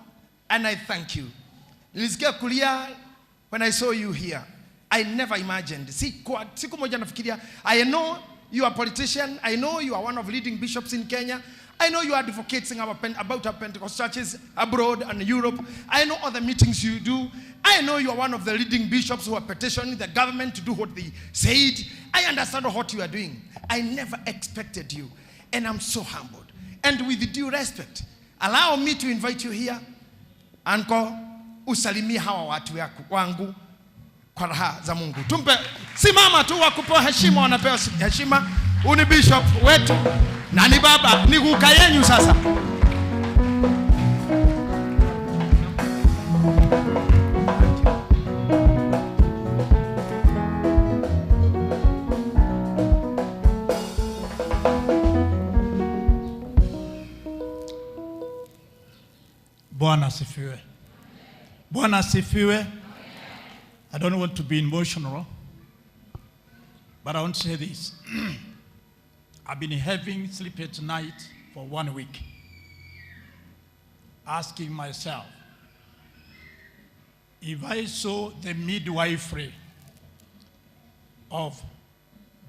and I thank you. Nilisikia kulia when I saw you here. I never imagined. Siku moja nafikiria, I know you are a politician. I know you are one of leading bishops in Kenya. I know you are advocating about our Pentecost churches abroad and Europe. I know other meetings you do. I know you are one of the leading bishops who are petitioning the government to do what they said. I understand what you are doing. I never expected you, and I'm so humbled. And with due respect, allow me to invite you here. Uncle, usalimie hawa watu wangu kwa raha za Mungu. Tumpe, simama tu wakupewa heshima, wanapewa heshima. Uni bishop wetu na ni baba, ni guka yenyu sasa. Bwana asifiwe. Bwana asifiwe. I don't want to be emotional, but I want to say this. I've been having sleepless night for 1 week, asking myself, if I saw the midwifery of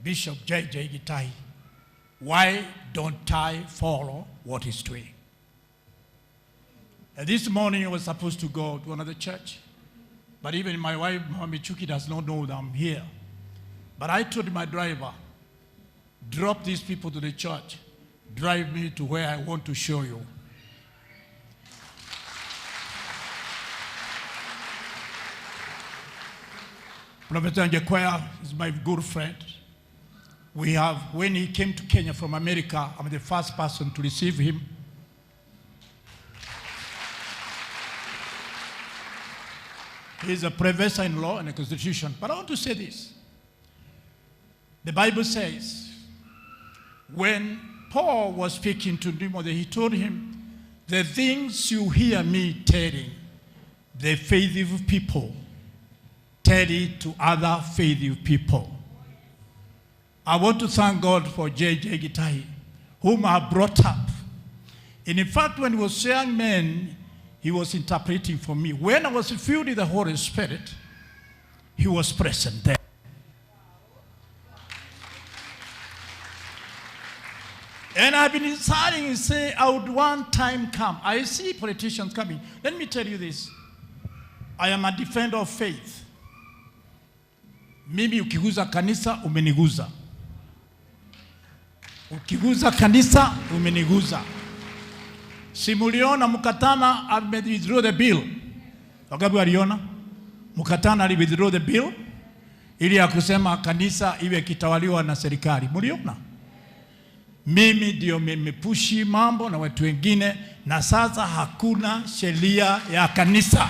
Bishop J.J. Gitahi, why don't I follow what he's doing? And this morning I was supposed to go to another church, but even my wife, Mama Michuki, does not know that I'm here. But I told my driver, drop these people to the church, drive me to where I want to show you. Professor Anjekoya is my good friend. When he came to Kenya from America, I'm the first person to receive him. He's a professor in law and the constitution. But I want to say this. The Bible says, when Paul was speaking to Timothy, he told him, the things you hear me telling, the faithful people, tell it to other faithful people. I want to thank God for J.J. Gitahi, whom I brought up. And in fact, when he was a young man, he was interpreting for me. When I was filled with the Holy Spirit, he was present there. And I've been deciding and say, I would one time come. I see politicians coming. Let me tell you this. I am a defender of faith. Mimi ukiguza kanisa, umeniguza. Ukiguza kanisa, umeniguza. Simuliona Mukatana ame withdraw the bill. Wagabi waliona? Mukatana ali withdraw the bill ili ya kusema kanisa iwe kitawaliwa na serikali. Muliona? Mimi ndio nimepushi mambo na watu wengine, na sasa hakuna sheria ya kanisa.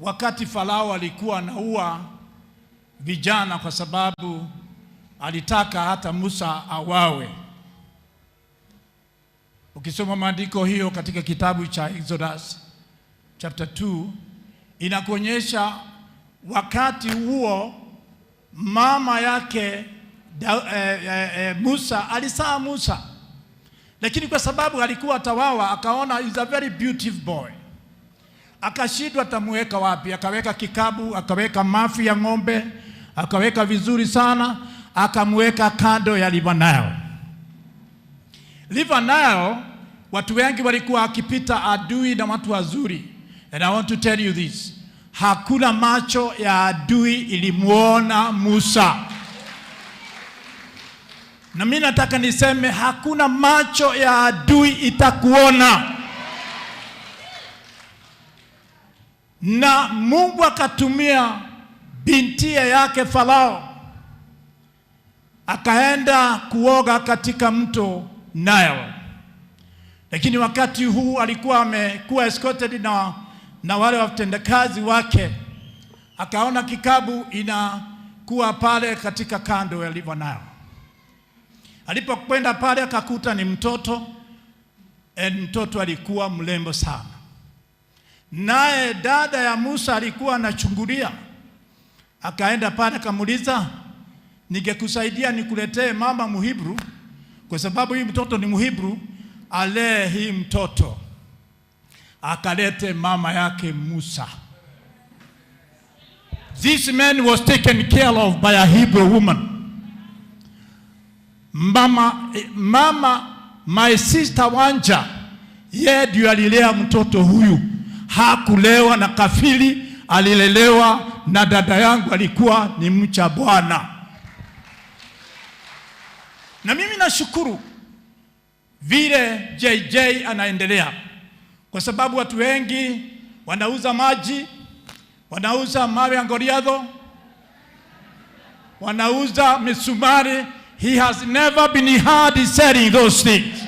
Wakati Farao alikuwa anaua vijana kwa sababu alitaka hata Musa awawe. Ukisoma maandiko hiyo katika kitabu cha Exodus chapter 2 inakuonyesha wakati huo mama yake Musa alizaa Musa. Lakini kwa sababu alikuwa atawawa, akaona is a very beautiful boy. Akashindwa atamuweka wapi, akaweka kikabu, akaweka mafi ya ng'ombe, akaweka vizuri sana, akamweka kando ya River Nile. River Nile, watu wengi walikuwa akipita, adui na watu wazuri. And I want to tell you this, hakuna macho ya adui ilimuona Musa. Na mimi nataka niseme hakuna macho ya adui itakuona. Na Mungu akatumia bintia yake Farao, akaenda kuoga katika mto Nile. Lakini wakati huu alikuwa amekuwa escorted na wale watendakazi wake. Akaona kikabu inakuwa pale katika kando ya River Nile. Alipokwenda pale akakuta ni mtoto, and mtoto alikuwa mrembo sana. Naye dada ya Musa alikuwa anachungulia. Akaenda pale akamuuliza, ningekusaidia nikuletee mama Muhibru, kwa sababu hii mtoto ni Muhibru, alee hii mtoto. Akalete mama yake Musa. This man was taken care of by a Hebrew woman. Mama, my sister Wanja, yeye ndiyo alilea mtoto huyu. Hakulewa na kafiri, alilelewa na dada yangu alikuwa ni mcha Bwana. Na mimi nashukuru vile JJ anaendelea, kwa sababu watu wengi wanauza maji, wanauza mawe ya Goliatho, wanauza misumari. He has never been heard selling those things.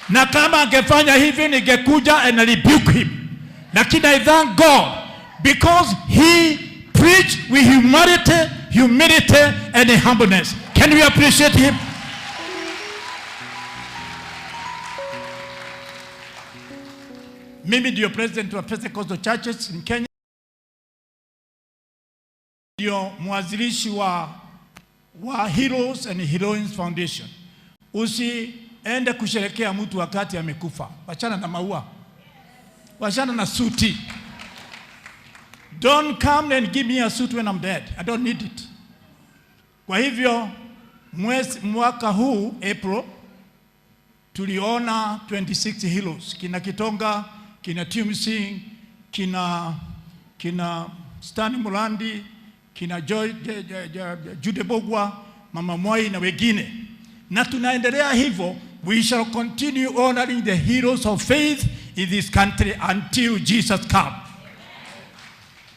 Na kama angefanya hivi ningekuja and rebuke him. Lakini I thank God because he preached with humanity, humility and humbleness. Can we appreciate him? Mimi ndio president wa Pentecostal Churches in Kenya, ndio mwanzilishi wa Heroes and Heroines Foundation. Usiende kusherekea mtu wakati amekufa. Wachana na maua, wachana na suti. Don't come and give me a suit when I'm dead. I don't need it. Kwa hivyo mwaka huu April tuliona 26 heroes, kina Kitonga, kina Tim Singh, kina Stan Mulandi, kina Joy, Jude Bogwa, Mama Mwai na wengine. Na tunaendelea hivyo, we shall continue honoring the heroes of faith in this country until Jesus comes.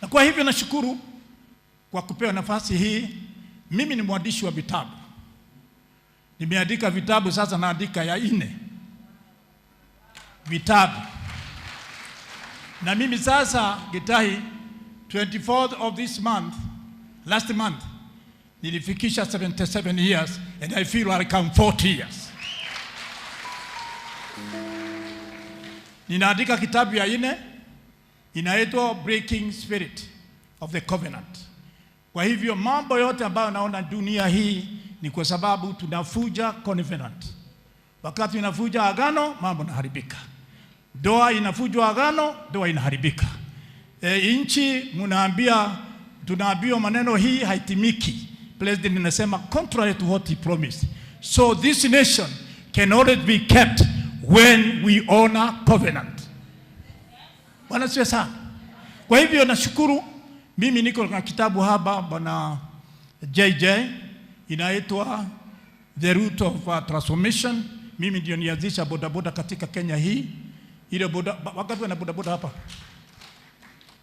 Na kwa hivyo nashukuru kwa kupewa nafasi hii. Mimi ni mwandishi wa vitabu. Nimeandika vitabu, sasa naandika ya 4 vitabu. Na mimi sasa Gitahi, 24th of this month, last month, nilifikisha 77 years and I feel like I'm 40 years. Ninaandika kitabu ya 4 inaitwa Breaking Spirit of the Covenant. Kwa hivyo mambo yote ambayo naona dunia hii ni kwa sababu tunafuja covenant. Wakati unafuja agano, mambo yanaharibika. Doa inafujwa agano, doa inaharibika. Nchi mnaambia, tunaambiwa maneno hii haitimiki. President anasema contrary to what he promised. So this nation can only be kept when we honor covenant. Bwana siwe sana. Kwa hivyo nashukuru, mimi niko na kitabu hapa bwana JJ inaitwa The Root of Transformation. Mimi ndio nianzisha bodaboda katika Kenya hii. Ile boda, wakati na bodaboda hapa.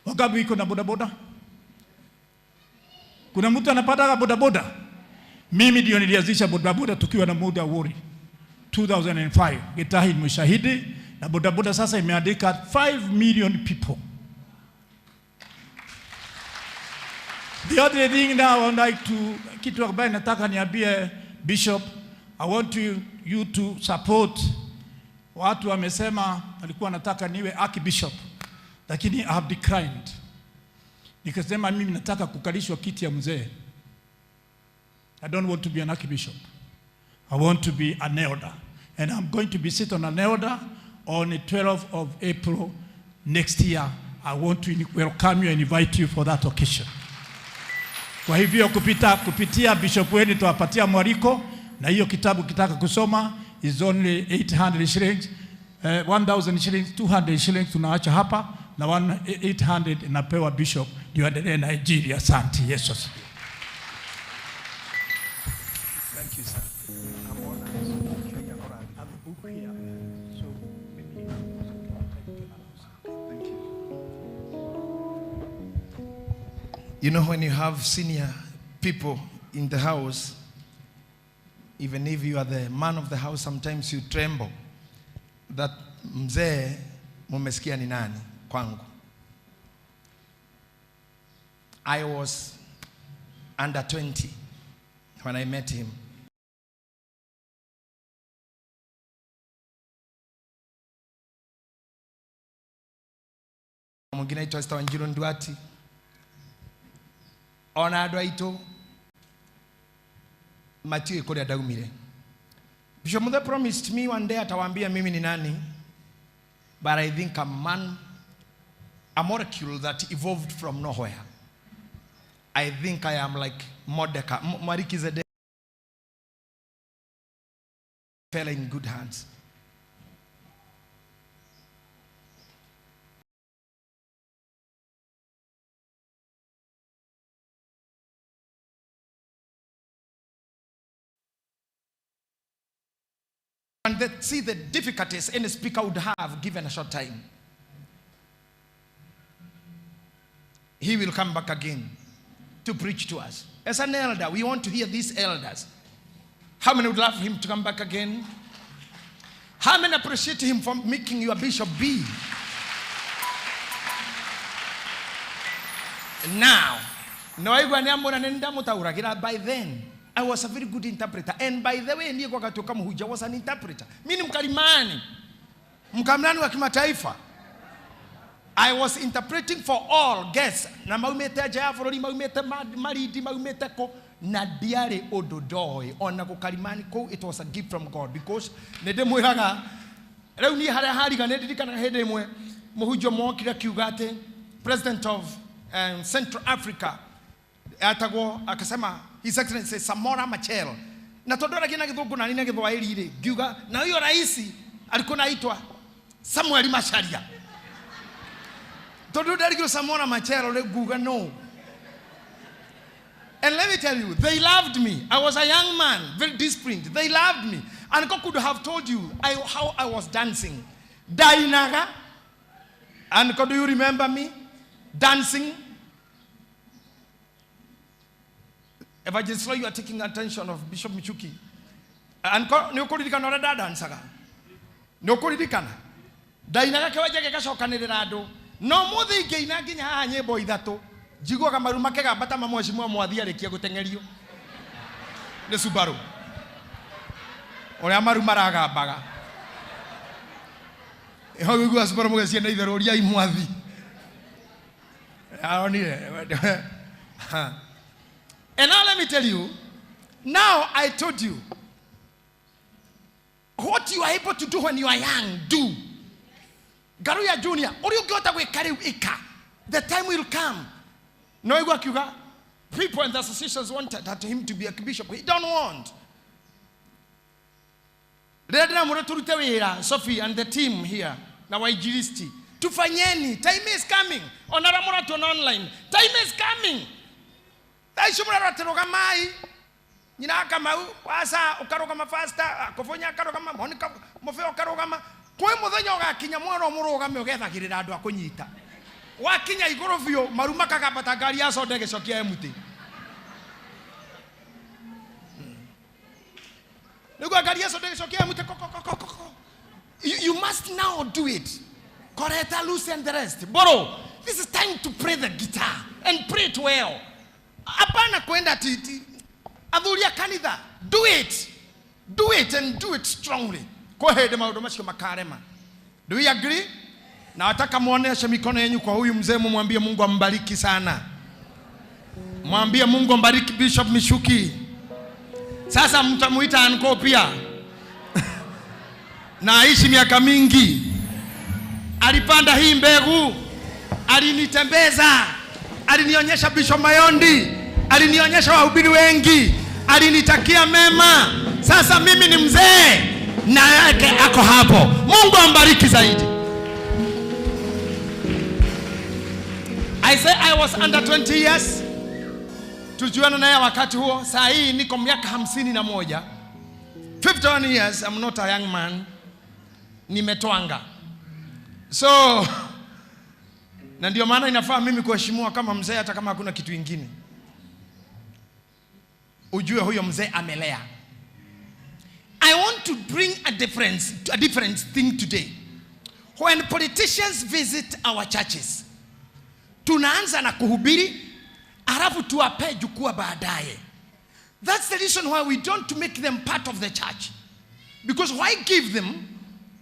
Wakati iko na bodaboda? Kuna mtu anapata bodaboda? Mimi ndio nilianzisha bodaboda tukiwa na muda wori 2005. Gitahi ni mshahidi. Na bodaboda sasa imeandika 5 million people. The other thing now I would like to, kitu ambaye nataka niambie Bishop, I want you to support. Watu wamesema alikuwa nataka niwe archbishop, lakini I have declined. Nikasema mimi nataka kukalishwa kiti ya mzee. I don't want to be an archbishop. I want to be an elder. And I'm going to be sit on an elder on the 12th of April next year. I want to welcome you and invite you for that occasion. Kwa hivyo kupitia bishop wenu tuwapatia mwaliko, na hiyo kitabu kitaka kusoma is only 800 shillings, 1000 shillings, 200 shillings tunaacha hapa, na 800 inapewa bishop ndio aendelee na Injili. Asante. Yesu asifiwe. Thank you, sir. I'm honored. I have a book here. So maybe thank you. You know, when you have senior people in the house, even if you are the man of the house, sometimes you tremble that mzee mumesikia ni nani kwangu. I was under 20 when I met him. Mwingine aitwa Esther Wanjiru Nduati. Ona andũ aitũ matiũĩ kũrĩa ndaumire. Bishop Muthe promised me one day atawaambia mimi ni nani, but I think a man, a molecule that evolved from nowhere. I think I am like Mordecai. Melchizedek fell in good hands. And they see the difficulties any speaker would have given a short time. He will come back again to preach to us. As an elder, we want to hear these elders. How many would love him to come back again? How many appreciate him for making your bishop be? Now, no aigua nĩ amwĩra nĩ ndamũtaũragĩra. By then I was a very good interpreter. And by the way, niĩ gwagatuĩka mũhunjia was an interpreter. Mi ni mkalimani, mkalimani wa kimataifa. I was interpreting for all guests na maumĩte nja ya bũrũri, maumĩte Malindi, maumĩte kũ, na ndiarĩ ũndũ ndoĩ ona gũkarimani kũu. It was a gift from God, because nĩ ndĩmwĩraga rĩu niĩ harĩa hariga nĩ ndirikanaga hĩndĩ ĩmwe mũhunjia mokire akiuga atĩ president of Central Africa atagwo, akasema His Excellency Samora Machel, na tondũ aragia na Gĩthũngũ nani na Gĩthwaĩri rĩ, ngiuga na huyo rais alikuwa naitwa Samuel Macharia, tondũ ndarigirwo Samora Machel rĩ, nguga no. And let me tell you, they loved me. I was a young man, very disciplined. They loved me. And God could have told you how I was dancing. Dainaga. And God, do you remember me? Dancing. Evangelist Roy, you are taking attention of Bishop Michuki. And God, nĩ ũkũririkana ũrĩa ndadancaga? Nĩ ũkũririkana? Ndainaga kĩwanja gĩgacokanĩrĩra andũ. No mũthĩ ingĩina nginya haha nyĩmbo ithatũ, njiguaga maru makĩgamba ta mamwecimua mwathi arĩkia gũteng'erio nĩ Subaru, ũrĩa maru maragambaga. Hau ũiguaga Subaru mũgĩciĩ na itherũ ũriai mwathi aronire. And now let me tell you, now I told you what you are able to do when you are young, do. Garuya Junior, ũrĩa ũngĩhota gwĩka rĩu ĩka. The time will come. No igua akiuga people and the associations wanted that him to be a bishop. He don't want. Rĩrĩa ndĩramwĩra tũrute wĩra, Sophie and the team here na wainjilisti, tufanyeni, time is coming. Ona arĩa mũratuona online, time is coming. Thaa icio mũrarora atĩ rũgamai, nyina wa Kamau waca ũkarũgama, faster Kũbũnya akarũgama, Monica Mũbeo ũkarũgama. Kwĩ mũthenya ũgakinya mwana mũrũgame ũgethagĩrĩra andũ a kũnyita. Wakinya igũrũ biũ maru makagamba ta ngari ya soda ĩgĩcokia empty. Nĩguo ngari ya soda ĩgĩcokia empty ko, ko, ko, ko, ko. You must now do it. Coretta, Lucy and the rest. Boro, this is time to play the guitar and play it well. Hapana kwenda titi. Athuri a kanitha, do it. Do it and do it strongly. Kwa hĩndĩ maũndũ macio makarema. Do we agree? Na nataka muoneshe mikono yenu kwa huyu mzee, mumwambie Mungu ambariki sana. Mwambie Mungu ambariki Bishop Michuki. Sasa mtamuita anko pia. Na aishi miaka mingi. Alipanda hii mbegu, alinitembeza, alinionyesha Bishop Mayondi, alinionyesha wahubiri wengi, alinitakia mema. Sasa mimi ni mzee na yake ako hapo. Mungu ambariki zaidi. I say I was under 20 years. Tujuana naye wakati huo. Saa hii niko miaka 51. 51 years, I'm not a young man. Nimetwanga. So, na ndio maana inafaa mimi kuheshimiwa kama mzee hata kama hakuna kitu ingine. Ujue huyo mzee amelea. I want to bring a different thing today. When politicians visit our churches, tunaanza na kuhubiri, alafu tuwape jukwaa baadaye. That's the reason why we don't make them part of the church. Because why give them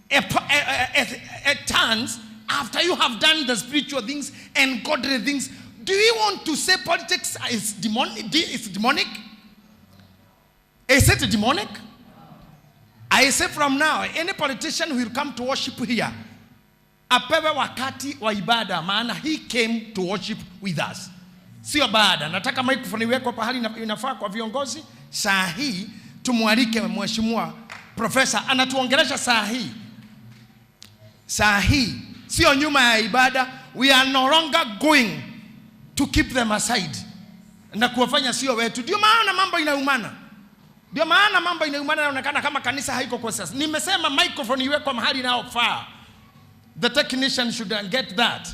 a chance after you have done the spiritual things and godly things? Do you want to say politics is demonic? Is demonic? Is it demonic? I say from now, any politician who will come to worship here, apewe wakati wa ibada, maana he came to worship with us. Sio baada. Nataka microphone iwekwe pahali inafaa kwa viongozi. Saa hii tumwalike mheshimiwa profesa, anatuongelesha saa hii. Saa hii sio nyuma ya ibada. We are no longer going to keep them aside na kuwafanya sio wetu. Ndio maana mambo inaumana. Ndio maana mambo inaumana, inaonekana kama kanisa haiko kwa sasa. Nimesema microphone iwekwe mahali inayofaa. The technician should get that.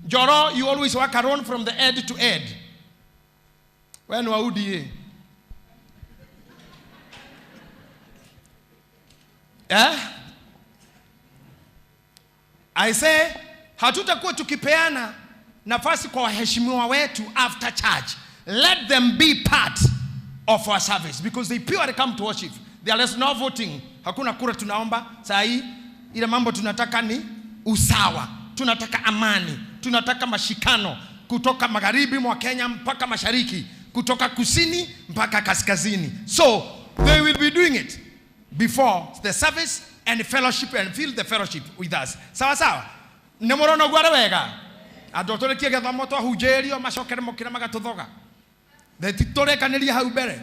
Joro, you always work around from the end to end. When wa UDA? Eh? I say, hatutakuwa tukipeana nafasi kwa waheshimiwa wetu after church. Let them be part of our service because they purely come to worship. There is no voting. Hakuna kura tunaomba saa hii. Ile mambo tunataka ni usawa, tunataka amani, tunataka mashikano kutoka magharibi mwa Kenya mpaka mashariki, kutoka kusini mpaka kaskazini. So they will be doing it before the service and fellowship and feel the fellowship with us. Sawa sawa. Nĩ mũrona ũguo arĩ wega? Andũ tũrĩkie gĩthomo twahunjĩrio macokere mokĩra magatũthoga. Tũrekanĩria hau mbere.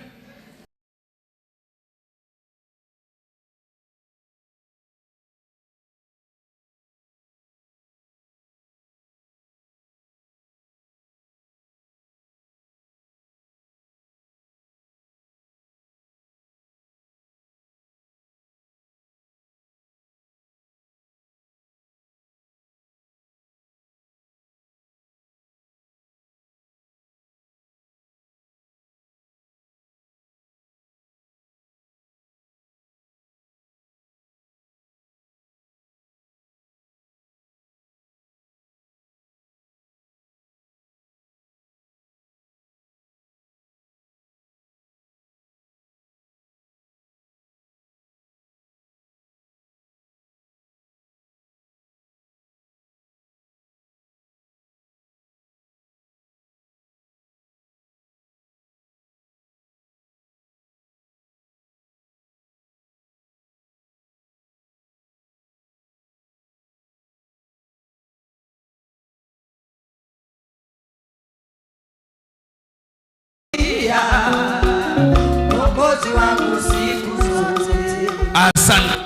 Mwokozi wangu siku zote. Asante.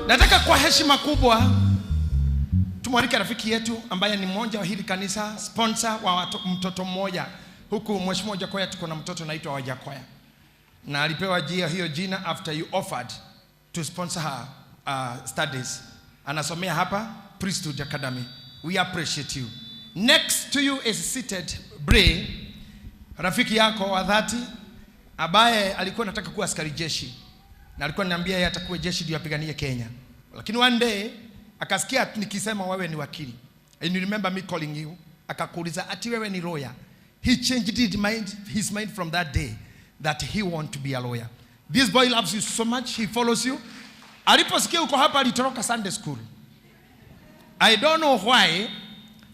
Nataka kwa heshima kubwa tumwalike rafiki yetu ambaye ni mmoja wa hili kanisa, sponsor wa mtoto mmoja. Huku Mheshimiwa Wajackoyah tuko na mtoto anaitwa Wajackoyah. Na alipewa hiyo jina after you offered to sponsor her studies. Anasomea hapa Priesthood Academy. We appreciate you. Next to you is seated Bray, rafiki yako wa dhati ambaye alikuwa anataka kuwa askari jeshi. Na alikuwa ananiambia yeye atakuwa jeshi ndio apiganie Kenya. Lakini one day akasikia nikisema wewe ni wakili. And you remember me calling you, akakuuliza ati wewe ni lawyer. He changed his mind from that day that he want to be a lawyer. This boy loves you so much, he follows you. Aliposikia uko hapa alitoroka Sunday school. I don't know why.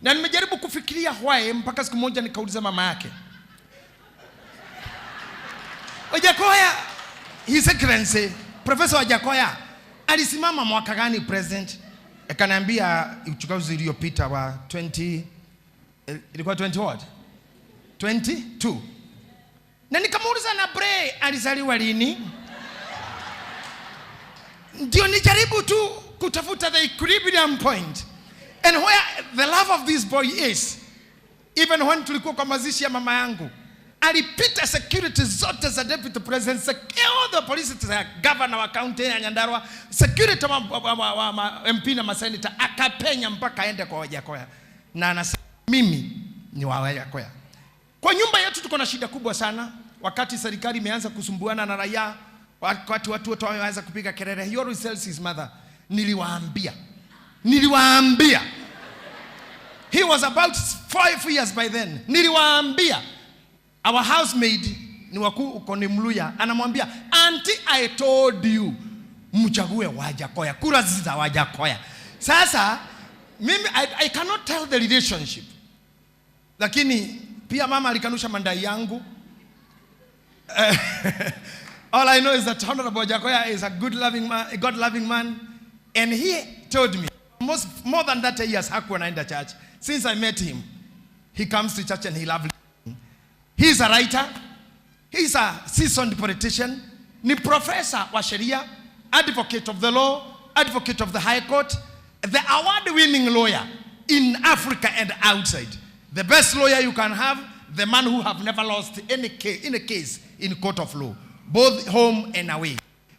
Na nimejaribu kufikiria why mpaka siku moja nikauliza mama yake. Wajackoyah, His Excellency Professor Wajackoyah alisimama mwaka gani president? Akaniambia uchaguzi uliopita wa 20, ilikuwa 20 what? 22. Na nikamuuliza na Bray alizaliwa lini? Ndio nijaribu tu kutafuta the equilibrium point. And where the love of this boy is, even when tulikuwa kwa mazishi ya mama yangu, alipita security zote za deputy president, all the police za governor wa county ya Nyandarua, security wa MP na maseneta, akapenya mpaka aende kwa Wajackoyah. Na anasema mimi ni wa Wajackoyah. Kwa nyumba yetu tuko na shida kubwa sana. Wakati serikali imeanza kusumbuana na raia, wakati watu wote wameanza kupiga kelele, he always tells his mother, niliwaambia. He was about 5 years by then. Niliwaambia. Our housemaid ni wakuu uko ni Mluya, anamwambia auntie, I told you mchague Wajackoyah, kura za Wajackoyah. Sasa mimi I cannot tell the relationship, lakini pia mama alikanusha mandai yangu. All I know is that Honorable Wajackoyah is a good loving man, a God loving man, and he told me more than that years hakuwa anaenda church. Since I met him, he comes to church and he loves. He is a writer. He is a seasoned politician. Ni professor wa sheria, advocate of the law, advocate of the High Court, the award-winning lawyer in Africa and outside. The best lawyer you can have, the man who have never lost any case in court of law, both home and away.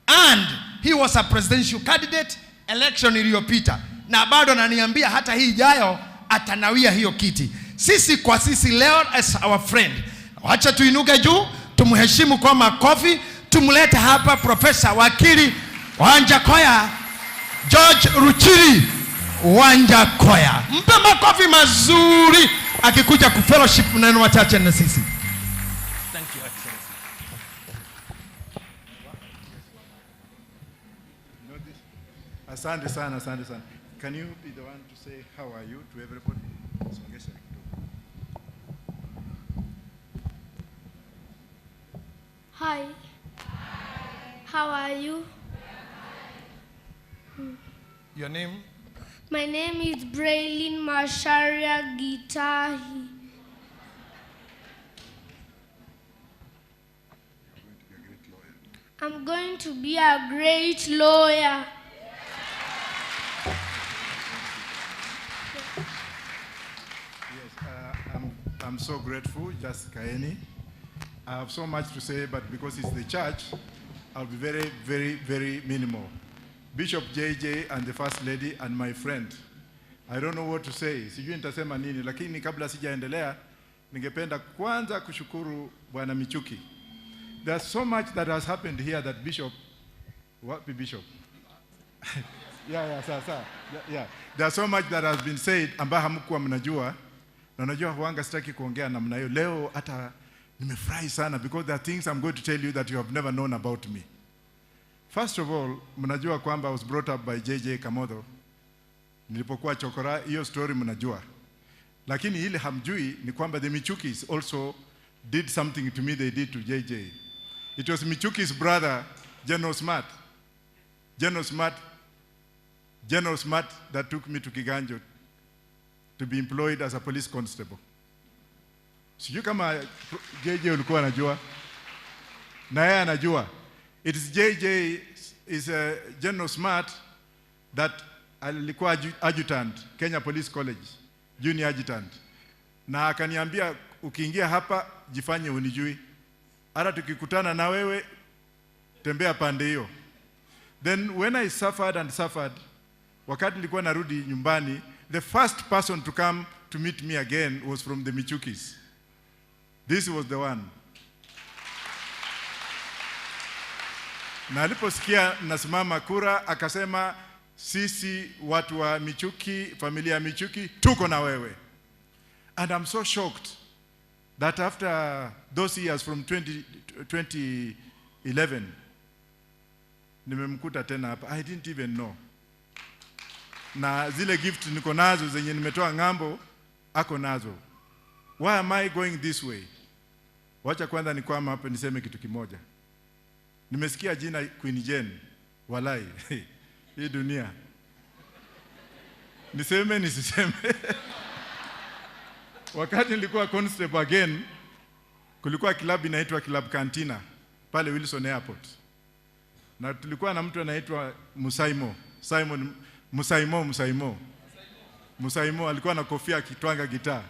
And he was a presidential candidate election iliyopita. Na bado ananiambia hata hii ijayo atanawia hiyo kiti. Sisi kwa sisi leo as our friend, wacha tuinuke juu, tumheshimu kwa makofi, tumlete hapa Professor Wakili Wajackoyah, George Ruchiri Wajackoyah. Mpe makofi mazuri. akikuja kufellowship maneno machache na sisi. Thank you, Excellency. Asante sana, asante sana. Can you be the one to say how are you to everybody? Songesha kidogo. Hi. How are you? Your name? My name is Braylin Masharia Gitahi. I'm going to be a great lawyer. Yes, I'm so grateful, just Kaeni. I have so much to say, but because it's the church, I'll be very, very, very minimal. Bishop JJ and the First Lady and my friend. I don't know what to say. Sijui nitasema nini, lakini kabla sijaendelea, ningependa kwanza kushukuru Bwana Michuki. There's so much that has happened here that Bishop, what be Bishop? Yeah, sawa, sawa. Yeah. There's so much that has been said ambayo hamkuwa mnajua. Na unajua huanga sitaki kuongea namna hiyo. Leo hata nimefurahi sana because there are things I'm going to tell you that you have never known about me. First of all, mnajua kwamba I was brought up by JJ Kamotho. Nilipokuwa chokora, hiyo story mnajua. Lakini ile hamjui ni kwamba the Michukis also did something to me they did to JJ. It was Michuki's brother, General Smart. General Smart that took me to Kiganjo to be employed as a police constable. Sijui kama JJ ulikuwa anajua. Na yeye anajua. It is JJ, is a General Smart that alikuwa adjutant, Kenya Police College, junior adjutant. Na akaniambia ukiingia hapa jifanye unijui. Hata tukikutana na wewe tembea pande hiyo. Then when I suffered and suffered, wakati nilikuwa narudi nyumbani, the first person to come to meet me again was from the Michukis. This was the one. Na aliposikia nasimama kura, akasema sisi watu wa Michuki, familia ya Michuki, tuko na wewe. And I'm so shocked that after those years from 2011, nimemkuta tena hapa. I didn't even know. Na zile gift niko nazo zenye nimetoa ng'ambo, ako nazo. Why am I going this way? Wacha kwanza nikwama hapa niseme kitu kimoja. Nimesikia jina Queen Jane, walai, hii dunia. Niseme nisiseme. Wakati nilikuwa constable again, kulikuwa club inaitwa Club Cantina pale Wilson Airport. Na tulikuwa na mtu anaitwa Musaimo, Simon Musaimo. Musaimo alikuwa na kofia akitwanga gitaa.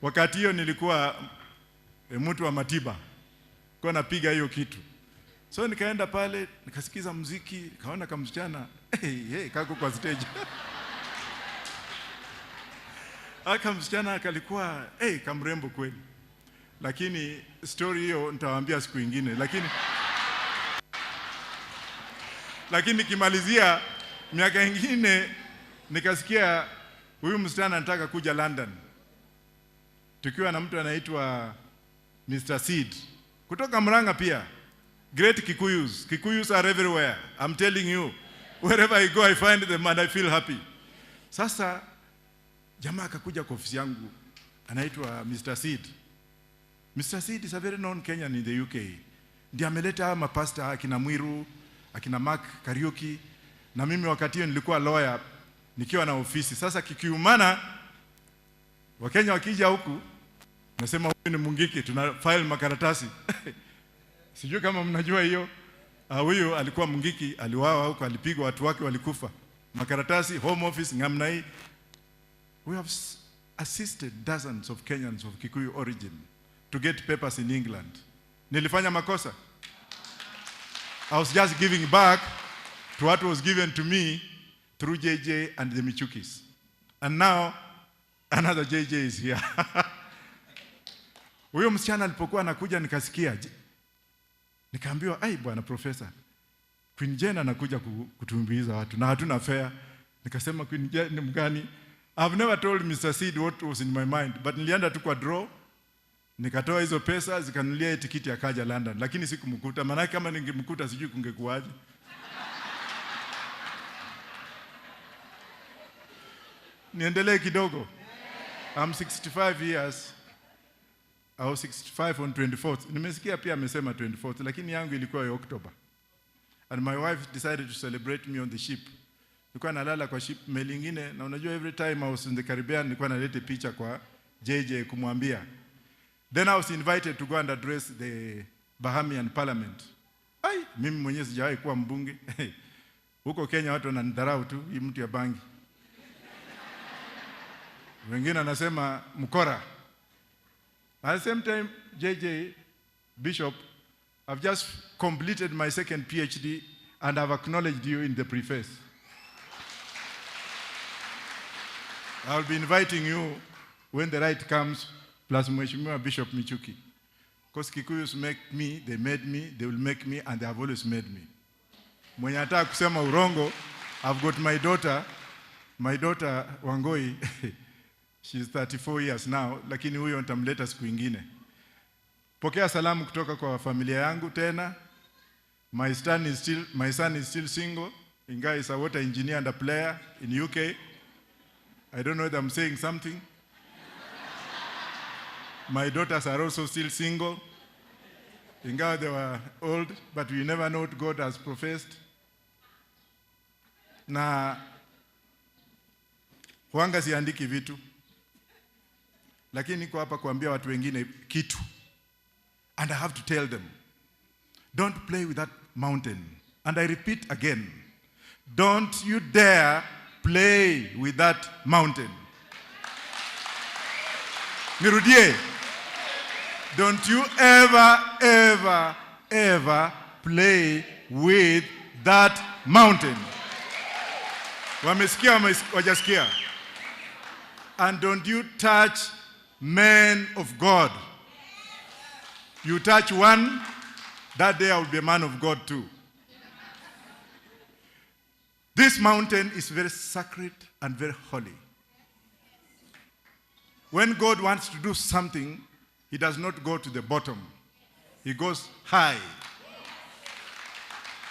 Wakati hiyo nilikuwa mtu wa Matiba. Kwa napiga hiyo kitu. So nikaenda pale, nikasikiza muziki, nikaona kama msichana, hey, kako kwa stage. Aka msichana akalikuwa, hey, kamrembo kweli. Lakini story hiyo nitawaambia siku nyingine. Lakini nikimalizia miaka nyingine nikasikia huyu msichana anataka kuja London. Tukiwa na mtu anaitwa Mr. Seed kutoka Murang'a pia. Great Kikuyus. Kikuyus are everywhere. I'm telling you. Wherever I go I find them and I feel happy. Sasa jamaa akakuja kwa ofisi yangu anaitwa Mr. Seed. Mr. Seed is a very known Kenyan in the UK. Ndiye ameleta haya mapasta akina Mwiru, akina Mark Kariuki, na mimi wakati hiyo nilikuwa lawyer nikiwa na ofisi. Sasa kikiumana Wakenya wakija huku nasema huyu ni Mungiki, tuna file makaratasi. Sijui kama mnajua hiyo. Huyu alikuwa Mungiki, aliuawa huko, alipigwa, watu wake walikufa. Makaratasi, Home Office, ngamna hii. We have assisted dozens of Kenyans of Kikuyu origin to get papers in England. Nilifanya makosa? I was just giving back to what was given to me through JJ and the Michukis. And now, another JJ is here. Huyo msichana alipokuwa anakuja nikasikia. Nikaambiwa, ai bwana professor, Queen Jane anakuja kutumbuiza watu na hatuna fare. Nikasema Queen Jane ni mgani? I've never told Mr. Seed what was in my mind, but nilienda tu kwa draw, nikatoa hizo pesa zikanunulia tikiti akaja London, lakini sikumkuta, maana kama ningemkuta sijui kungekuwaje. Niendelee kidogo. I'm 65 years. I was 65 on 24th. Nimesikia pia amesema 24th, lakini yangu ilikuwa ya October. And my wife decided to celebrate me on the ship. Nilikuwa nalala kwa ship meli nyingine, na unajua every time I was in the Caribbean nilikuwa naleta picha kwa JJ kumwambia. Then I was invited to go and address the Bahamian Parliament. Ai, mimi mwenyewe sijawahi kuwa mbunge. Huko Kenya watu wananidharau tu, hii mtu ya bangi. Wengine anasema mkora. At the same time, JJ, Bishop, I've just completed my second PhD and I've acknowledged you in the preface. I'll be inviting you when the right comes, plus Mheshimiwa Bishop Michuki. Because Kikuyus make me, they made me, they will make me, and they have always made me. Mwenye anataka kusema urongo, I've got my daughter Wangoi, she's 34 years now, lakini huyo nitamleta siku ingine. Pokea salamu kutoka kwa familia yangu tena. My son is still single. Inga is a water engineer and a player in UK. I don't know whether I'm saying something. My daughters are also still single. Ingawa they were old, but we never know what God has professed. Na huanga siandiki vitu, lakini niko hapa kuambia watu wengine kitu. And I have to tell them, don't play with that mountain. And I repeat again, don't you dare play with that mountain. Nirudie. Don't you ever, ever, ever play with that mountain. Wamesikia, wajasikia. And don't you touch men of God. You touch one, that day I will be a man of God too. This mountain is very sacred and very holy. When God wants to do something, he does not go to the bottom. He goes high.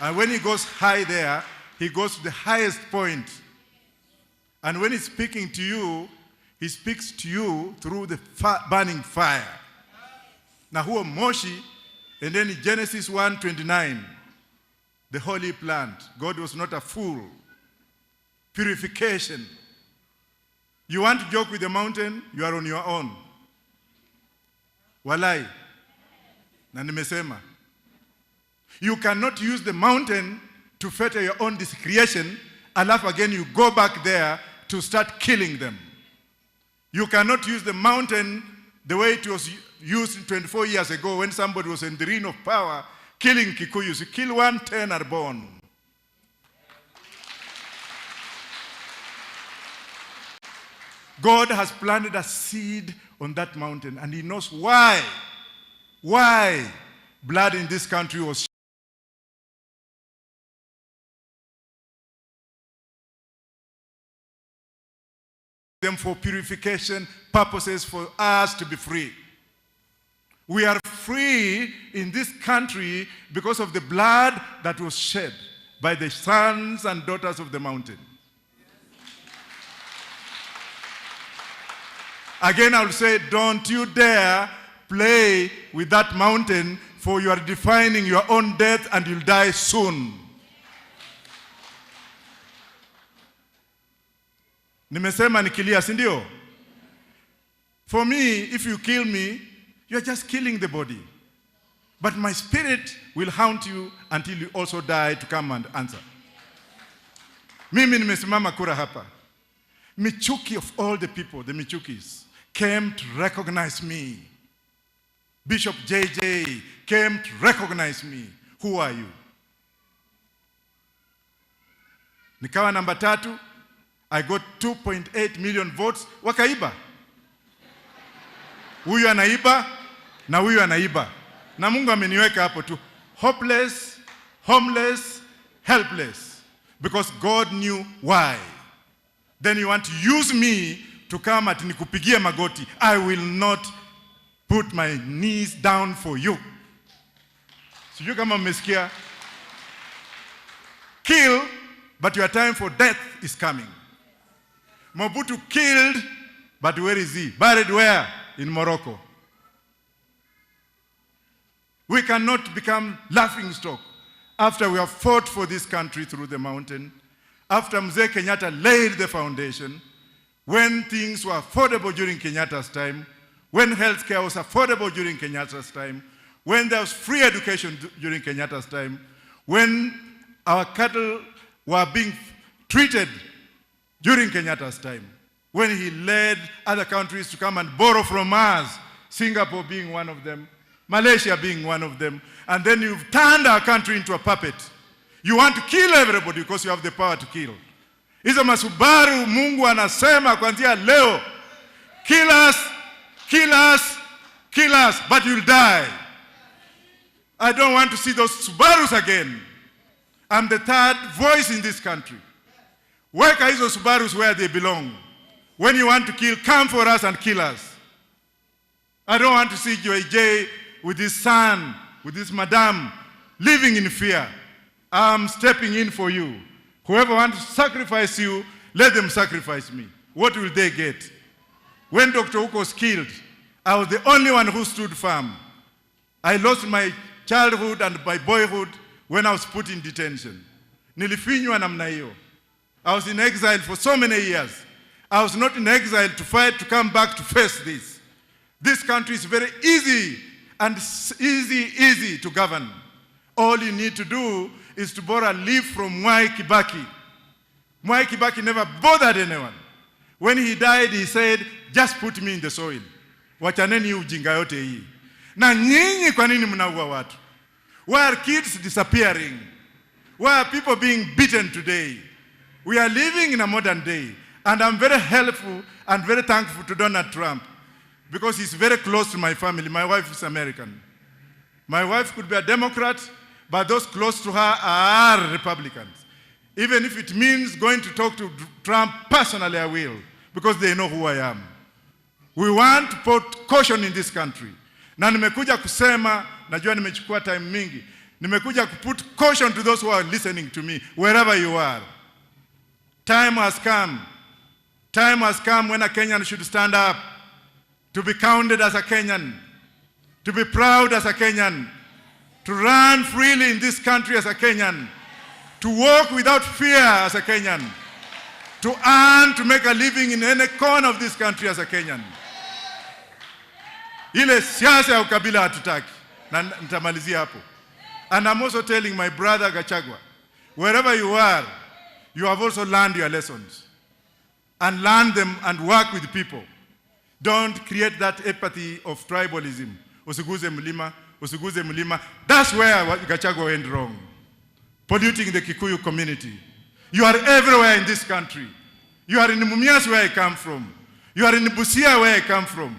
And when he goes high there, he goes to the highest point. And when he's speaking to you, he speaks to you through the burning fire. Na huo moshi, and then in Genesis 1:29, the holy plant. God was not a fool. Purification. You want to joke with the mountain, you are on your own. Walai. Na nimesema. You cannot use the mountain to fetter your own discretion, alafu again you go back there to start killing them. You cannot use the mountain the way it was used 24 years ago when somebody was in the reign of power killing Kikuyus. You kill 1, 10 are born. God has planted a seed on that mountain, and he knows why. Why blood in this country was them for purification purposes, for us to be free. We are free in this country because of the blood that was shed by the sons and daughters of the mountain. Again, I will say, don't you dare play with that mountain, for you are defining your own death and you'll die soon. Nimesema nikilia, si ndio? For me, if you kill me, you're just killing the body. But my spirit will haunt you until you also die to come and answer. Mimi nimesimama kura hapa. Michuki of all the people, the Michukis, came to recognize me. Bishop JJ came to recognize me. Who are you? Nikawa namba 3. I got 2.8 million votes. Wakaiba. Huyu anaiba na huyu anaiba. Na Mungu ameniweka hapo tu. Hopeless, homeless, helpless. Because God knew why. Then you want to use me to come at nikupigie magoti. I will not put my knees down for you. Sijui kama mmesikia. Kill, but your time for death is coming. Mobutu killed, but where is he? Buried where? In Morocco. We cannot become laughing stock after we have fought for this country through the mountain, after Mzee Kenyatta laid the foundation, when things were affordable during Kenyatta's time, when healthcare was affordable during Kenyatta's time, when there was free education during Kenyatta's time, when our cattle were being treated during Kenyatta's time, when he led other countries to come and borrow from us, Singapore being one of them, Malaysia being one of them, and then you've turned our country into a puppet. You want to kill everybody because you have the power to kill. Hizo masubaru Mungu anasema kuanzia leo, kill us, kill us, kill us, but you'll die. I don't want to see those Subarus again. I'm the third voice in this country. Weka hizo Subarus where they belong. When you want to kill, come for us and kill us. I don't want to see JJ with his son, with his madam, living in fear. I'm stepping in for you. Whoever wants to sacrifice you, let them sacrifice me. What will they get? When Dr. Ouko was killed, I was the only one who stood firm. I lost my childhood and my boyhood when I was put in detention. Nilifinywa namna hiyo. I was in exile for so many years. I was not in exile to fight to come back to face this. This country is very easy and easy to govern. All you need to do is to borrow a leaf from Mwai Kibaki. Mwai Kibaki never bothered anyone. When he died, he said, just put me in the soil. Wachaneni hii ujinga yote hii. Na nyinyi kwa nini mnaua watu? Why are kids disappearing? Why are people being beaten today? We are living in a modern day. And I'm very helpful and very thankful to Donald Trump because he's very close to my family. My wife is American. My wife could be a Democrat, but those close to her are Republicans. Even if it means going to talk to Trump personally, I will, because they know who I am. We want to put caution in this country. Na nimekuja kusema, najua nimechukua time mingi. Nimekuja put caution to those who are listening to me, wherever you are. Time has come. Time has come when a Kenyan should stand up to be counted as a Kenyan, to be proud as a Kenyan, to run freely in this country as a Kenyan, to walk without fear as a Kenyan, to earn, to make a living in any corner of this country as a Kenyan. Ile siasa ya ukabila hatutaki, na nitamalizia hapo. And I'm also telling my brother Gachagua, wherever you are, you have also learned your lessons. And learn them and work with people. Don't create that apathy of tribalism. Usiguze mlima, usiguze mlima. That's where Gachagua went wrong. Polluting the Kikuyu community. You are everywhere in this country. You are in Mumias where I come from. You are in Busia where I come from.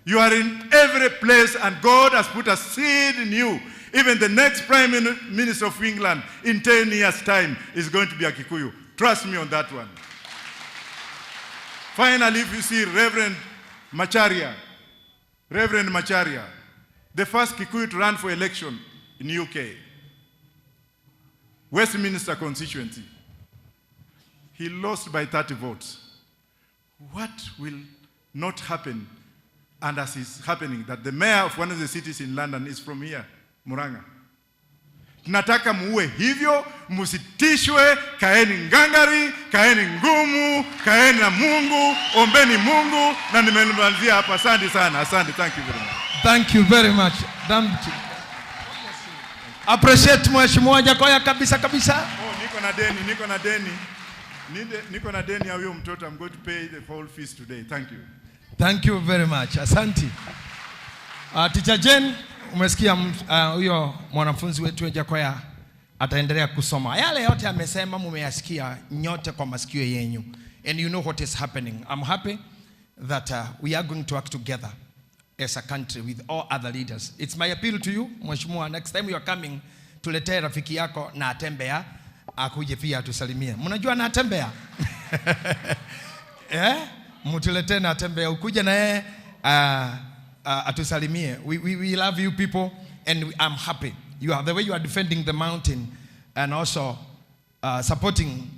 You are in every place, and God has put a seed in you. Even the next Prime Minister of England in 10 years' time is going to be a Kikuyu. Trust me on that one. Finally, if you see Reverend Macharia, the first Kikuyu to run for election in UK, Westminster constituency, he lost by 30 votes. What will not happen, and as is happening, that the mayor of one of the cities in London is from here, Murang'a. Tunataka muwe hivyo, musitishwe, kaeni ngangari, kaeni ngumu, kaeni na Mungu, ombeni Mungu, na nimemalizia hapa. Asante sana, asante, thank you very much. Thank you very much. Thank you. Appreciate Mheshimiwa Jakoya kabisa kabisa. Oh, niko na deni ya huyo mtoto. I'm going to pay the whole fees today. Thank you. Thank you very much. Asante. Teacher Jane, umesikia huyo mwanafunzi wetu Jakoya ataendelea kusoma. Yale yote amesema mumeyasikia nyote kwa masikio yenyu. And you know what is happening. I'm happy that we are going to work together as a country with all other leaders. It's my appeal to you, Mheshimiwa, next time you are coming, tuletee rafiki yako na atembea, akuje pia atusalimie. Mnajua na atembea? Eh? Mtuletee Natembeya ukuje na yeye atusalimie. We love you people and I'm happy. You are the way you are defending the mountain and also supporting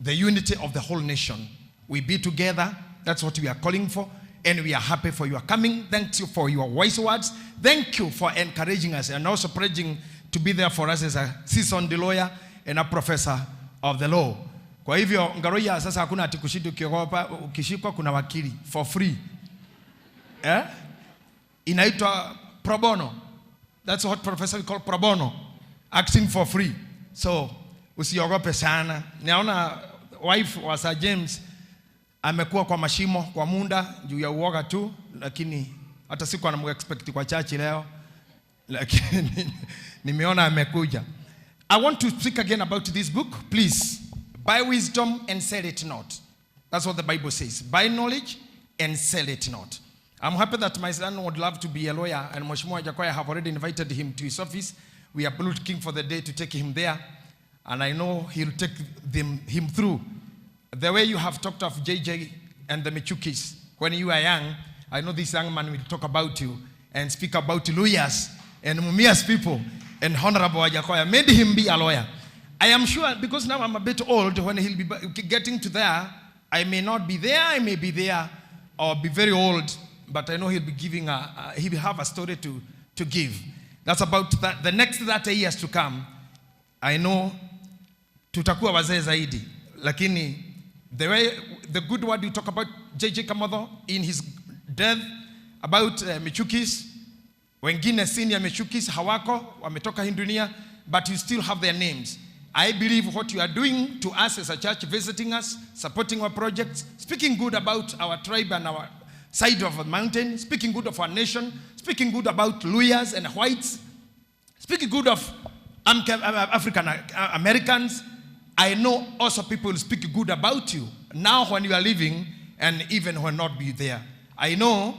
the unity of the whole nation. We be together. That's what we are calling for. And we are happy for your coming. Thank you for your wise words. Thank you for encouraging us and also pledging to be there for us as a seasoned lawyer and a professor of the law. Kwa hivyo Ngaruiya sasa hakuna ati kushindi ukiogopa, ukishikwa kuna wakili for free. Eh? Inaitwa pro bono. That's what professor we call pro bono. Acting for free. So usiogope sana. Naona wife wa Sir James amekuwa kwa mashimo kwa muda juu ya uoga tu, lakini hata siku anamu-expect kwa church leo, lakini nimeona amekuja. I want to speak again about this book. Please, buy wisdom and sell it not. That's what the Bible says. Buy knowledge and sell it not. I'm happy that my son would love to be a lawyer, and Mheshimiwa Wajackoyah have already invited him to his office. We are looking for the day to take him there, and I know he'll take him through. The way you have talked of JJ and the Michukis when you were young, I know this young man will talk about you and speak about lawyers and Mumias people and Honorable Wajackoyah made him be a lawyer. I am sure, because now I'm a bit old, when he'll be getting to there, I may not be there, I may be there or be very old, but I know he'll be giving he will have a story to give. That's about that, the next 30 years to come. I know tutakuwa wazee zaidi, lakini the way, the good word you talk about JJ Kamotho in his death, about Michukis, wengine senior Michukis hawako, wametoka hii dunia, but you still have their names. I believe what you are doing to us as a church, visiting us, supporting our projects, speaking good about our tribe and our side of the mountain, speaking good of our nation, speaking good about lawyers and whites, speaking good of African Americans. I know also people will speak good about you now when you are living and even when not be there. I know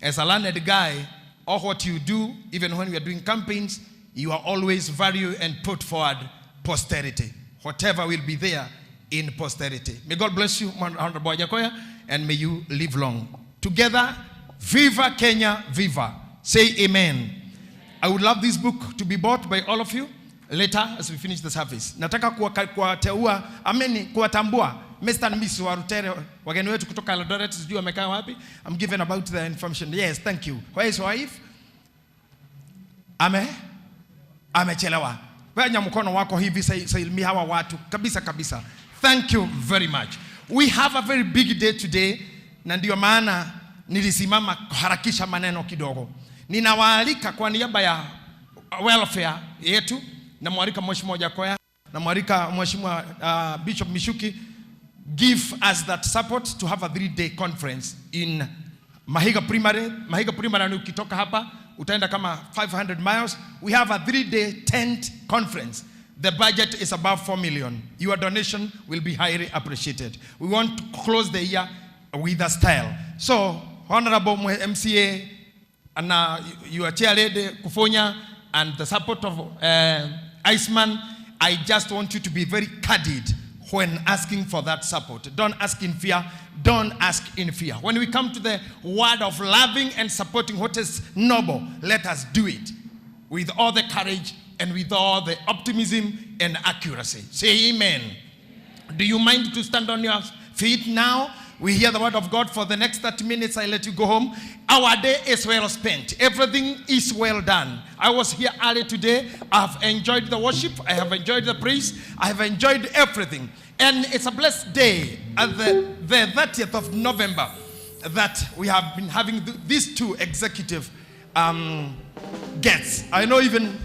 as a learned guy, all what you do, even when we are doing campaigns, you are always value and put forward posterity. Whatever will be there in posterity. May God bless you, Honorable Wajackoyah, and may you live long. Together, viva Kenya, viva. Say amen. I would love this book to be bought by all of you later as we finish the service. Nataka kuwateua, ameni, kuwatambua Mr. and Miss Warutere, wageni wetu kutoka Eldoret, sijui wamekaa wapi. I'm given about the information. Yes, thank you. Where is wife? Amechelewa. Wenya mkono wako hivi, salimia hawa watu kabisa kabisa. Thank you very much. We have a very big day today, na ndio maana nilisimama kuharakisha maneno kidogo. Ninawaalika kwa niaba ya welfare yetu, namwalika Mheshimiwa Wajackoyah, namwalika Mheshimiwa Bishop Michuki, give us that support to have a 3-day conference in Mahiga Primary. Mahiga Primary ni ukitoka hapa utaenda kama 500 miles. We have a 3-day tent conference. The budget is above 4 million. Your donation will be highly appreciated. We want to close the year with a style. So, Honorable MCA and your chair lady Kufonya and the support of Iceman, I just want you to be very candid when asking for that support. Don't ask in fear. Don't ask in fear. When we come to the word of loving and supporting what is noble, let us do it with all the courage and with all the optimism and accuracy. Say amen. Do you mind to stand on your feet now? We hear the word of God for the next 30 minutes. I let you go home. Our day is well spent. Everything is well done. I was here early today. I have enjoyed the worship. I have enjoyed the praise. I have enjoyed everything. And it's a blessed day at the 30th of November that we have been having these two executive guests. I know even...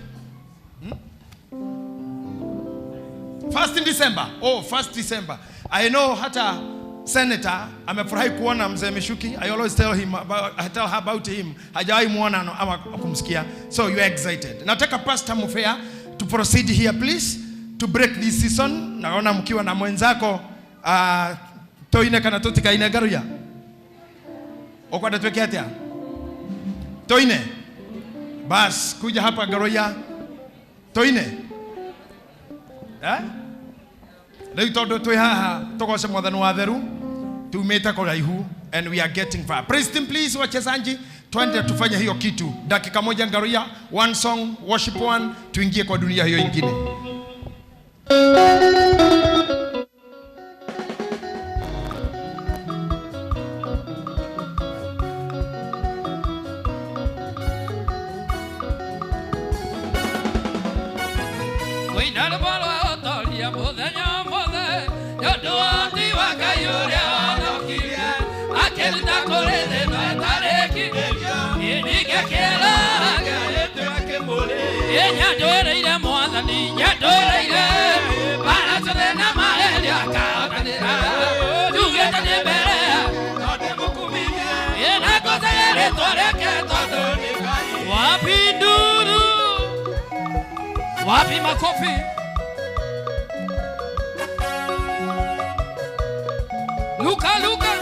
First in December. Oh, 1st December. I know hata Senator amefurahi kuona mzee Michuki. I always tell him about, I tell her about him. Hajawahi muona ama kumsikia. So you are excited. Nataka Pastor Mufea to proceed here please to break this season. Naona mkiwa na mwenzako toine kana totika ine garuya. Okwada tuweke atia? Toine. Bas kuja hapa Garuya. Toine. Eh? Rĩu tondũ twĩ haha tũgoce mwathani wa theru tumĩte kũraihu and we are getting far. Praise team please, wachezaji twende tufanye hiyo kitu. Dakika moja ngaruya, one song, worship one, tuingie kwa dunia hiyo ingine. Wapi nduru, wapi makofi? Luka luka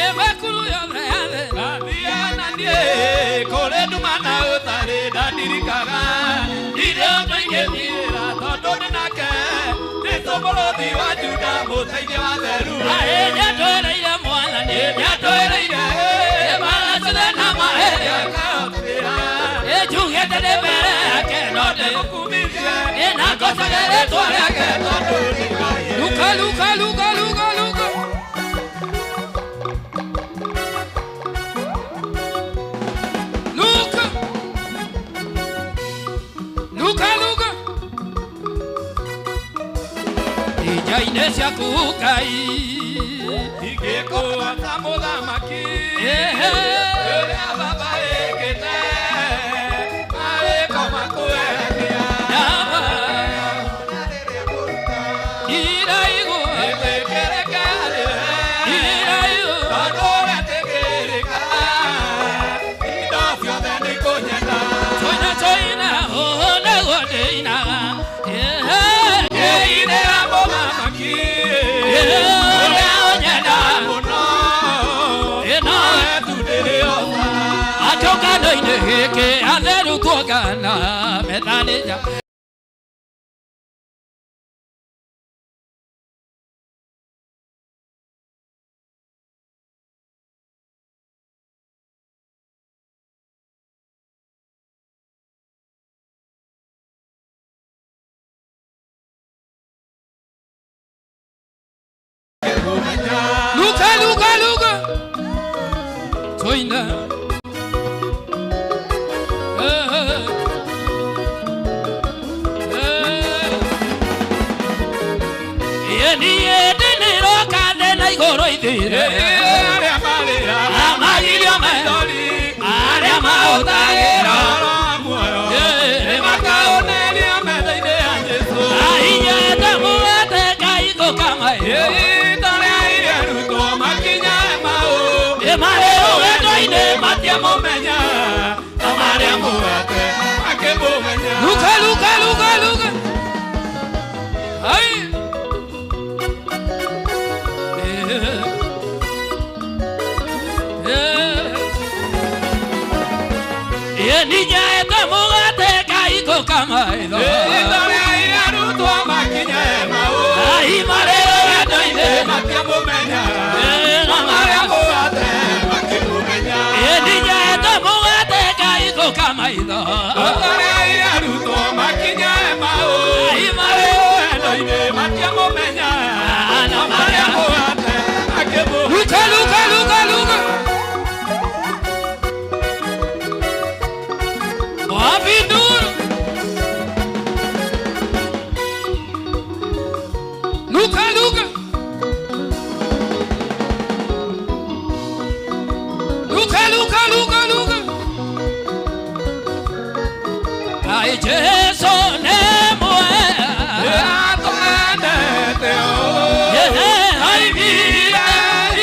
Emakuru yothe yathe Thiana niĩ kũrĩ nduma na ũtarĩ ndandirikaga Ndirĩ ũndũ ingĩthirĩra tondũ ndĩ nake Jesũ mũrũthi wa Juda mũteithia wa theru Aĩ nĩatwĩrĩire Mwathani nĩatwĩrĩire Ĩmaracĩre na mahĩndĩ akahotĩra Ĩnjugĩte ndĩ mbere yake no ndĩmũkumithie Ĩnangocage rĩtwa rĩake tondũ nĩ Ngai. Luka luka luka luka luka Luka Luka luka Ijaine ciaku Ngai Ingĩkũa ta mũthamaki ũrĩa baba ĩkĩte marĩko makũendia Ĩtĩkĩrĩke harĩ we tondũ wetĩkĩrĩka indo ciothe nĩikũnyenda Toina toina oh nĩguo ndĩinaga Ngĩinĩra mũthamaki ũrĩa ũnyenda mũno ĩno nowe tu ndĩrĩoca Atũngano-inĩ gĩkĩ atheru kuongana methanĩja Luka luka luka Toina Ithire arĩa marĩra Amagirio maithori arĩa mahũthagĩra muoyo nĩmakaoneria metha-inĩ ya Jesũ Ainyete mũgate Ngai ngũkamaĩra Ihinda rĩa arutwo makinya Emau Ĩmarĩ rũgendo-inĩ matiamũmenya na marĩa mũgate makĩmũmenya Luka luka luka luka Ai Ninyaete mũgate Ngai ngũkamaitho Ihinda rĩa arutwo makinya Emau Ai marĩ rũgendo-inĩ matiamũmenya na na marĩa marĩa mũgate makĩmũmenya Ninyaete mũgate Ngai ngũkamaitho Ihinda rĩa arutwo makinya Emau Ai marĩ rũgendo-inĩ matiamũmenya na na marĩa marĩa mũgate makĩmũmenya Luka luka luka luka Wapi nduru Luka luka Luka luka luka luka Ai Jesu ne mwega Atũmendete ũũ Ai mire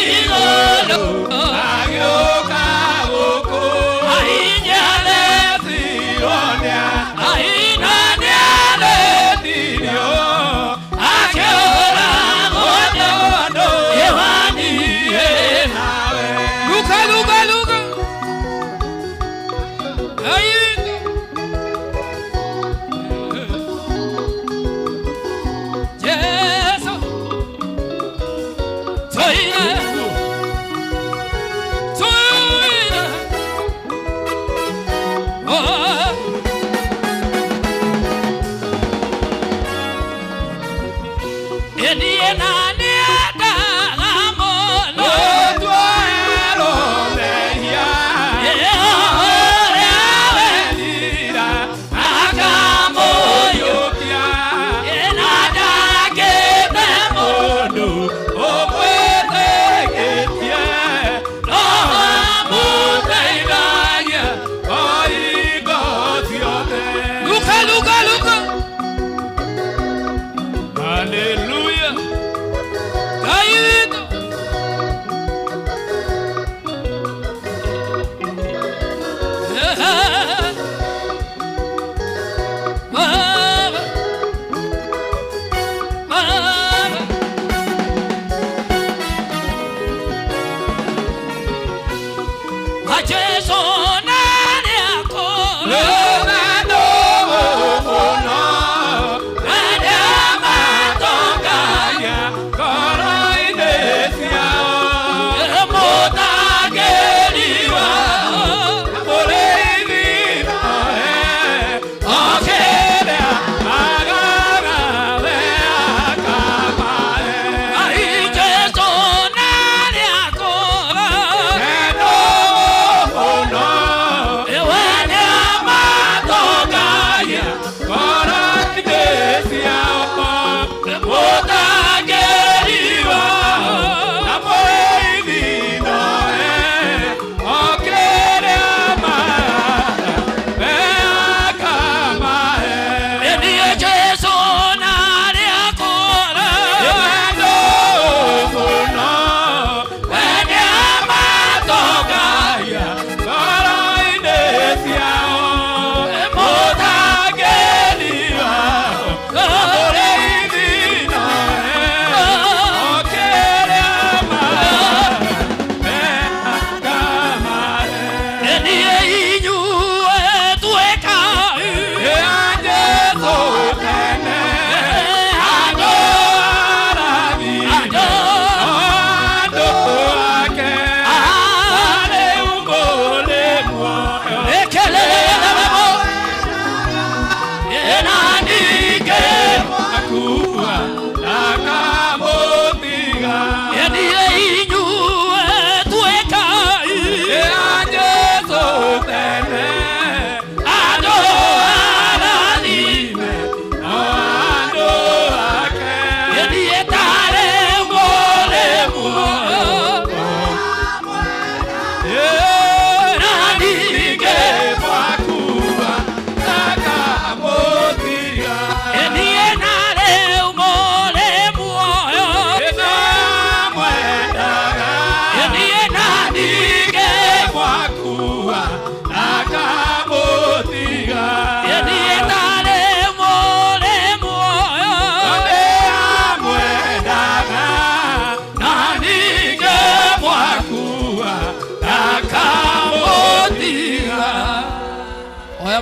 igũrũ agĩũka gũkũ Ai nyale Sironia Ai naniale Ndirio Akĩũra andũ Ewani nawe Luka luka luka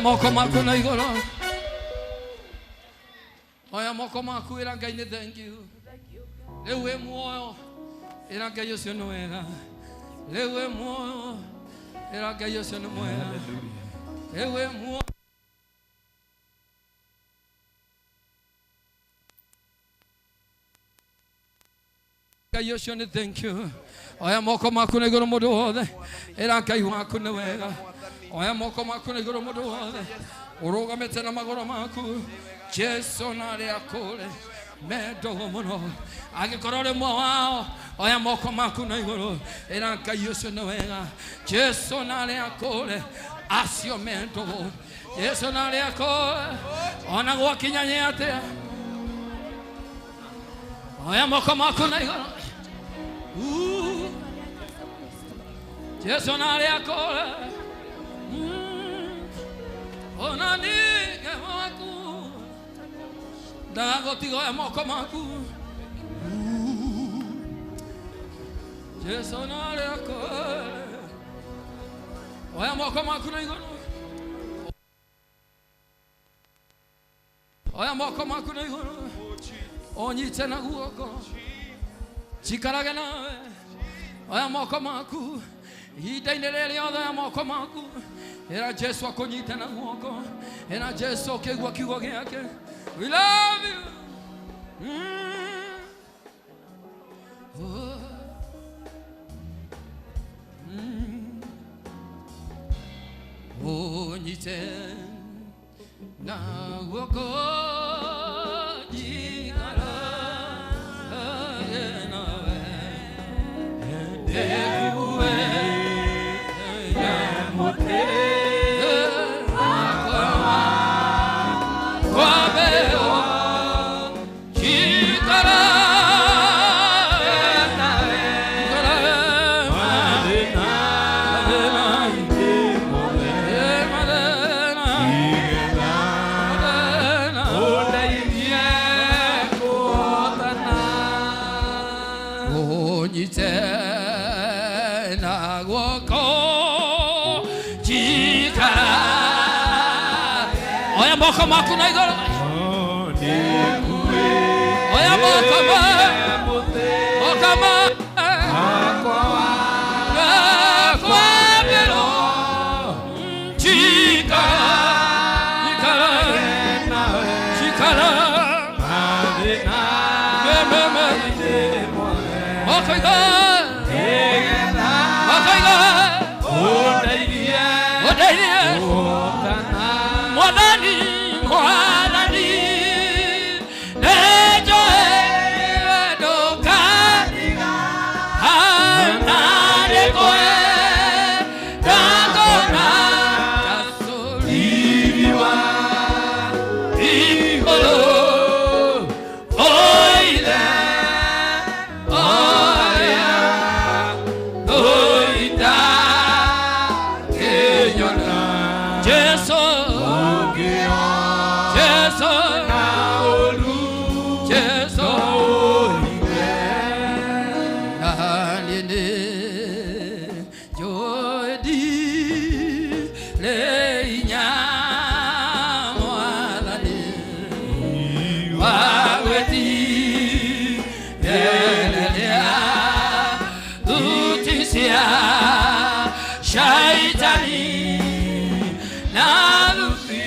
Moko maku na igoro. Oya moko maku ira Ngai ni thank you. Riu wi muoyo ira Ngai ucio ni wega. Riu wi muoyo ira Ngai ucio ni mwega. Riu wi muoyo. Ngai ucio ni thank you. Oya moko maku na igoro mundu wothe ira Ngai waku ni wega. Oya moko maku na igoro mundu wothe urugamite na magoro maku Jesu na aria kure mendogo muno angikorwo uri mwe wao oya moko maku na igoro ira Ngai ucio ni wega. Jesu na aria kure acio mendogo Jesu na aria kure ona gwakinya ni atia oya moko maku na igoro Jesu na aria kure ona nige waku ndagotigo ya moko maku Jesu na aria kure oya moko maku na igoro oya moko maku na igoro onyite na guoko chikarage nawe oya moko maku ihinda-inĩ rĩrĩ rĩothe oya moko maku ĩra Jesu akũnyite na guoko ĩra Jesu ũkĩigua kiugo gĩake we love you. Ũnyite na guoko njikarage nawe ndĩkuue mũtĩ wakwa kwambĩrwo Moko maku na igũrũ. Oya moko ma, moko ma, kwambĩrwo njikara, njikara, me, me, moko igũrũ, moko igũrũ, ũndeithie, Mwathani, Mwathani, nĩnjũĩ ndũkandiga, na nĩngwenda kuona riri wa igũrũ, oire ũrĩa thũitakĩnyona. Jesũ, Jesu, Jesu, na niĩ nĩnjũĩ ndirĩ hinya Mwathani wa gwĩtiirĩrĩria thuti cia Shaitani na thuti.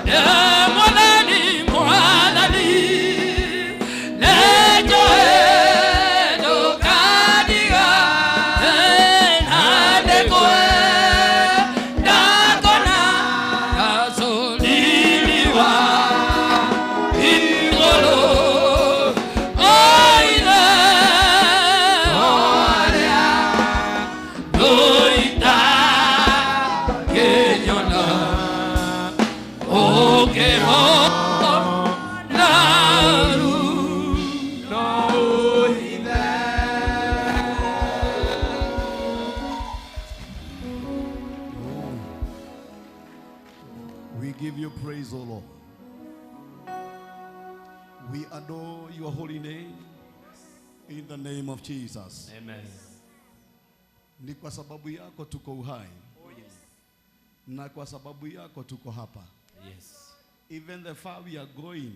Mwathani, Mwathani, nĩnjũĩ ndũkandiga, na nĩngwenda kuona riri wa igũrũ, oire ũrĩa thũitakĩnyona. Ũngĩhona We give you praise, O Lord. We adore your holy name in the name of Jesus. Amen. Ni kwa sababu yako tuko uhai. Na kwa sababu yako tuko hapa. Yes. Even the far we are going,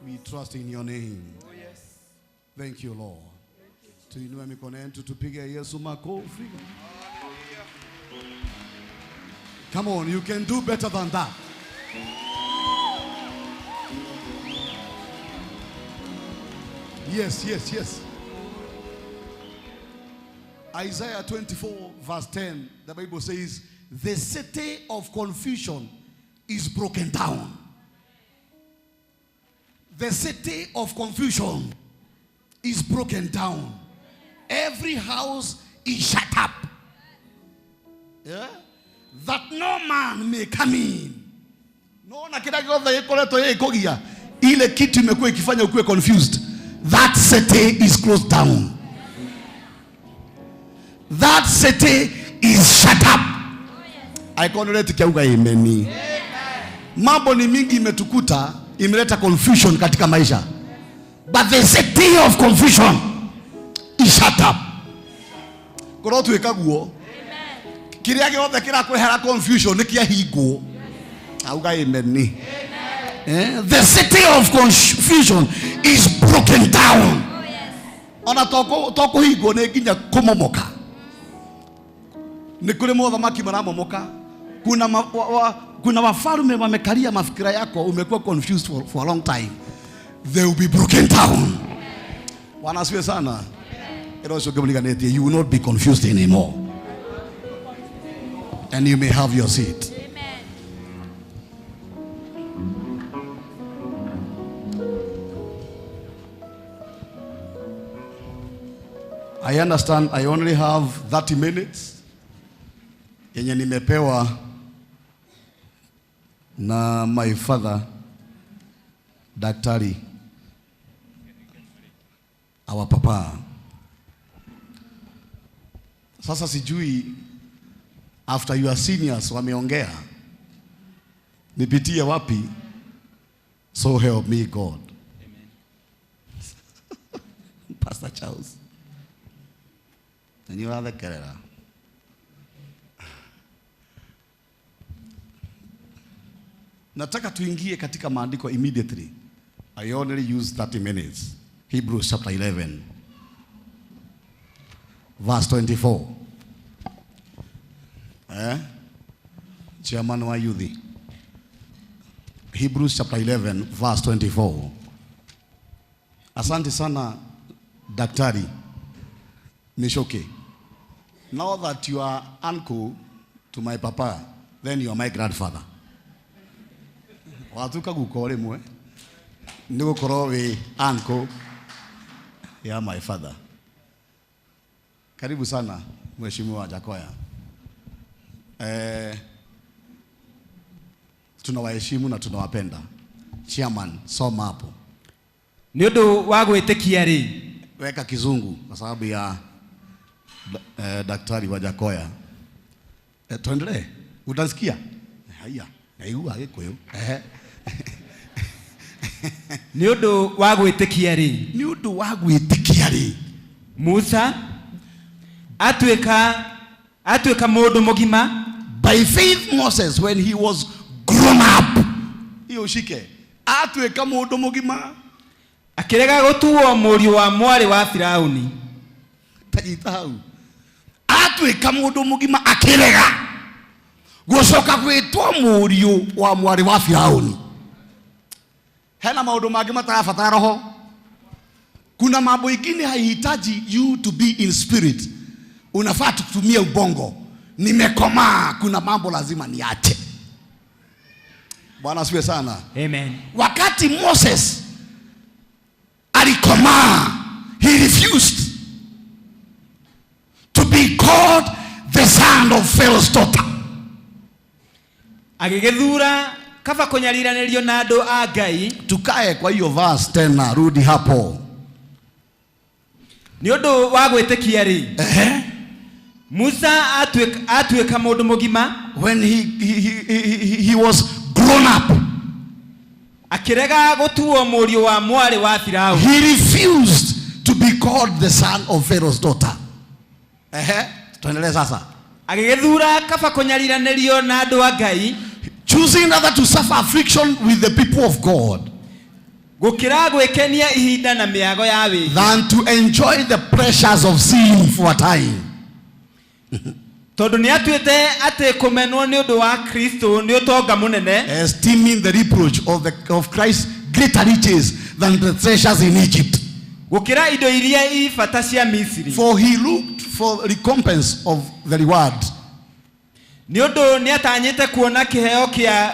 we trust in your name. Oh, yes. Thank you, Lord. Tuinue mikono yetu tupige Yesu makofi. Come on, you can do better than that. Yes, yes, yes. Isaiah 24 verse 10, the Bible says, the city of confusion is broken down. The city of confusion is broken down. Every house is shut up. Yeah? That no man may come in. No, na kila kiothe gĩkoretwo gĩgĩkũgia, ile kitu imekuwa ikifanya ukuwe confused. That city is closed down. That city is shut up. Aikonoleti kiauga amen. Mambo ni mingi imetukuta, imeleta confusion katika maisha. But the city of confusion is shut up. Korwo twĩka guo, kĩrĩa gĩothe kĩrakũrehera confusion nĩ kĩahingwo. Auga amen. The city of confusion is broken down. Ona to kũhingwo nĩ nginya kũmomoka. Nĩ kũrĩ mothamaki maramomoka. Kuna kuna wafalme wamekalia mafikira yako, umekuwa confused for a long time. They will be broken down. Bwana asifiwe sana. You will not be confused anymore. And you may have your seat. Amen. I understand I only have 30 minutes yenye nimepewa na my father, Daktari, our papa. Sasa sijui after your seniors wameongea nipitie wapi, so help me God. Amen. Pastor Charles. And you are the kerera. Nataka tuingie katika maandiko immediately. I only use 30 minutes. Hebrews chapter 11 verse 24. Chairman wa youth. Hebrews chapter 11 verse 24. Asante sana Daktari Mishoke. Now that you are uncle to my papa, then you are my grandfather. Watuka guko rimwe ni gukorwo wi uncle ya my father. Karibu sana Mheshimiwa Jakoya. Tunawaheshimu na tunawapenda. Chairman, soma hapo. Ni undu wa gwitikia ri. Weka kizungu kwa sababu ya Daktari wa Jakoya. Tuendelee. Utasikia? Haya, naigua Gikuyu. Ni undu wa gwitikia ri. Ni undu wa gwitikia ri. Musa atuika mundu mugima. By faith Moses, when he was grown up, hiyo ushike, atuika mundu mugima, akirega gutuo muriu wa mwari wa Firauni. Tajita hau. Atuika mundu mugima akirega gucoka gwitwo muriu wa mwari wa Firauni. Hena maundu mangi matarabatara roho. Kuna mambo ingine haihitaji you to be in spirit. Unafaa tutumie ubongo. Nimekomaa, kuna mambo lazima niache. Bwana asifiwe sana. Amen. Wakati Moses alikomaa, he refused to be called the son of Pharaoh's daughter. Agigethura kaba kunyariranĩrio na andũ a Ngai. Tukae kwa hiyo verse tena, rudi hapo. Ni ũndũ wa gwĩtĩkia rĩ. Musa atuĩka mũndũ mũgima. When he was grown up, akĩrega gũtuo mũriũ wa mwarĩ wa Firauni. He refused to be called the son of Pharaoh's daughter. Tuendelee sasa. Agĩgĩthura kaba kũnyariranĩrio na andũ a Ngai. Choosing rather to suffer affliction with the people of God, gũkĩra gwĩkenia ihinda na mĩago ya wĩhia, than to enjoy the pressures of sin for a time. Tondũ nĩatuĩte atĩ kũmenwo nĩ ũndũ wa Kristo nĩ ũtonga mũnene, esteeming the reproach of Christ's greater riches than the treasures in Egypt, gũkĩra indo iria i bata cia Misiri. For he looked for recompense of the reward. Nĩ ũndũ nĩatanyĩte kuona kĩheo kĩa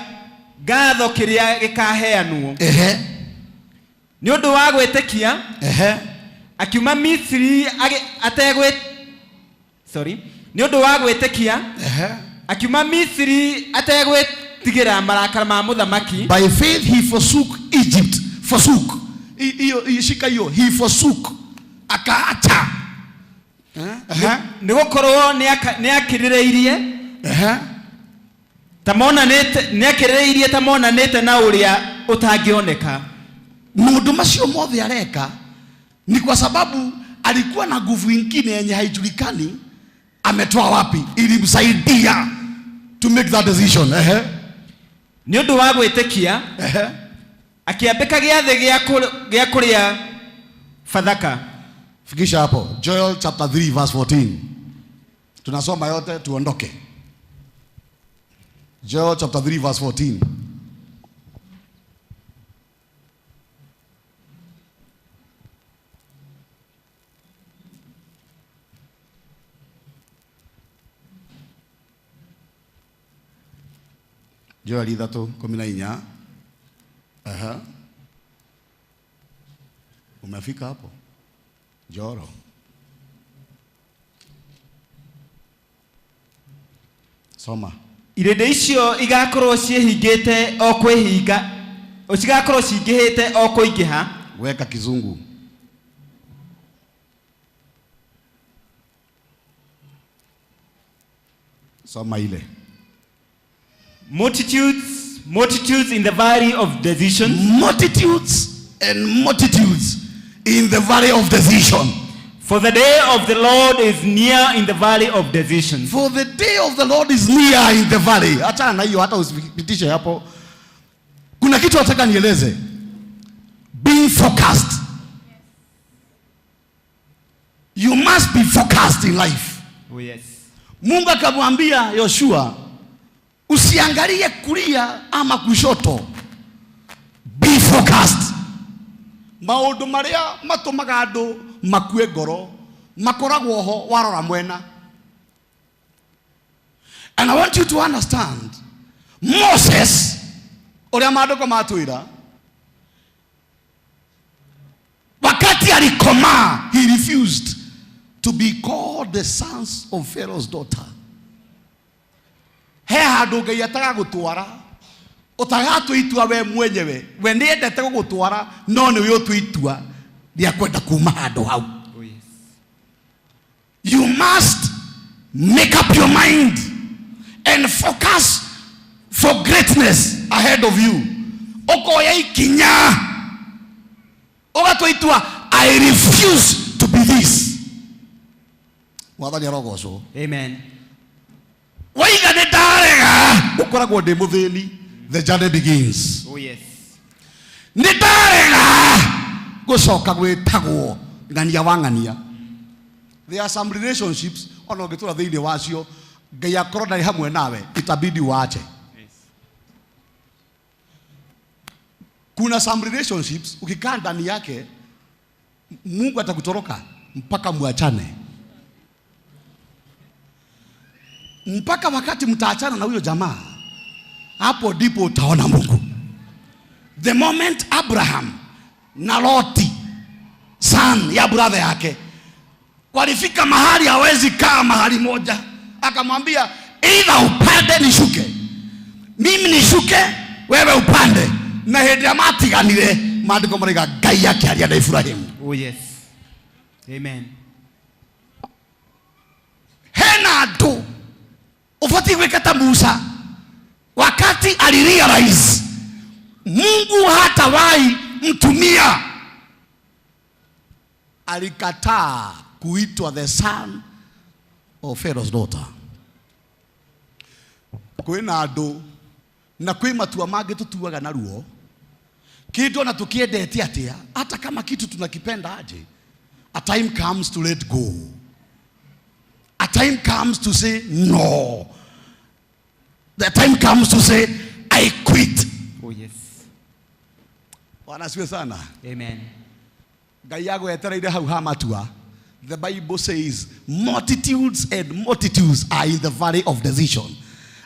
ngatho kĩrĩa gĩkaheanwo. Nĩ ũndũ wa gwĩtĩkia, akiuma Misiri ategwĩ, sorry, nĩ ũndũ wa gwĩtĩkia, akiuma Misiri ategwĩtigĩra marakara ma mũthamaki. By faith he forsook Egypt. Forsook. Hiyo shika hiyo, he forsook. Akaacha. Nĩ gũkorwo nĩakirĩrĩirie ta monanĩte, nĩakirĩrĩirie ta monanĩte na ũrĩa ũtangĩoneka. Maũndũ macio mothe areka ni kwa sababu alikuwa na nguvu ingine yenye haijulikani ametoa wapi, ilimsaidia to make that decision. Nĩ ũndũ wa gwĩtĩkia, akĩambĩka gĩathĩ gĩa kũrĩa Bathaka. Fikisha hapo Joel chapter 3 verse 14. Tunasoma yote tuondoke. Joel chapter 3 verse 14. Joel 3:14. Aha. Umefika hapo? Joro. Soma. Irĩndĩ icio igakorwo ciĩhingĩte o kwĩhinga, cigakorwo cingĩhĩte o kũingĩha. Weka kizungu. Soma ile. Multitudes, multitudes in the valley of decision. Multitudes and multitudes in the valley of decision. For the day of the Lord is near in the valley of decision. For the day of the Lord is near in the valley. Achana na hiyo, hata usipitishe hapo. Kuna kitu nataka nieleze. Being focused. You must be focused in life. Oh yes. Mungu akamwambia Yoshua, usiangalie kulia ama kushoto. Be focused. Maundu maria matumaga andu makue ngoro makoragwo ho warora mwena. And I want you to understand, Moses uria maandiko matwira, wakati alikomaa, he refused to be called the sons of Pharaoh's daughter. He handu Ngai atagagutwara, utagatwa itua we mwenyewe, we niendete gugutwara, no niwe utwa itua ria kwenda kuma handu hau. Oh yes. You must make up your mind and focus for greatness ahead of you. Ukoya ikinya ugatwa itua, I refuse to be this. Mwathani arogocwo. Amen. Waiga nĩ ndarega ukoragwo ndĩ mũthĩni. The journey begins. Oh yes. Nĩ ndarega gũcoka gwĩtagwo ng'ania wa ng'ania. There are some relationships ona ũngĩtũra thĩinĩ wacio Ngai akorwo ndarĩ hamwe nawe, itabidi uache. Kuna some relationships ukikaa ndani yake Mungu atakutoroka mpaka muachane. Mpaka wakati mtaachana na huyo jamaa, hapo ndipo utaona Mungu. The moment Abraham na Loti, son ya brother yake, walifika mahali hawezi kaa mahali moja, akamwambia either upande nishuke, mimi nishuke, wewe upande. Na hĩndĩ ĩrĩa matiganire, maandĩko marauga Ngai akĩaria na Ibrahimu. Oh yes. Amen. Hena andũ ũbatiĩ gwĩka ta Musa wakati alirealize Mungu hatawahi mtumia, alikataa kuitwa the son of Pharaoh's daughter. Kwĩna andũ na kwĩ matua mangĩ tũtuaga naruo, kitu ona tukiendete atia, hata kama kitu tunakipenda aje, a time comes to let go. A time comes to say no. The time comes to say I quit. Oh yes. Bwana asifiwe sana. Amen. Ngai agwetereire hau ha matua. The Bible says multitudes and multitudes are in the valley of decision,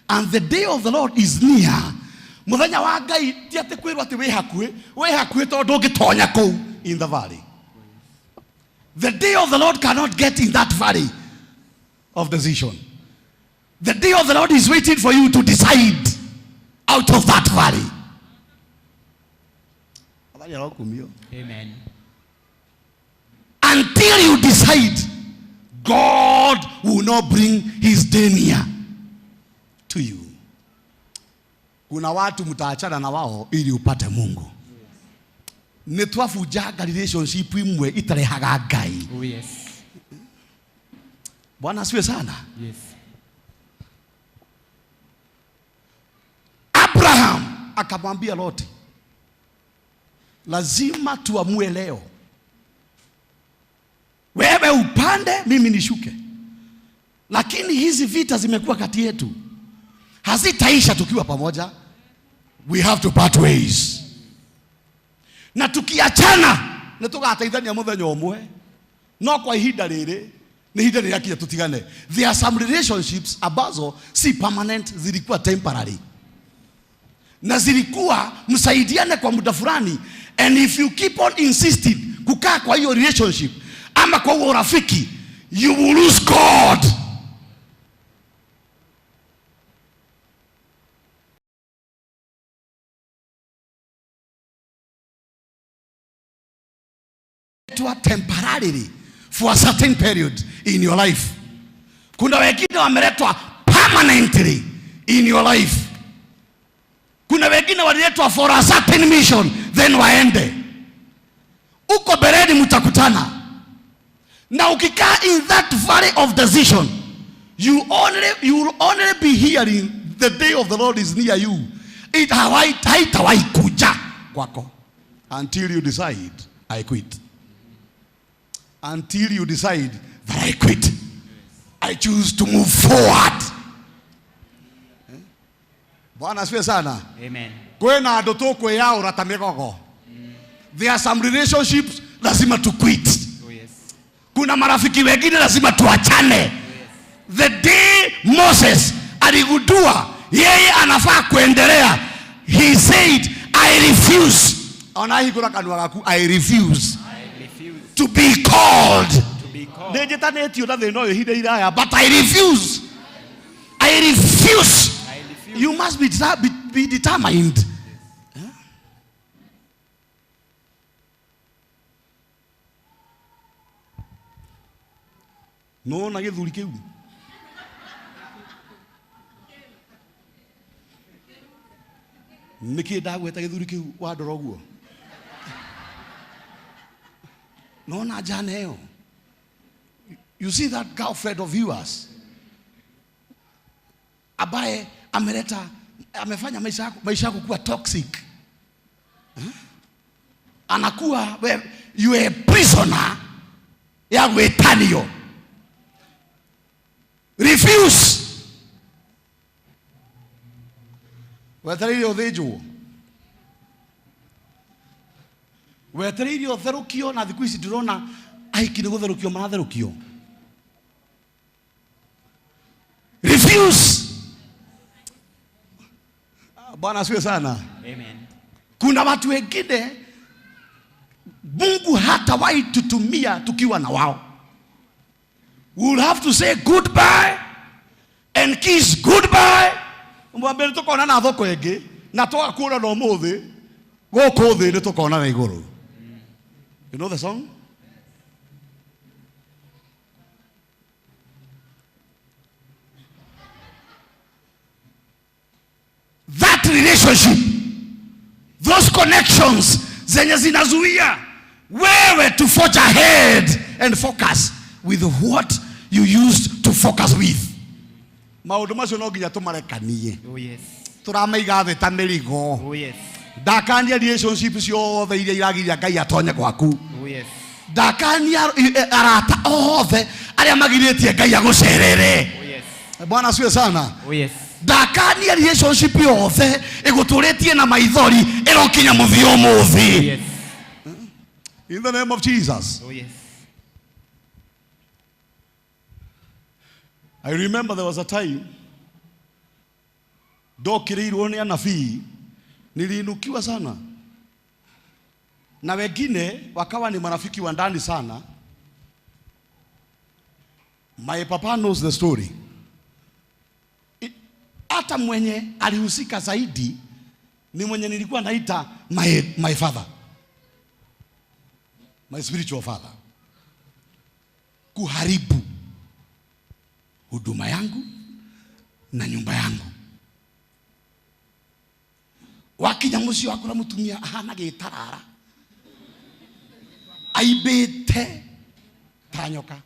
and the day of the Lord is near. Muthenya wa Ngai ti ati kwirwo ati wi hakuhi, wi hakuhi tondu ndungitonya kuu in the valley. The day of the Lord cannot get in that valley of decision. The day of the Lord is waiting for you to decide out of that valley. Amen. Until you decide, God will not bring his day near to you. Kuna watu mtaachana na wao ili upate Mungu. Nĩ twabunjanga relationship imwe itarehaga Ngai. Oh yes. Bwana asifiwe sana. Yes. Abraham akamwambia Loti, lazima tuamue leo, wewe upande mimi nishuke, lakini hizi vita zimekuwa kati yetu, Hazitaisha tukiwa pamoja. We have to part ways. Na tukiachana nĩ tũgateithania mũthenya ũmwe, no kwa ihinda rĩrĩ nĩ ihinda rĩrĩa tutigane. There are some relationships ambazo si permanent, zilikuwa temporary na zilikuwa msaidiane kwa muda fulani, and if you keep on insisting kukaa kwa hiyo relationship ama kwa huo urafiki, you will lose God. Temporarily for a certain period in your life. Kuna wengine wameletwa permanently in your life. Kuna wengine waliletwa for a certain mission then waende. Uko bereni mtakutana. Na ukikaa in that valley of decision, you will only be hearing the day of the Lord is near you. It haitawahi kuja kwako until you decide I quit. Until you decide that I quit. I choose to move forward. Bwana asifiwe sana. Amen. Kwena andu tukwiyaura ta migogo. There are some relationships lazima to quit. Oh, yes. Kuna marafiki wengine lazima tuachane. Oh, yes. The day Moses aligundua yeye anafaa kuendelea, he said, I refuse. Ona hingura kanua gaku, I refuse. To be called. Nĩnjĩtanĩtio na thĩna ũyũ ihinda iraya, but I refuse. I refuse. You must be determined. No na gĩthuri kĩu. Nĩkĩ ndagweta gĩthuri kĩu wandora ũguo? No na jana ĩyo. You see that girlfriend of yours ambaye ameleta, amefanya maisha yako kuwa toxic. Huh? Anakuwa you are a prisoner ya gwetanio. Refuse. Wetereire ũthĩnjwo. Wetereire ũtherũkio, na thikũ ici ndĩrona ahiki nĩ gũtherũkio maratherũkio. Refuse. Bwana asifiwe sana. Amen. Kuna watu wengine Mungu hatawahi tutumia tukiwa na wao. We will have to say goodbye and kiss goodbye. Mwambie nĩtũkonana thoko ĩngĩ na twaga kuonana ũmũthĩ, gũkũ thĩ nĩtũkonana igũrũ. You know the song? That relationship, those connections zenye zinazuia wewe to forge ahead and focus with what you used to focus with. Maũndũ macio no nginya tũmarekanie. Oh, yes. Tũramaiga thĩ ta mĩrigo. Oh, yes. Ndakania relationship ciothe iria iragiria Ngai atonye gwaku. Oh, yes. Ndakania arata othe arĩa magirĩtie Ngai agũcerere. Oh, yes. Bwana asifiwe sana. Oh, yes. Ndakania relationship yothe ĩgũtũrĩtie na maithori ĩrokinya mũthia ũmũthĩ. Oh, yes. In the name of Jesus. Oh, yes. I remember there was a time ndokĩrĩirwo nĩ anabii, niliinukiwa sana na wengine wakawa ni marafiki wa ndani sana. My papa knows the story. Hata mwenye alihusika zaidi ni mwenye nilikuwa naita my father, my spiritual father, kuharibu huduma yangu na nyumba yangu. Wakinya muciĩ wakora mutumia ahana gĩtarara, aibĩte ta nyoka.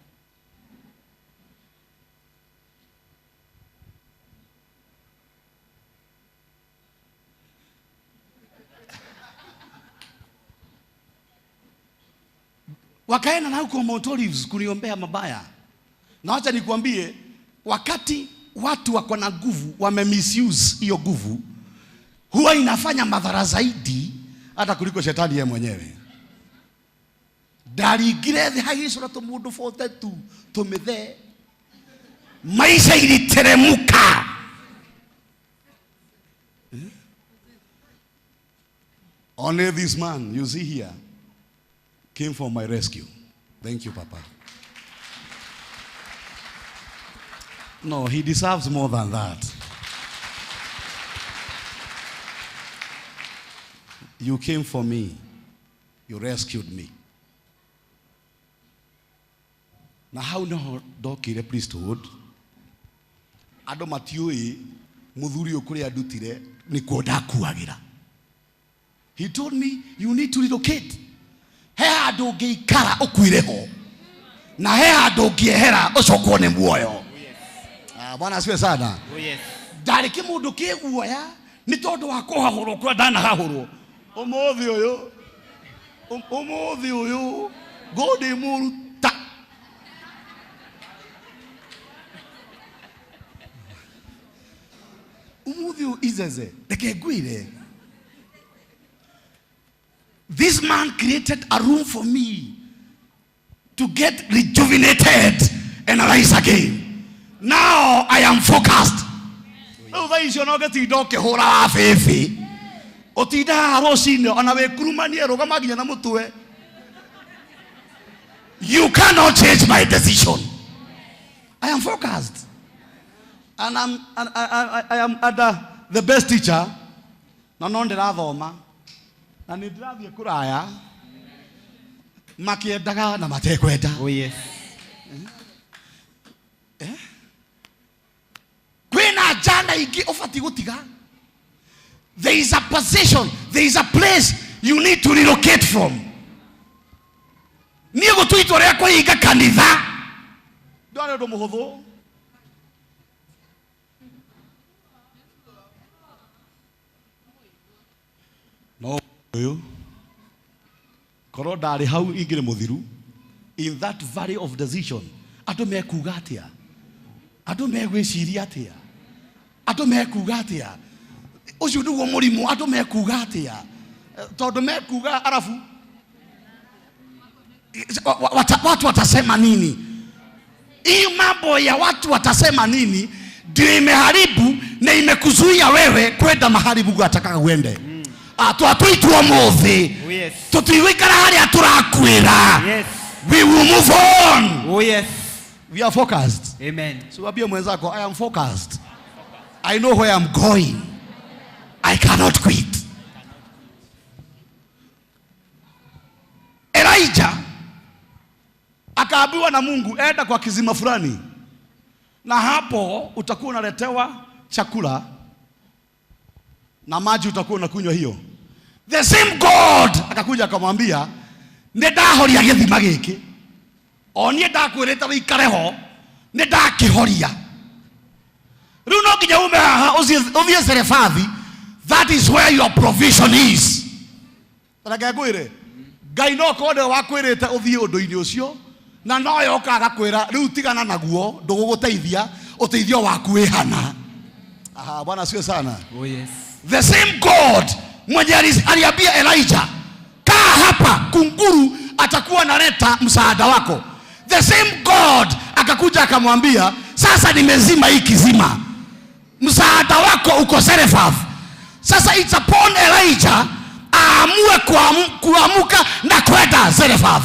Wakaenda na huko Mount Olives kuniombea mabaya. Na wacha nikuambie, wakati watu wako na nguvu wame misuse hiyo nguvu, huwa inafanya madhara zaidi hata kuliko shetani yeye mwenyewe. Ndaringire thĩ hagĩcora tũmũndũ 42 tũmĩthee, maisha iliteremuka. Only this man you see here came for my rescue. Thank you, Papa. No, he deserves more than that. You came for me. You rescued me. Na hau niho ndokire priesthood. Andũ matiũĩ mũthuri ũyũ kũrĩa ndutire nĩkuo ndakuagĩra. He told me you need to relocate. He handũ ũngĩikara ũkuire ho, na he handũ ũngĩehera ũcokwo nĩ muoyo. Ah, Bwana asifiwe sana. Oh, yes. Ndarĩ kĩmũndũ kĩ guoya nĩ tondũ wa kũhahũrwo kũrĩa ndanahahũrwo. Ũmũthĩ ũyũ, ũmũthĩ ũyũ ngũ ndĩ mũru ta. Ũmũthĩ ũyũ izeze, reke ngwĩre. This man created a room for me to get rejuvenated and arise again. Now I am focused. Rĩu thaa icio no ngĩtinda ũkĩhũra wa bĩbĩ, ũtinda haha rũcinĩ ona wĩkurumanie rũgama nginya na mũtwe. You cannot change my decision. I am focused. And I am under the best teacher. Na no ndĩrathoma. Na nĩ ndĩrathiĩ kũraya. Makĩendaga na matekwenda. Oh, yes. Kwĩna njana ingĩ ũbatiĩ gũtiga. There is a position, there is a place you need to relocate from. Niĩ gũtua itua rĩa kũhinga kanitha ndwarĩ ũndũ mũhũthũ. No ũyũ korwo ndarĩ hau ingĩrĩ mũthiru. In that valley of decision, andũ mekuga atĩa? Andũ megwĩciria atĩa? Andũ mekuga atĩa? Ũcio nĩguo mũrimũ, andũ mekuga atĩa? Tondũ mekuga arabu watu watasema nini? Hii mambo ya watu watasema nini ndio imeharibu na imekuzuia wewe kwenda mahali Mungu atakaga uende. Twatwitwo muthi. Oh, yes. Tũtigũikara harĩa tũrakuĩra. Yes. We will move on. Oh, yes. We are focused. Amen. So ambie mwenzako, I am focused. I know where I'm going. I cannot quit. Elijah akaambiwa na Mungu, enda kwa kizima fulani, na hapo utakuwa unaletewa chakula na maji utakuwa unakunywa hiyo. The same God akakuja akamwambia, nĩ ndahoria gĩthima gĩkĩ, o niĩ ndakwĩrĩte wĩikare ho, nĩ ndakĩhoria. Rĩu no nginya ume haha ũthiĩ Zarefathi. That is where your provision is. Reke ngwĩre, Ngai no korwo nĩwe wakwĩrĩte ũthiĩ ũndũ-inĩ ũcio, na no yoka agakwĩra rĩu tigana naguo, ndũgũgũteithia, ũteithio waku wĩ hana. Aha, Bwana asifiwe sana. Oh, yes. The same God mwenye aliambia Elijah, kaa hapa, kunguru atakuwa analeta msaada wako. The same God akakuja akamwambia, sasa nimezima hii kizima, msaada wako uko Zarephath. Sasa it's upon Elijah aamue kuamuka na kwenda Zarephath.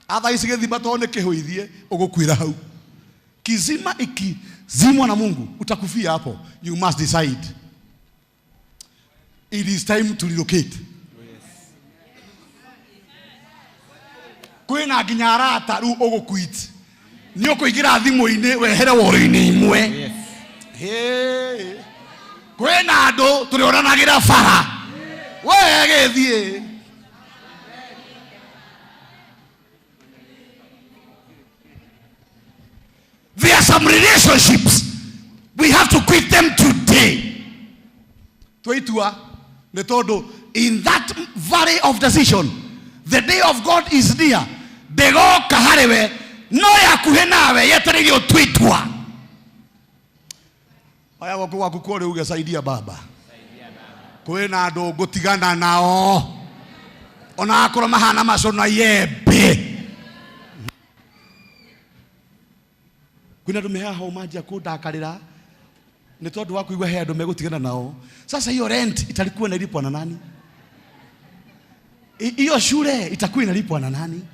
Atha ici gĩthima to nĩ kĩhũithie, ũgũkuĩra hau. Kizima ikizimwa na Mungu, utakufia hapo. You must decide. It is time to relocate. Kwĩna nginya arata rĩu ũgũquit. Nĩ ũkũingĩra thimũ-inĩ wehere woro-inĩ imwe. Yes. Hey. Kwĩna andũ tũrĩonanagĩra bara. We gĩthiĩ. There are some relationships we have to quit them today. Twaitua nĩ tondũ in that valley of decision, the day of God is near. Ndĩgoka harĩ we, no yakuhĩ nawe yetereire ũtue itua. Oya guoko gwaku kwa ũrĩo uge saidia baba. Kwĩna andũ ngũtigana nao ona akorwo mahana macũna yembe. Kwĩna andũ me haha ũmanjia kũndakarĩra nĩ tondũ wa kũigua he andũ megũtigana nao. Sasa hiyo rent italikuwa inalipwa na nani? Hiyo shule itakuwa inalipwa na nani?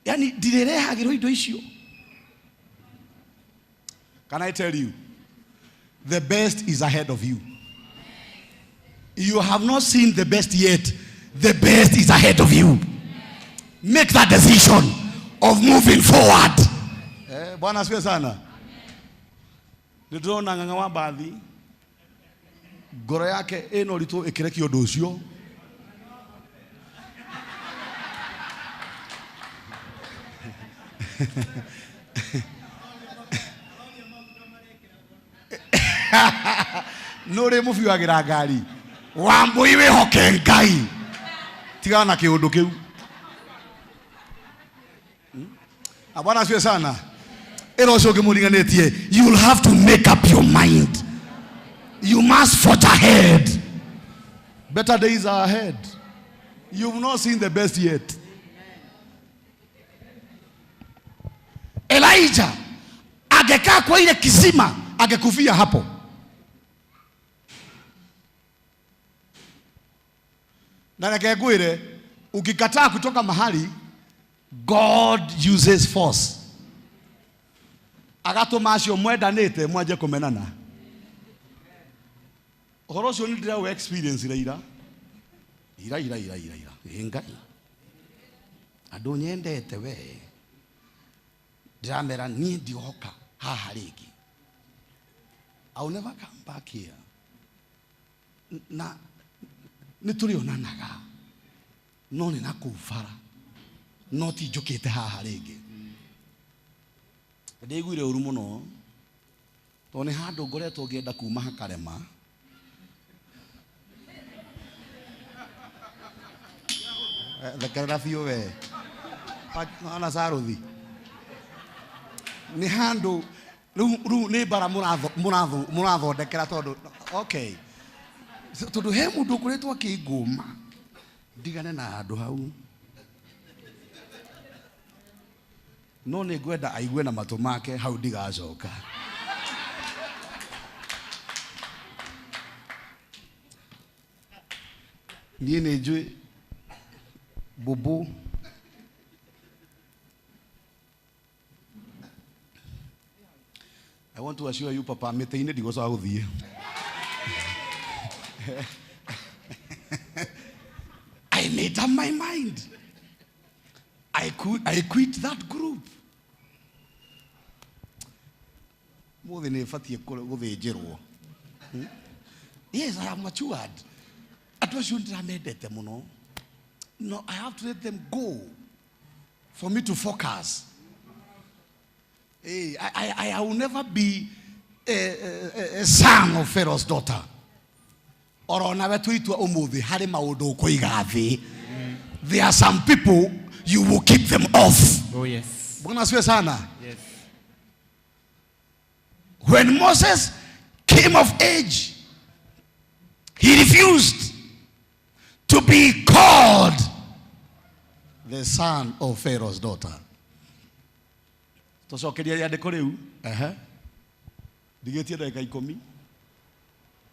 Yani ndirĩrehagĩrwo indo icio. Can I tell you, the best is ahead of you. You have not seen the best yet. The best is ahead of you. Make that decision of moving forward. Bwana asifiwe sana. Nĩndĩrona ng'ang'a wa mbathi ngoro yake ĩna ũritũ ĩkĩrekia ũndũ ũcio. Nũ ũrĩ mũbiwagĩra ngari Wambũi wĩhoke Ngai, tigana na kĩũndũ kĩu. Na Bwana asifiwe sana. Ĩra ũcio ũngĩ mũriganĩtie, you will have to make up your mind. You must forge ahead. Better days are ahead. You've not seen the best yet. Elijah angekaa kwa ile kisima angekufia hapo. Na reke ngwĩre, ukikataa kutoka mahali, God uses force. Agatũma acio mwendanĩte mwanjie kũmenana. Ũhoro ũcio nĩ ndĩraũ experience ira ira. Ira ira ira ira ira. Ĩ Ngai. Andũ nyendete we. Ndĩramera niĩ ndigoka haha rĩngĩ. I will never come back here. Na nĩ tũrĩonanaga no nĩ na kũu bara no ti njũkĩte haha rĩngĩ. Ndĩiguire ũru mũno tondũ nĩ handũ ngoretwo ngĩenda kuma hakarema. Thekerera biũ we. Ona Saruthi. Nĩ handũ rĩu nĩ mbara mũrathondekera tondũ okay. Tondũ he mũndũ ũkoretwo akĩngũma ndigane na handũ hau. No nĩ ngwenda aigue na matũ make hau ndigacoka. Niĩ nĩ njũĩ mbũmbũ I want to assure you, Papa, mĩtĩ-inĩ ndigũcoka gũthiĩ. I made up my mind. I quit that group. Mũthĩ nĩ batiĩ gũthĩnjĩrwo. Yes, I have matured. Andũ acio ndĩramendete mũno. No, I have to let them go for me to focus. Hey, I will never be a son of Pharaoh's daughter. Oro nawe tuitwa umuthi hari maundu ukuiga thi. There are some people you will keep them off. Oh yes. Bwana asifiwe sana. Yes. When Moses came of age, he refused to be called the son of Pharaoh's daughter. Tũcokeria rĩandĩko rĩu. Ehe. Ndigĩtie ndagĩka ikũmi.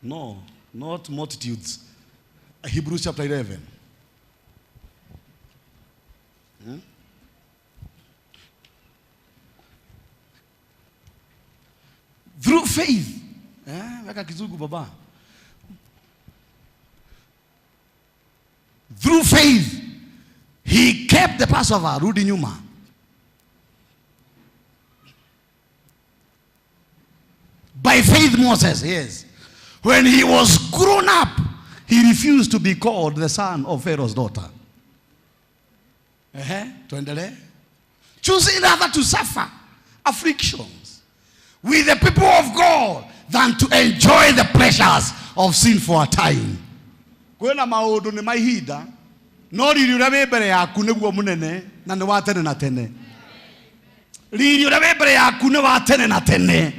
No, not multitudes. Hebrews chapter 11. Through faith. Weka kizungu baba. Through faith, he kept the Passover. Rudi nyuma. By faith, Moses, yes. When he was grown up, he refused to be called the son of Pharaoh's daughter. Tuendelee. Choosing rather to suffer afflictions with the people of God than to enjoy the pleasures of sin for a time. Kwĩna maũndũ nĩ mahinda, no riri ũrĩa wĩ mbere yaku nĩguo mũnene na nĩ wa tene na tene. Riri ũrĩa wĩ mbere yaku nĩ wa tene na tene.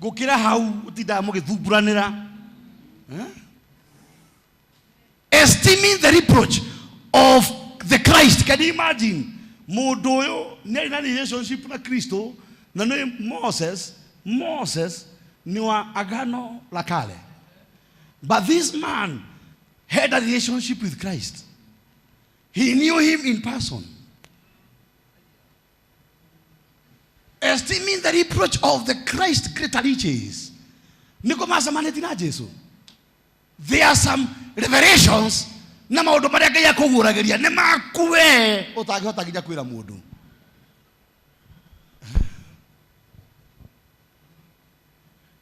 Gũkĩra hau ũtindaga mũgĩthumburanĩra. Eh? Esteeming the reproach of the Christ. Can you imagine? Mũndũ ũyũ nĩ arĩ na relationship na Kristo na nĩ Moses. Moses ni wa Agano la Kale. But this man had a relationship with Christ. He knew him in person. Esteeming the reproach of the Christ greater riches. Niko macemanĩtie na Jesu. There are some revelations na maũndũ marĩa Ngai akũguũragĩria nĩ maku we ũtangĩhota nginya kwĩra mũndũ.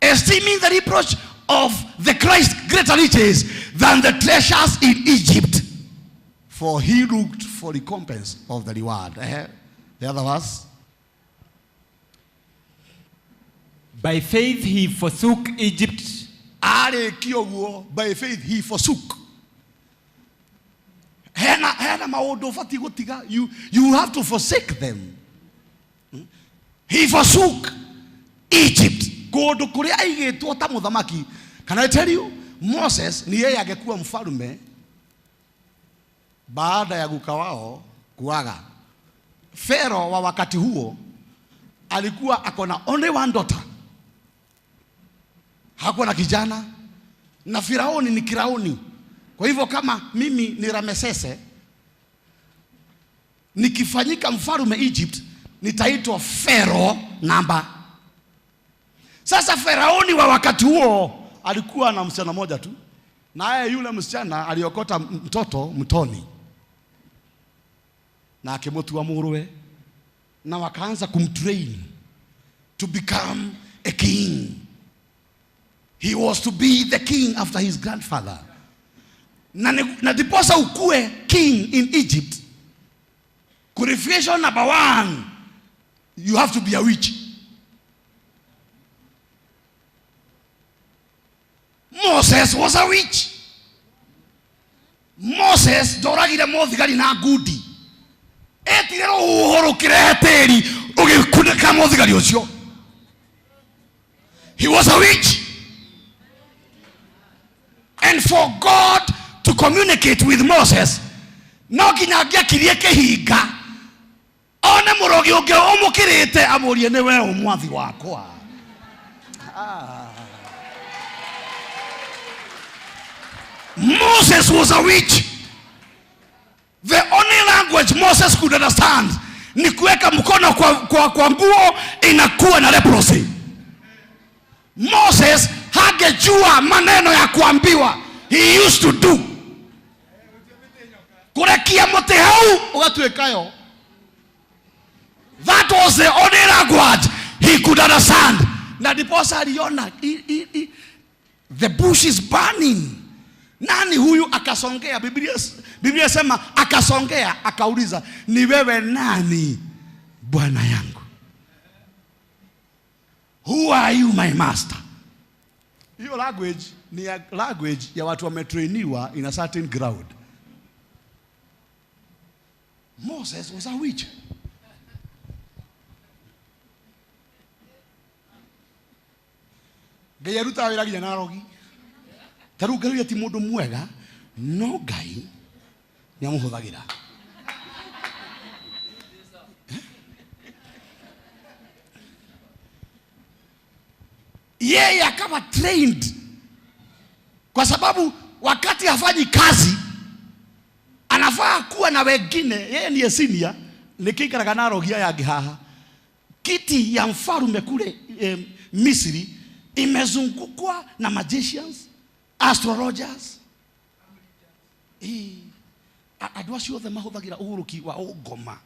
Esteeming the reproach of the Christ greater riches than the treasures in Egypt, for he looked for recompense of the reward. Eh? The other verse. By faith he forsook Egypt. Arĩkia ũguo, by faith he forsook. Hena maũndũ ũbatiĩ gũtiga. You have to forsake them. He forsook Egypt. Kũndũ kũrĩa aigĩtwo ta mũthamaki. Can I tell you, Moses ni yeye angekuwa mfalme baada ya guka wao kuaga. Pharaoh wa wakati huo alikuwa akona only one daughter. Hakuwa na kijana. Na Firauni ni Kirauni. Kwa hivyo kama mimi ni Ramesese, nikifanyika mfalme Egypt, nitaitwa Pharaoh namba. Sasa Firauni wa wakati huo alikuwa na msichana mmoja tu. Naye yule msichana aliokota mtoto mtoni. Na akimtua muruwe. Na wakaanza kumtrain to become a king. He was to be the king after his grandfather. Na ndiposa ukue king in Egypt, qualification number 1, you have to be a witch. Moses was a witch. Moses ndoragire mũthigari na ngundi. Etire rũhuho rũkĩrehe tĩri ũgĩkunĩka mũthigari ũcio. He was a witch. And for God to communicate with Moses, no nginya angĩakirie kĩhinga one mũrogi ũngĩ ũmũkĩrĩte amũrie nĩ we ũ mwathi wakwa. Moses was a witch. The only language Moses could understand ni kuweka mkono kwa nguo inakuwa na leprosy. Moses hangejua maneno ya kuambiwa. He used to do. Kurekia mũtĩ hau ũgatuĩkayo. That was the only language he could understand. Na ndiposa aliona the bush is burning. Nani huyu akasongea? Biblia sema akasongea akauliza, ni wewe nani bwana yangu? Who are you my master? Hiyo language ni ya language ya watu wametrainiwa in a certain ground. Moses was a witch. Ngai arutaga wĩra nginya na arogi. Ta rĩu Ngai ti mũndũ mwega, no Ngai nĩamũhũthagĩra. Yeye akawa trained, kwa sababu wakati hafanyi kazi anafaa kuwa na wengine. Yeye ndiye senior, nikikaraga na arogi aya angĩ haha. Kiti ya mfalme kule Misri imezungukwa na magicians, astrologers. Andũ acio othe mahũthagĩra ũgũrũki wa ũngoma.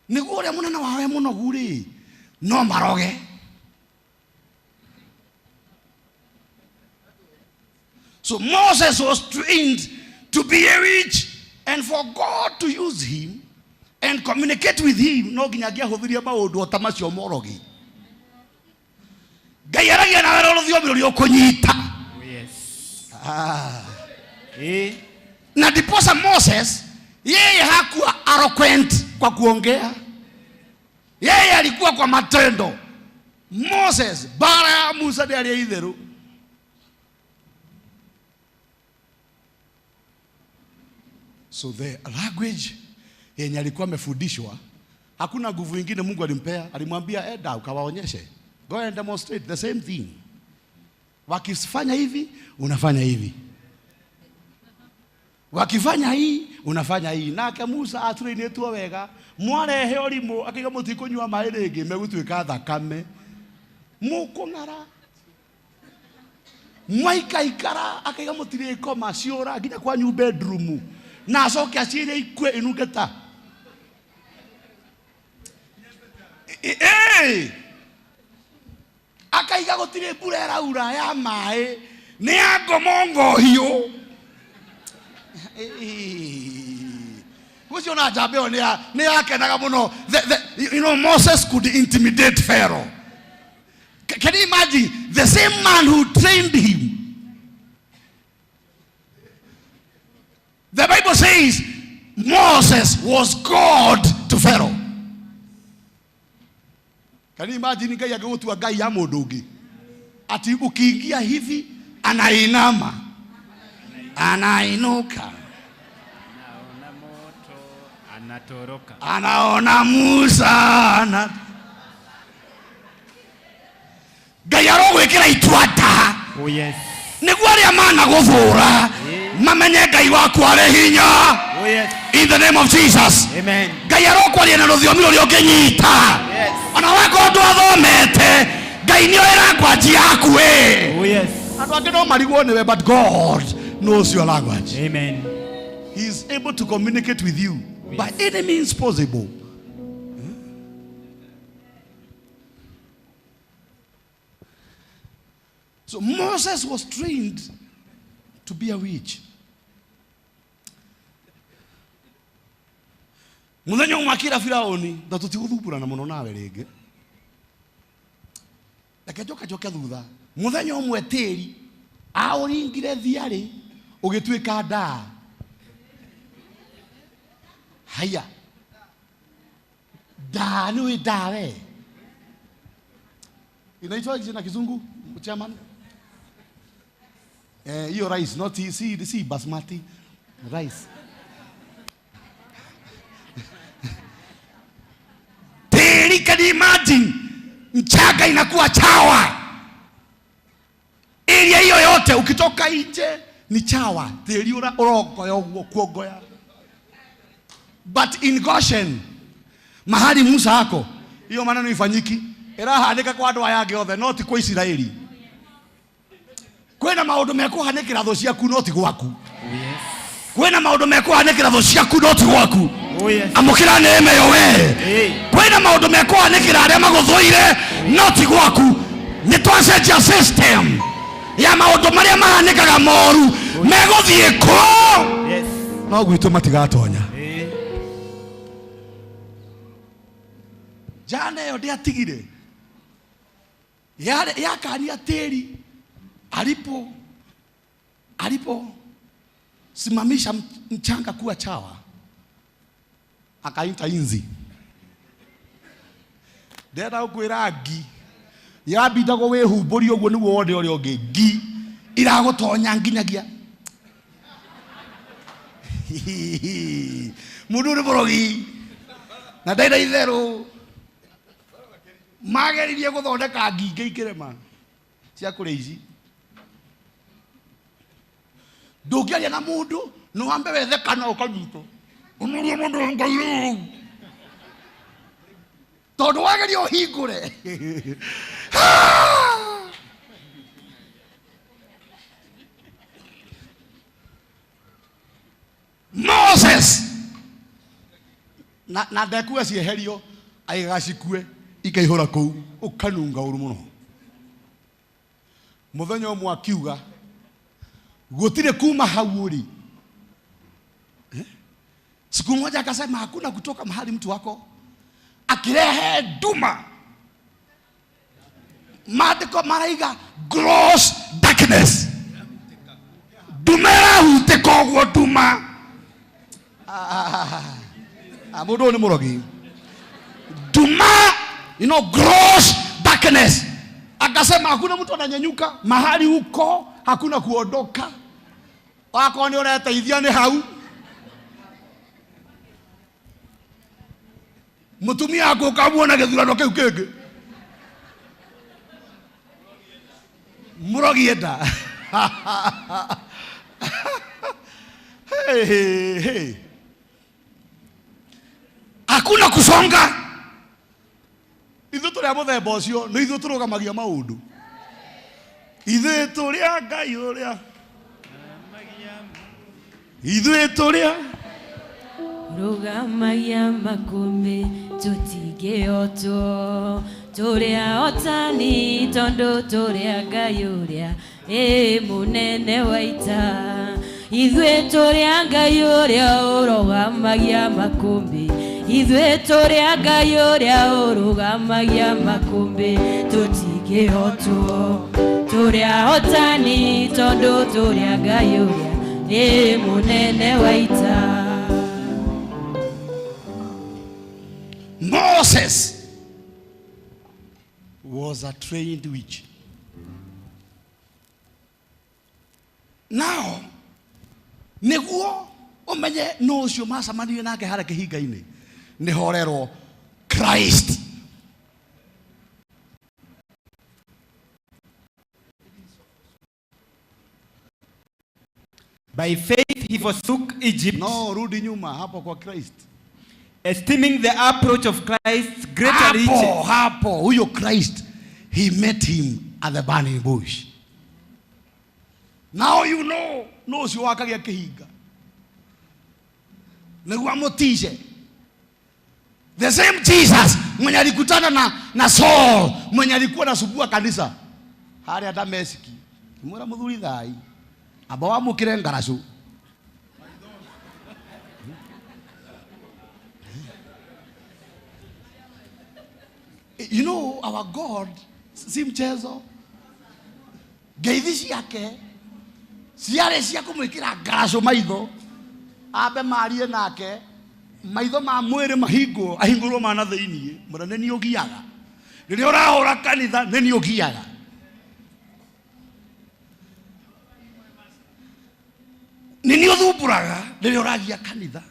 Nĩguo ũrĩa mũnene wao e mũnogu rĩ, no maroge. So Moses was trained to be a witch, and for God to use him and communicate with him, no nginya angĩahũthĩrie maũndũ o ta macio morogi. Ngai aragia nawe na rũthiomi rũrĩa ũkũnyita. Yes. Na ndiposa Moses yeye hakuwa eloquent kwa kuongea, yeye alikuwa kwa matendo. Moses, mbara ya Musa ndĩarĩ ya itherũ. So the language yenye alikuwa amefundishwa, hakuna nguvu ingine Mungu alimpea. Alimwambia enda ukawaonyeshe, go and demonstrate the same thing. Wakifanya hivi unafanya hivi, wakifanya hii unafanya hii. Nake Musa atrainĩtwo wega, mwarehe ũrimũ akiuga mũtikũnyua maĩ rĩngĩ, megũtuĩka thakame, mũkũng'ara. Mwaikaikara akaiga mũtirĩkoma ciũra nginya kwanyu bedroom, na acoke aciĩre ikue inunge ta akaiga gũtirĩ mbura ĩraura ya maĩ, nĩ ya ngomongo hiũ. Ũcio na njamba ĩyo nĩ yakenaga mũno. You know, Moses could intimidate Pharaoh. Can you imagine the same man who trained him? The Bible says Moses was God to Pharaoh. Can you imagine Ngai agĩgũtua Ngai ya mũndũ ũngĩ? Ati ukiingia hivi anainama, anainuka, anatoroka, anaona Musa ana Ngai arogwĩkĩra itua nda. Oh yes. Nĩguo arĩa managũthũra mamenye Ngai waku arĩ hinya. Oh yes. In the name of Jesus. Amen. Ngai arokwaria na rũthiomi rũrĩa ũngĩnyita. Yes. Ona wakorwo ndwathomete, Ngai nĩoĩ language yaku ĩ. Oh yes. Andũ angĩ no marigwo nĩwe, but God knows your language. Amen. He is able to communicate with you by any means possible. So Moses was trained to be a witch. Muthenya ũmwe akĩra Firaũni, na tũtigũthumbũrana mũno nawe rĩngĩ, reke njoke njoke thutha. Muthenya ũmwe tĩri aũringire thiarĩ ũgĩtuĩka ndaa. Haya, ndaa nĩ ndaa we inaitwa na kizungu chairman? Hiyo rice, not si basmati rice. Tĩri, can you imagine? Mchanga inakuwa chawa. Area hiyo yote ukitoka nje ni chawa. Tĩri ũrongoya ũguo kuongoya. But in Goshen, mahali Musa ako, hiyo maneno ifanyiki. Ĩrahanĩka kwa andũ aya angĩ othe, no ti kwa Isiraeli. Kwĩna maũndũ mekũhanĩkĩra thũ ciaku, no ti gwaku. Kwĩna maũndũ mekũhanĩkĩra thũ ciaku, no ti gwaku. Oh yes. Amũkĩra neema ĩyo we. Kwĩna maũndũ mekũhanĩkĩra arĩa magũthũire, no ti gwaku. Nĩ twacenjia system ya maũndũ marĩa mahanĩkaga moru megũthiĩ kũ? Yes. No gwitũ matigatonya. Njana ĩyo ndĩatigire yakania tĩri alipo simamisha mchanga kuwa chawa, akaita inzi. Ndĩrenda gũkwĩra ngi yambindagwo wĩhumbũrie ũguo nĩguo wone ũrĩa ũngĩ. Ngi iragũtonya nginyagia mũndũ nĩ mũrogi na ndarĩ na itherũ. Mageririe gũthondeka ngi ingĩ ikĩrema cia kũrĩa ici. Ndũngĩaria na mũndũ no wambe wethe kana ũkanyitwo ũmũrie mũndũ wa Ngai rĩu, tondũ wageria ũhingũre. Moses na ndekua cieherio aigaga cikue ikaihũra kũu ũkanunga ũru mũno. Mũthenya ũmwe akiuga gũtirĩ kuma hau ũrĩ. Siku moja akasema hakuna kutoka mahali mtu wako, akirehe nduma. Maandĩko maraiga gross darkness. Nduma ĩrahutĩka ũguo nduma. Mũndũ ũyũ nĩ mũrogi. Nduma, you know, gross darkness. Darkness. Akasema hakuna mtu ananyanyuka mahali huko, hakuna kuondoka. Wako ni ũreteithia nĩ hau. Mũtumia waku ũkamuona gĩthurano kĩu kĩngĩ. Mũrogi enda. Hey, hey, hey. Hakuna kusonga. Ithuĩ tũrĩ a mũthemba ũcio, nĩ ithuĩ tũrũgamagia maũndũ. Ithuĩ tũrĩ a Ngai ũrĩa. Ithuĩ tũrĩ a Rũgamagia makũmbĩ tũtingĩhotwo, tũrĩ ahotani tondũ tũrĩ a Ngai ũrĩa ĩ mũnene wa ita. Ithuĩ tũrĩ a Ngai ũrĩa ũrũgamagia makũmbĩ, ithuĩ tũrĩ a Ngai ũrĩa ũrũgamagia makũmbĩ tũtingĩhotwo, tũrĩ ahotani tondũ tũrĩ a Ngai ũrĩa ĩ mũnene wa ita. Moses was a trained witch. Now, nĩguo ũmenye nũ ũcio macemanirie nake harĩa kĩhinga-inĩ, nĩ horerwo Christ. By faith he forsook Egypt. No, rudi nyuma hapo kwa Christ. Esteeming the approach of Christ's greater riches. Hapo, hapo, huyo Christ, he met him at the burning bush. Now you know, no ũcio wakagia kĩhinga. Nĩguo amũtice. The same Jesus mwenye alikutana na Saul, mwenye alikuwa anasumbua kanisa harĩa Dameski. Mwĩra mũthuri thai, amba wamũkĩre ngaracũ. You know, our God si mchezo. Ngeithi ciake ciarĩ cia kũmwĩkĩra ngaracũ maitho, ambe marie nake, maitho ma mwĩrĩ mahingwo, ahingũrwo ma na thĩiniĩ. Mwĩra nĩ niĩ ũgiaga. Rĩrĩa ũrahũra kanitha, nĩ niĩ ũgiaga. Nĩ niĩ ũthumbũraga rĩrĩa ũragia kanitha.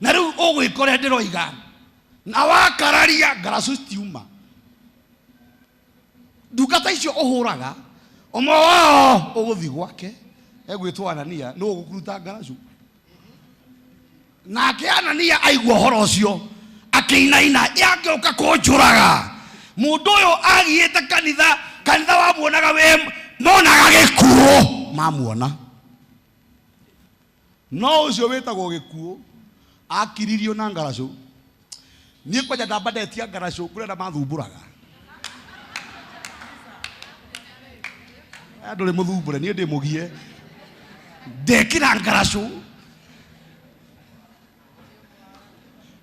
Na rĩu ũgwĩka ũrĩa ndĩroiga, na wakararia ngaracũ citiuma. Ndungata icio ũhũraga, ũmwe wao ũgũthiĩ gwake, egwĩtwo Anania, nĩ ũgũkũruta ngaracũ. Nake Anania aigua ũhoro ũcio, akĩinaina, yangĩũka kũnjũraga. Mũndũ ũyũ agiĩte kanitha, kanitha wamuonaga we, monaga gĩkuũ, mamuona. No ũcio wĩtagwo gĩkuũ, akiririo na ngaracũ. Niĩ kwanja ndamba ndetia ngaracũ, kũrĩ arĩa mathumbũraga. Aya ndũrĩ mũthumbũre, niĩ ndĩ mũgie. Ndekĩra ngaracũ.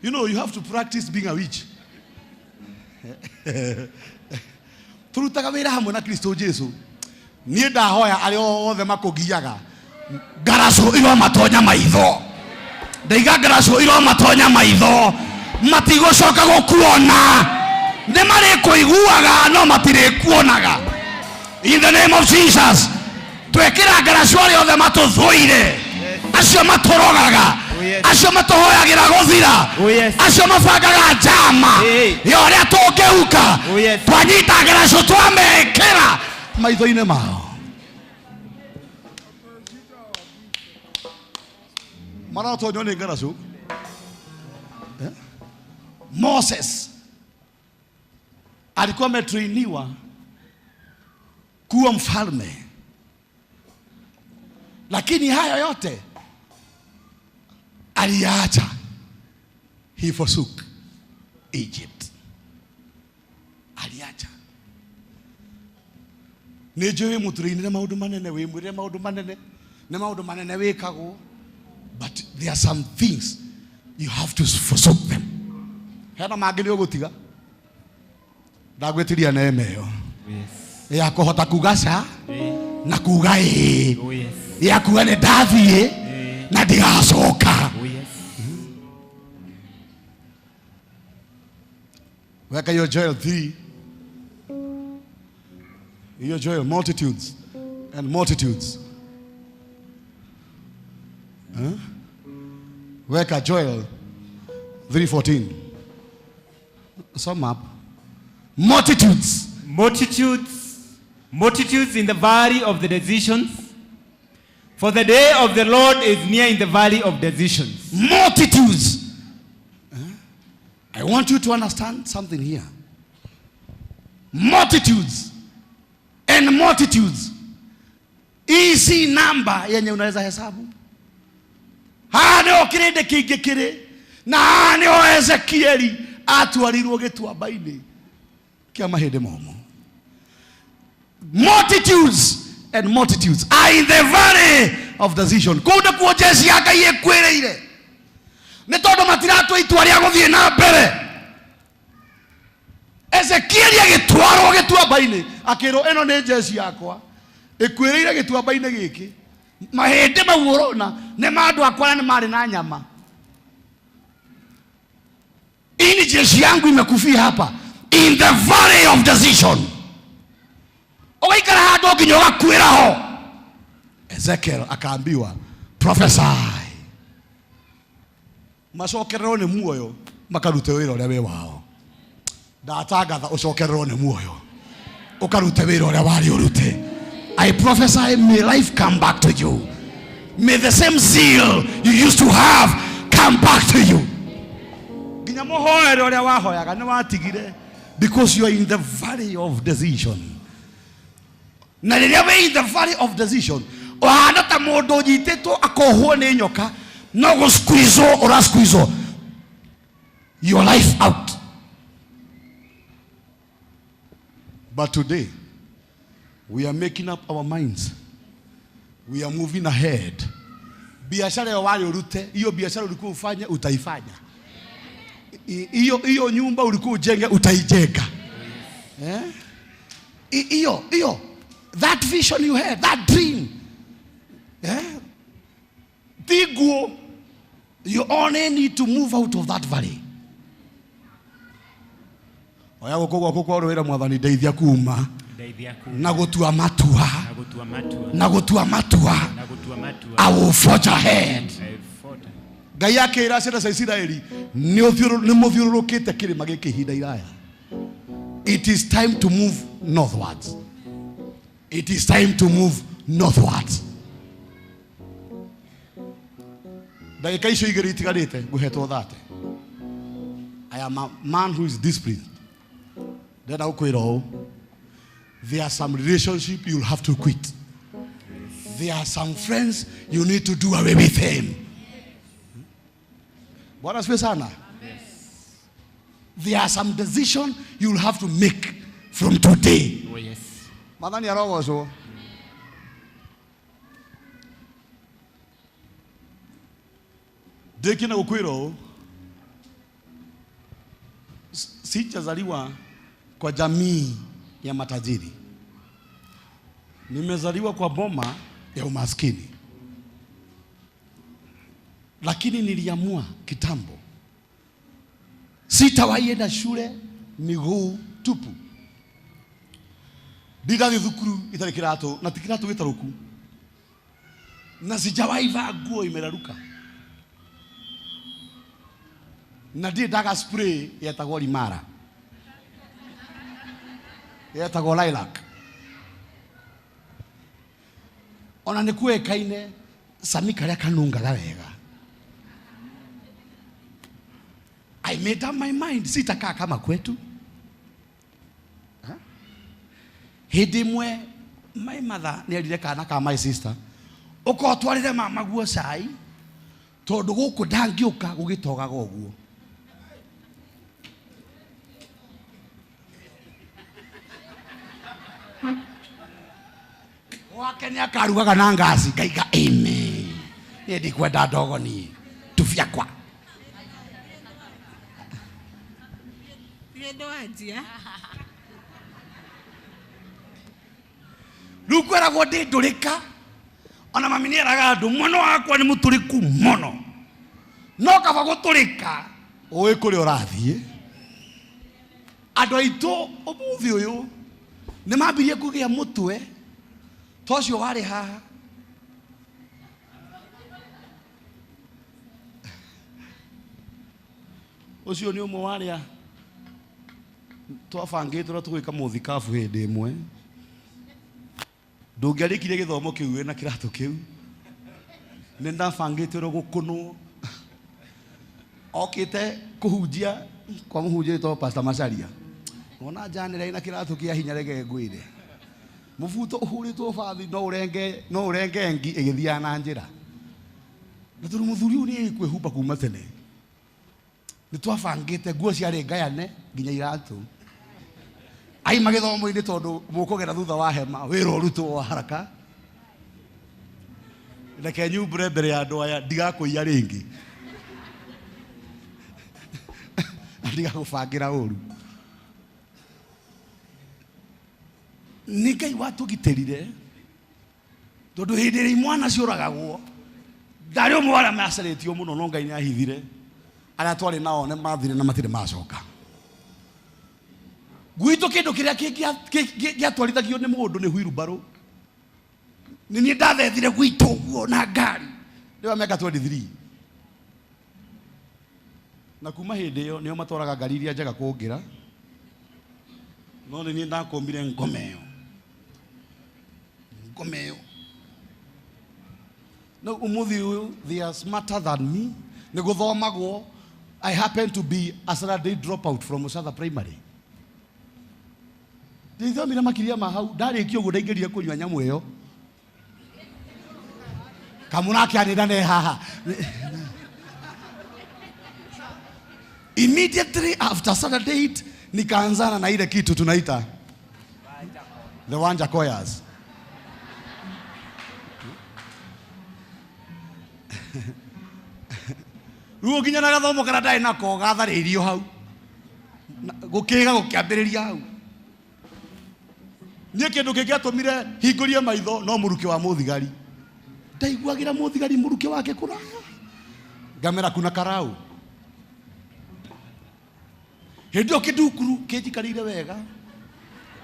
You know, you have to practice being a witch. Turutaga wĩra hamwe na Kristo Jesu. Niĩ ndahoya arĩa othe makũgiaga, ngaracũ iromatonya maitho. Ndaiga ngaracũ iromatonya maitho. Matigũcoka gũkuona. Nĩ marĩkũiguaga no matirĩkuonaga. In the name of Jesus. Twekĩra ngaracũ arĩa othe matũthũire, acio matũrogaga, acio matũhoyagĩra gũthira, acio mabangaga njama ya ũrĩa tũngĩhuka. Twanyita ngaracũ twamekĩra maitho-inĩ mao. Maratonywo nĩ ngaracũ. Moses alikuwa ametrainiwa kuwa mfalme, lakini haya yote aliacha. He forsook Egypt. Aliacha. Nĩ njũĩ mũtũrĩinĩre maũndũ manene, wĩmwĩrĩre maũndũ manene, nĩ maũndũ manene wĩkagwo, but there are some things you have to forsake them. Hena mangĩ nĩ ũgũtiga. Ndagwĩtiria neema ĩyo ya kũhota kuga ca na kuga ĩĩ, ya kuga nĩ ndathiĩ na ndigacoka. Weka hiyo Joel 3. Hiyo Joel, multitudes and multitudes. Huh? Weka Joel 3:14. Sum up. Multitudes. Multitudes. Multitudes in the valley of the decisions. For the day of the Lord is near in the valley of decisions. Multitudes. I want you to understand something here. Multitudes and multitudes. Hii si namba yenye unaweza hesabu. Haha nĩho kĩrĩndĩ kĩingĩ kĩrĩ na haha nĩho Ezekieli atwarirwo gĩtuamba-inĩ kĩa mahĩndĩ momũ. Multitudes and multitudes are in the valley of decision. Kũu nĩkuo jeshi ya Ngai ĩkuĩrĩire nĩ tondũ matiratua itua rĩa gũthiĩ na mbere. Ezekieli agĩtwarwo gĩtuamba-inĩ akĩrwo ĩno nĩ jeshi yakwa ĩkuĩrĩire gĩtuamba-inĩ gĩkĩ, mahĩndĩ mau ũrona nĩ ma andũ akwa na nĩ marĩ na nyama. Hii ni jeshi yangu imekufia hapa in the valley of decision. Ũgaikara handũ nginya ũgakuĩra ho. Ezekiel akaambiwa prophesy, macokererwo nĩ muoyo makarute wĩra ũrĩa wĩ wao. Ndatangatha ũcokererwo nĩ muoyo ũkarute wĩra ũrĩa warĩ ũrute. I prophesy, may life come back to you. May the same zeal you used to have come back to you. Nginya mũhoere ũrĩa wahoyaga nĩ watigire, because you are in the valley of decision. Na rĩrĩa wĩ in the valley of decision, ũhana ta mũndũ ũnyitĩtwo akohwo nĩ nyoka, no gũ-squeeze-wo ũra-squeeze-wo your life out. But today, we are making up our minds. We are moving ahead. Biashara ya wale urute, hiyo biashara ulikuwa ufanye, utaifanya. Hiyo nyumba ulikuwa ujenge, utaijenga. Eh? Hiyo that vision you had, that dream. Eh? Tiguo, you only need to move out of that valley. Oya guoko gwaku kwa wĩra mwathani ndeithia kuma na gũtua matua, na gũtua matua. I will forge ahead. Ngai akĩra ciana cia Isiraeli nĩ mũthiũrũrũkĩte kĩrĩma gĩkĩ ihinda iraya. It is time to move northwards. It is time to move northwards. Ndagĩka icio igĩrĩ itigarĩte ngũhetwo thate. I am a man who is disciplined. Ndĩrenda gũkwĩra ũũ, there are some relationship you'll have to quit. There are some friends you need to do away with them. Bwana asifiwe sana. There are some decision you'll have to make from today. Oh, yes. Mwathani arogocwo. Ndĩkĩ na gũkwĩra ũũ, sijazaliwa kwa jamii ya matajiri. Nimezaliwa kwa boma ya umaskini. Lakini niliamua kitambo sitawahi enda shule miguu tupu. Ndirathiĩ thukuru itarĩ kĩratũ, na ti kĩratũ gĩtarũku. Na sijawahi vaa nguo imeraruka. Na ndirĩ ndaga spray yetagwo Limara. Yetagwo lilac. Ona nĩ kuĩkaine cami karĩa kanungaga wega. I made up my mind sitakaa kama kwetu. Hĩndĩ ĩmwe my mother nĩ erire kana ka my sister, ũka ũtwarĩre mama guo cai tondũ gũkũ ndangĩũka gũgĩtogaga ũguo. Gwake nĩ akarugaga na ngaci, ngaiga amen. Niĩ ndikwenda ndogo niĩ, tubiakwa. Nĩ wanjia. Rĩu ngweragwo ndĩ ndũrĩka, ona mami nĩ eraga andũ mwana wakwa nĩ mũtũrĩku mũno, no kaba gũtũrĩka ũĩ kũrĩa ũrathiĩ. Andũ aitũ ũmũthĩ ũyũ Nĩ mambirie kũgĩa mũtwe ta ũcio warĩ haha. Ũcio nĩ ũmwe wa arĩa twabangĩte ũrĩa tũgwĩka mũthikabu hĩndĩ ĩmwe. Ndũngĩarĩkirie gĩthomo kĩu wĩna kĩratũ kĩu. Nĩ ndabangĩte ũrĩa gũkũnwo. Okĩte kũhunjia kwa mũhunjia wĩtagwo Pastor Macharia. Wona njanĩra ĩna kĩratũ kĩa hinya reke ngwĩre. Mũbuto ũhũrĩtwo bathi no ũrenge ngi ĩgĩthiaga na njĩra. Na tondũ mũthuri ũyũ nĩ kwĩhumba kuma tene. Nĩ twabangĩte nguo ciarĩ ngayane nginya iratũ. Aima gĩthomo-inĩ tondũ mũkũgera thutha wa hema wĩra ũrutwo wa haraka. Reke nyumbũre mbere ya andũ aya ndigakũiya rĩngĩ. Ndigagũbangĩra ũru. Nĩ Ngai watũgitĩrire tondũ hĩndĩ ĩrĩa imwana ciũragagwo ndarĩ ũmwe wa arĩa macarĩtio mũno no Ngai nĩahithire arĩa twarĩ nao nĩ mathire na matirĩ macoka. Gwitũ kĩndũ kĩrĩa gĩatwarithagio nĩ mũndũ nĩ wheelbarrow. Nĩ niĩ ndathethire gwitũ ũguo na ngari ndĩ wa mĩaka 23. Na kuma hĩndĩ ĩyo nĩo matwaraga ngari iria njega kũngĩra. No nĩ niĩ ndakũmire ngoma ĩyo. Ngoma ĩyo. No ũmũthĩ ũyũ they are smarter than me. Nĩ gũthomagwo. I happen to be a Saturday dropout from Usatha Primary. Ndithomire makĩria ma hau ndarĩkia ũguo ndaingĩrire kũnyua nyamũ ĩyo. Kamũrakĩanĩra ne haha. Immediately after Saturday nikaanzana na ile kitu tunaita the Wanja Koyas. Rĩu nginya na gathomo karĩa ndarĩ nako gatharĩirio hau. Gũkĩga gũkĩambĩrĩria hau. Niĩ kĩndũ kĩngĩatũmire hingũrie maitho no mũrukĩ wa mũthigari. Ndaiguagĩra mũthigari mũrukĩ wake kũraya. Ngamera kuna karau. Hĩndĩ ĩyo kĩndukuru kĩnjikarĩire wega.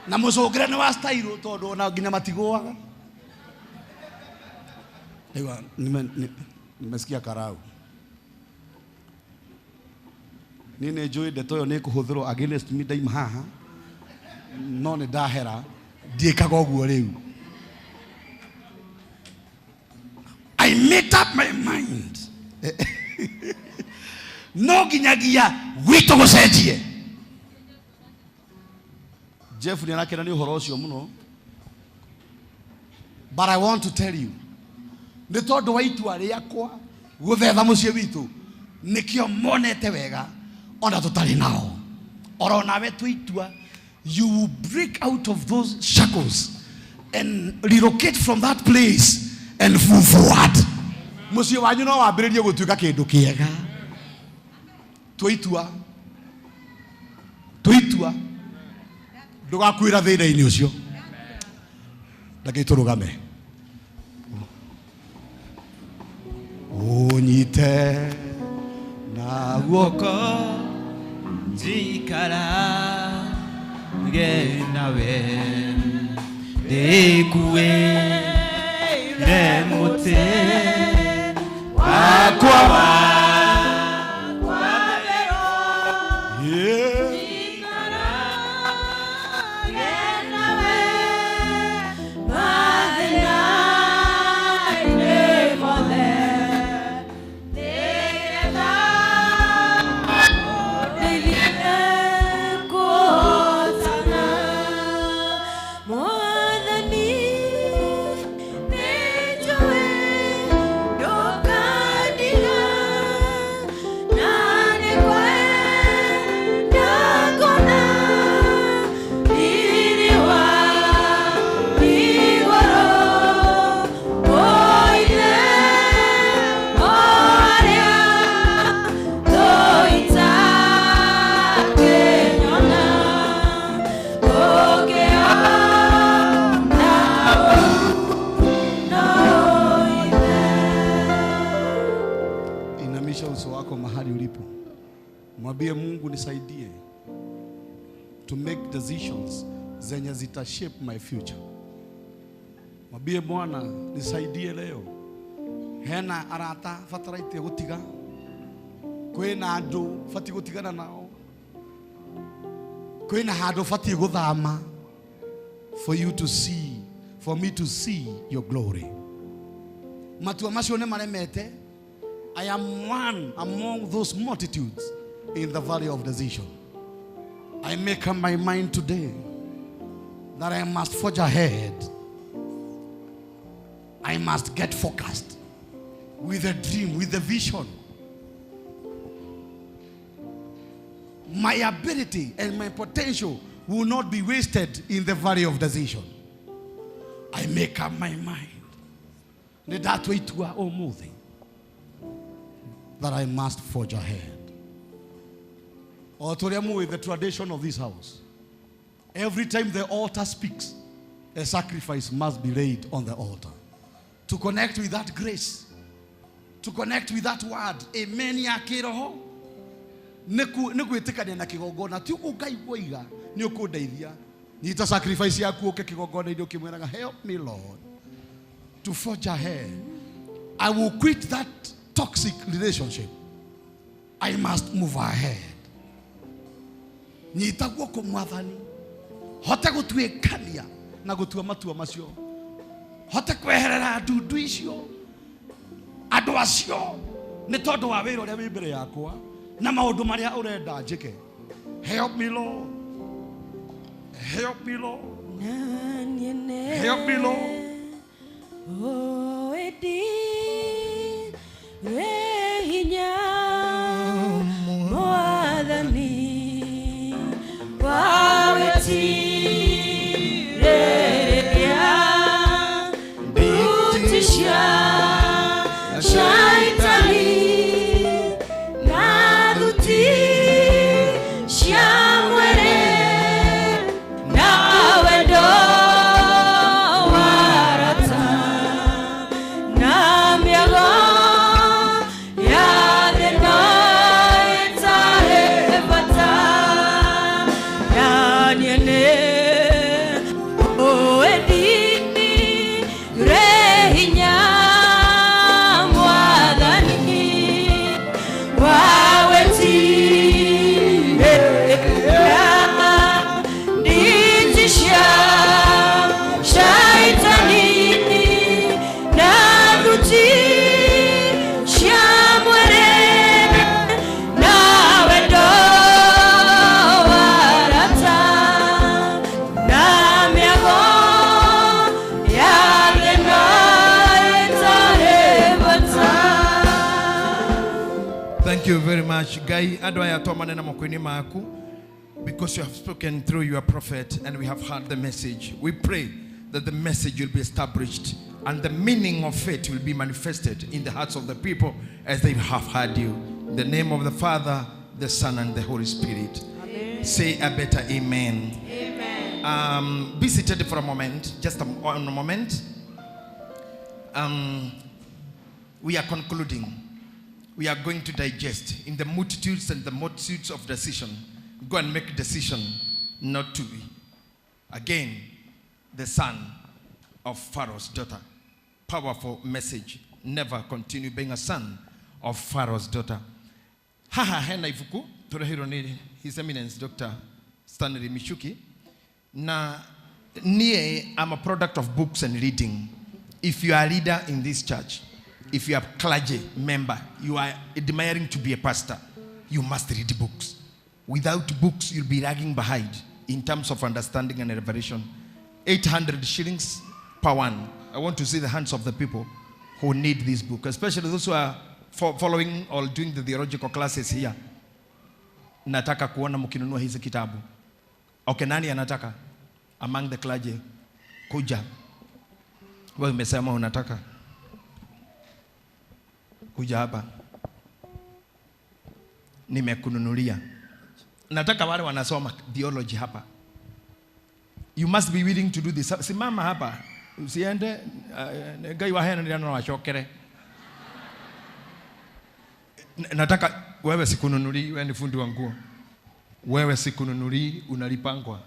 Na mũcũngĩre nĩ wa style tondũ ona nginya matigũaga. Ndaigua nimesikia karau. Niĩ nĩ njũĩ ndeto ĩyo nĩ ĩkũhũthĩrwo against me ndaima haha. No nĩ ndahera ndiĩkaga ũguo rĩu. I made up my mind. No nginyagia gwitũ gũcenjie. Jeff nĩ arakena nĩ ũhoro ũcio mũno. But I want to tell you, nĩ tondũ wa itua rĩakwa gũthetha mũciĩ witũ nĩkĩo monete wega ona tũtarĩ nao. Oro nawe twĩ itua, you will break out of those shackles and relocate from that place and move forward. Mũciĩ wanyu no wambĩrĩrie gũtuĩka kĩndũ kĩega. Twĩ itua ndũgakuĩra thĩna-inĩ ũcio. Reke tũrũgame. Ũnyite na guoko njikarage nawe ndĩkuĩre mũtĩ wakwa wa Mwambie Mungu nisaidie to make decisions zenye zita shape my future. Mwambie Bwana nisaidie leo. Hena arata bataraitie gutiga, kwina andu bati gutigana nao, kwina handu bati guthama, for you to see, for me to see your glory. Matua macio ni maremete. I am one among those multitudes in the valley of decision. I make up my mind today that I must forge ahead. I must get focused with a dream, with a vision. My ability and my potential will not be wasted in the valley of decision. I make up my mind that way to our own moving, that I must forge ahead. Or to with the tradition of this house, every time the altar speaks, a sacrifice must be laid on the altar to connect with that grace, to connect with that word. Amen ya kiroho. Nĩ gwĩtĩkania na kĩgongona ti ũguo Ngai woiga nĩ ũkũndeithia. Nyita sacrifice yaku ũke kĩgongona-inĩ ũkĩmwĩraga, help me Lord to forge ahead. I will quit that toxic relationship. I must move ahead. Nyita guoko Mwathani, hote gũtuĩkania na gũtua matua macio, hote kweherera ndundu icio, andũ acio, nĩ tondũ wa wĩra ũrĩa wĩ mbere yakwa na maũndũ marĩa ũrenda njĩke. Help me Lord, help me Lord, help me Lord. Oh, edi rehinya Mwathani wawetireria ndutisha shaitani na thuti cia mwere na wendo warata na mĩago ya thĩna ĩtarĩ bata na niĩ nĩ ũĩ re hinya Mwathani wawetireria nditisha shaitani na thuti cia mwere na wendo warata na mĩago ya thĩna ĩtarĩ bata. Thank you very much. Ngai andũ aya twamane na moko-inĩ maku, because you have spoken through your prophet and we have heard the message. We pray that the message will be established and the meaning of it will be manifested in the hearts of the people as they have heard you. In the name of the Father, the Son, and the Holy Spirit. Amen. Say a better amen. Amen. Be seated for a moment, just a moment. We are concluding. We are going to digest in the multitudes and the multitudes of decision. Go and make a decision not to be again the son of Pharaoh's daughter. Powerful message. Never continue being a son of Pharaoh's daughter. Haha hena ibuku turehirwo ni His Eminence Dr. Stanley Michuki. Na nie, I'm a product of books and reading. If you are a leader in this church, if you are a clergy member, you are admiring to be a pastor, you must read books. Without books, you'll be lagging behind in terms of understanding and revelation. 800 shillings per one. I want to see the hands of the people who need this book, especially those who are following or doing the theological classes here. Nataka kuona mkinunua hizi kitabu. Okay, nani anataka? Among the clergy, kuja. Wewe umesema unataka. Kuja hapa. Nimekununulia. Nataka wale wanasoma theology hapa. You must be willing to do this. Simama hapa. Usiende Ngai wa hena ndio wachokere. Nataka wewe sikununuli, wewe ni fundi wa nguo. Wewe sikununuli, unalipangwa.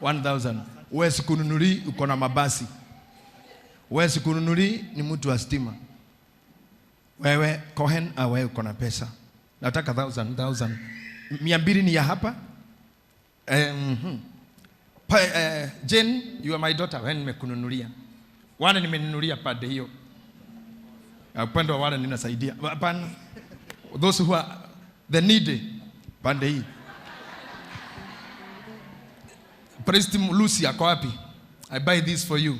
1000. Wewe sikununuli, uko na mabasi. Wewe sikununuli, ni mtu wa stima. Wewe Cohen, wewe uko na pesa. Nataka 1000, 1000. 200 ni ya hapa. Jane, you are my daughter. Wewe nimekununulia. Wana nimenunulia pande hiyo. Upande wa wale ninasaidia. Hapana. Those who are the needy, pande hii. Praise Lucy, ako wapi? I buy this for you.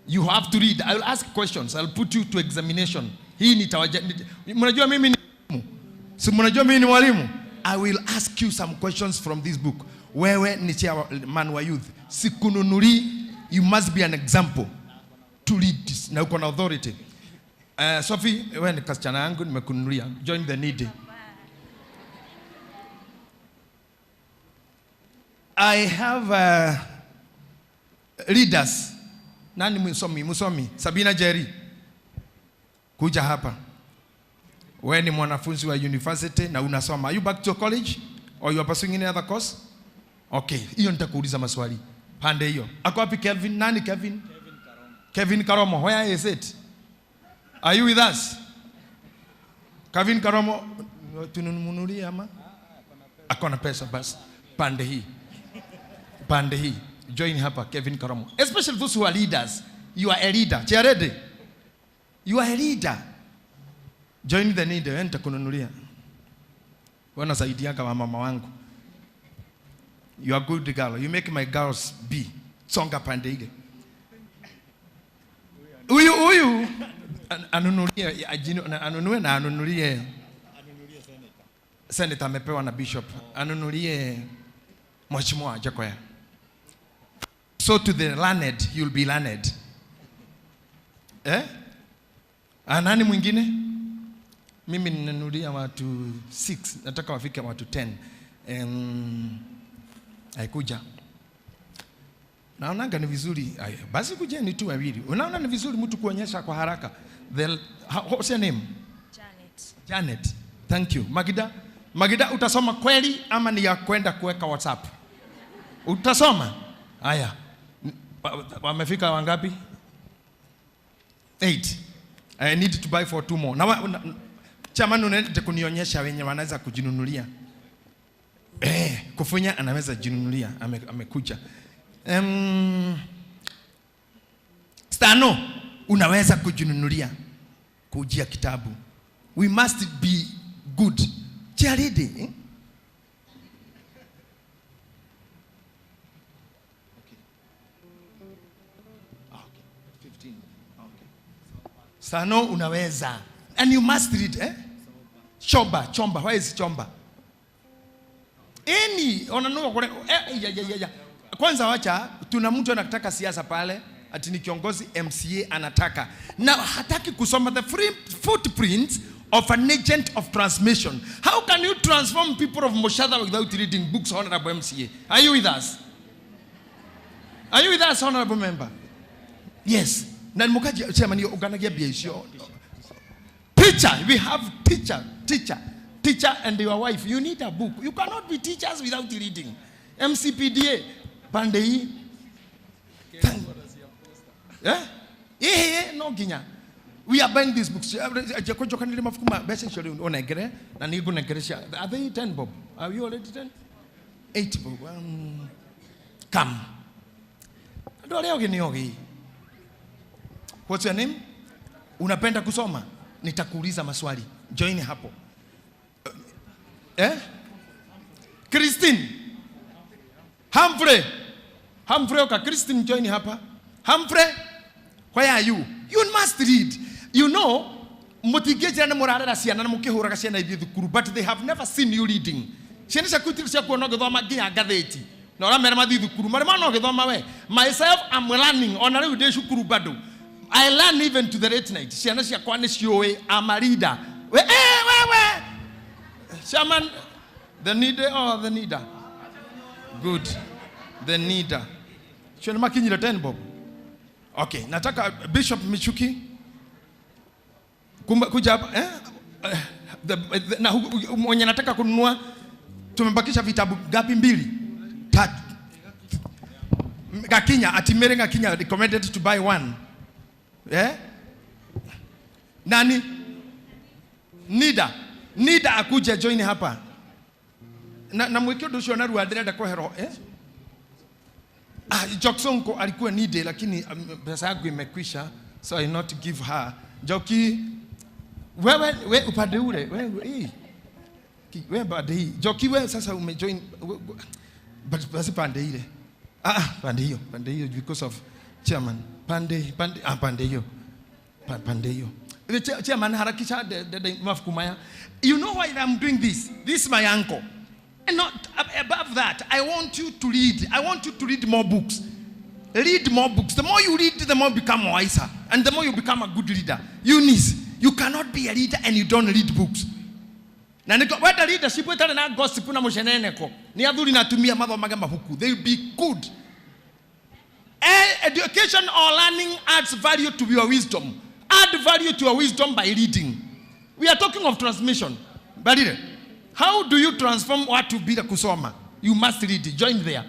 You have to read. I will ask questions. I will put you to examination. Hii nitawaja. Mnajua mimi ni mwalimu. Si mnajua mimi ni mwalimu? I will ask you some questions from this book. Wewe ni chairman wa youth. Sikununuli, you must be an example to lead this. Na uko na authority. Sophie, wewe ni kasichana yangu nimekununulia. Join the needy. I have leaders. Nani msomi? Msomi. Sabina Jerry. Kuja hapa. Wewe ni mwanafunzi wa university na unasoma. Are you back to college or you are pursuing any other course? Okay, hiyo nitakuuliza maswali. Pande hiyo. Ako wapi Kelvin? Nani Kevin? Kevin Karomo. Where is it? Are you with us? Kevin Karomo tunamnunulia ama? Ako na pesa basi. Pande hii. Pande hii. Join hapa Kevin Karomo. Especially those who are leaders. You are a leader. Chiarede. You are a leader. Join the need. Wewe nitakununulia. Wewe unasaidia kama mama wangu. You are good girl. You make my girls be. Songa pande ile. Huyu huyu anunulie, anunue na anunulie. Senator amepewa na bishop. Anunulie mheshimiwa Jakoya. So to the learned, you'll be learned. Eh? Nani mwingine? Mimi ninanunulia watu 6, nataka wafike watu 10. Haikuja. Naonanga ni vizuri. Basi kujeni tu wawili. Unaona ni vizuri mtu kuonyesha kwa haraka. What's your name? Janet. Janet. Thank you. Magida. Magida, utasoma kweli ama ni ya kwenda kuweka WhatsApp? Utasoma? Haya. Wamefika wangapi? 8. I need to buy for 2 more. Na chairman unaenda kunionyesha wenye wanaweza kujinunulia. Kufunya anaweza jinunulia, amekuja. Stano, unaweza kujinunulia kujia kitabu. We must be good. Charity. Eh? Okay. 15. Okay. Stano unaweza. And you must read, eh? Chomba, chomba. Where is chomba? Any, onanua kore, ya. Kwanza wacha, tuna mtu anataka siasa pale, ati ni kiongozi MCA anataka. Na hataki kusoma the free footprints of an agent of transmission. How can you transform people of Moshadha without reading books, Honorable MCA? Are you with us? Are you with us, Honorable Member? Yes. Na mukaji chairman yo uganagia bia isio. Teacher, we have teacher, teacher, teacher and your wife. You need a book. You cannot be teachers without reading. MCPDA, Pandei. Eh? Eh, no ginya. We are buying these books. Are they 10 bob? Are you already 10? 8 bob. Come. What's your name? Unapenda kusoma? Nitakuuliza maswali. Join hapo. Eh? Christine. Humphrey. Humphrey, okay. Christine, join hapa. Humphrey, where are you? You must read. You know, mutigejera na murarera ciana na mukihuraga ciana ithie thukuru, but they have never seen you reading. Ciana ciaku itirĩ ciakuona ũgĩthoma nginya ngathĩti. Na ũramera mathiĩ thukuru, marĩ mona ũgĩthoma we. Myself, I'm learning. Ona rĩu ndĩ cukuru bado. I learn even to the late night. Ciana ciakwa nĩ ciũĩ, I'm a reader. We, we. Shaman, the needer or the needer? Good. The needer. Ciana makinyire 10 bob. Okay, nataka Bishop Michuki kuja hapa eh? Na mwenye nataka kununua, tumebakisha vitabu gapi? 2, 3, Gakinya, ati Mary Gakinya recommended to buy one. Eh? Nani? Nida. Nida akuje join hapa. Na mwike ũndũ ũcio narua ndĩrenda kwehero eh? Ah, Jacksonko alikuwa Nide lakini pesa yangu imekwisha, so I not give her. Joki, wewe we upande ule wewe eh. Wewe pande hii. Joki wewe sasa umejoin but basi pande ile. Ah, pande hiyo, pande hiyo because of chairman. Pande pande ah pande hiyo. Pande hiyo. The chairman harakisha the mafuku maya. You know why I'm doing this? This is my uncle. And not above that, I want you to read. I want you to read more books. Read more books. The more you read, the more you become wiser. And the more you become a good leader. Eunice, you cannot be a leader and you don't read books. Na niko whether leadership whether na gossip na musheneneko. Ni athuri na atumia mathomaga mabuku. They will be good. Education or learning adds value to your wisdom. Add value to your wisdom by reading. We are talking of transmission. Barire, how do you transform watu bila kusoma? You must read. Join there.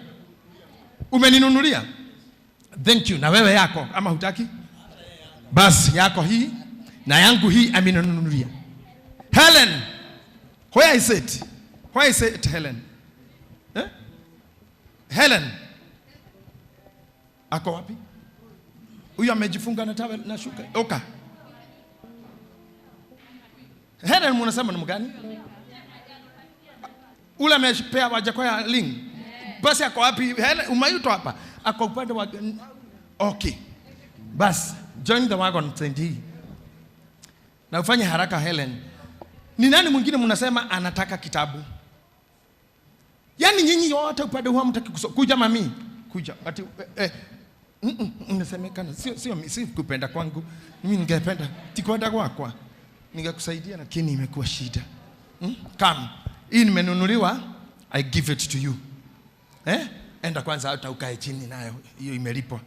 Umeninunulia? Thank you. Na wewe yako ama hutaki? Basi yako hii na yangu hii ameninunulia. Helen, where is it? Where is it, Helen? Eh? Helen. Ako wapi? Huyu amejifunga na towel na shuka. Oka. Helen mnasema ni mgani? Ule amepea Wajakoya link. Basi ako wapi? Helen umeitwa hapa. Ako upande wa okay. Bas, join the wagon 20. Na ufanye haraka Helen. Ni nani mwingine mnasema anataka kitabu? Yaani nyinyi wote upande huo hamtaki kusoma. Kuja mami, kuja. Ati inasemekana sio si kupenda kwangu. Mimi ningependa tikwenda kwakwa. Ningekusaidia lakini imekuwa shida. Come. Hii nimenunuliwa, I give it to you. Eh? Enda kwanza hata ukae chini nayo. Hiyo imelipwa.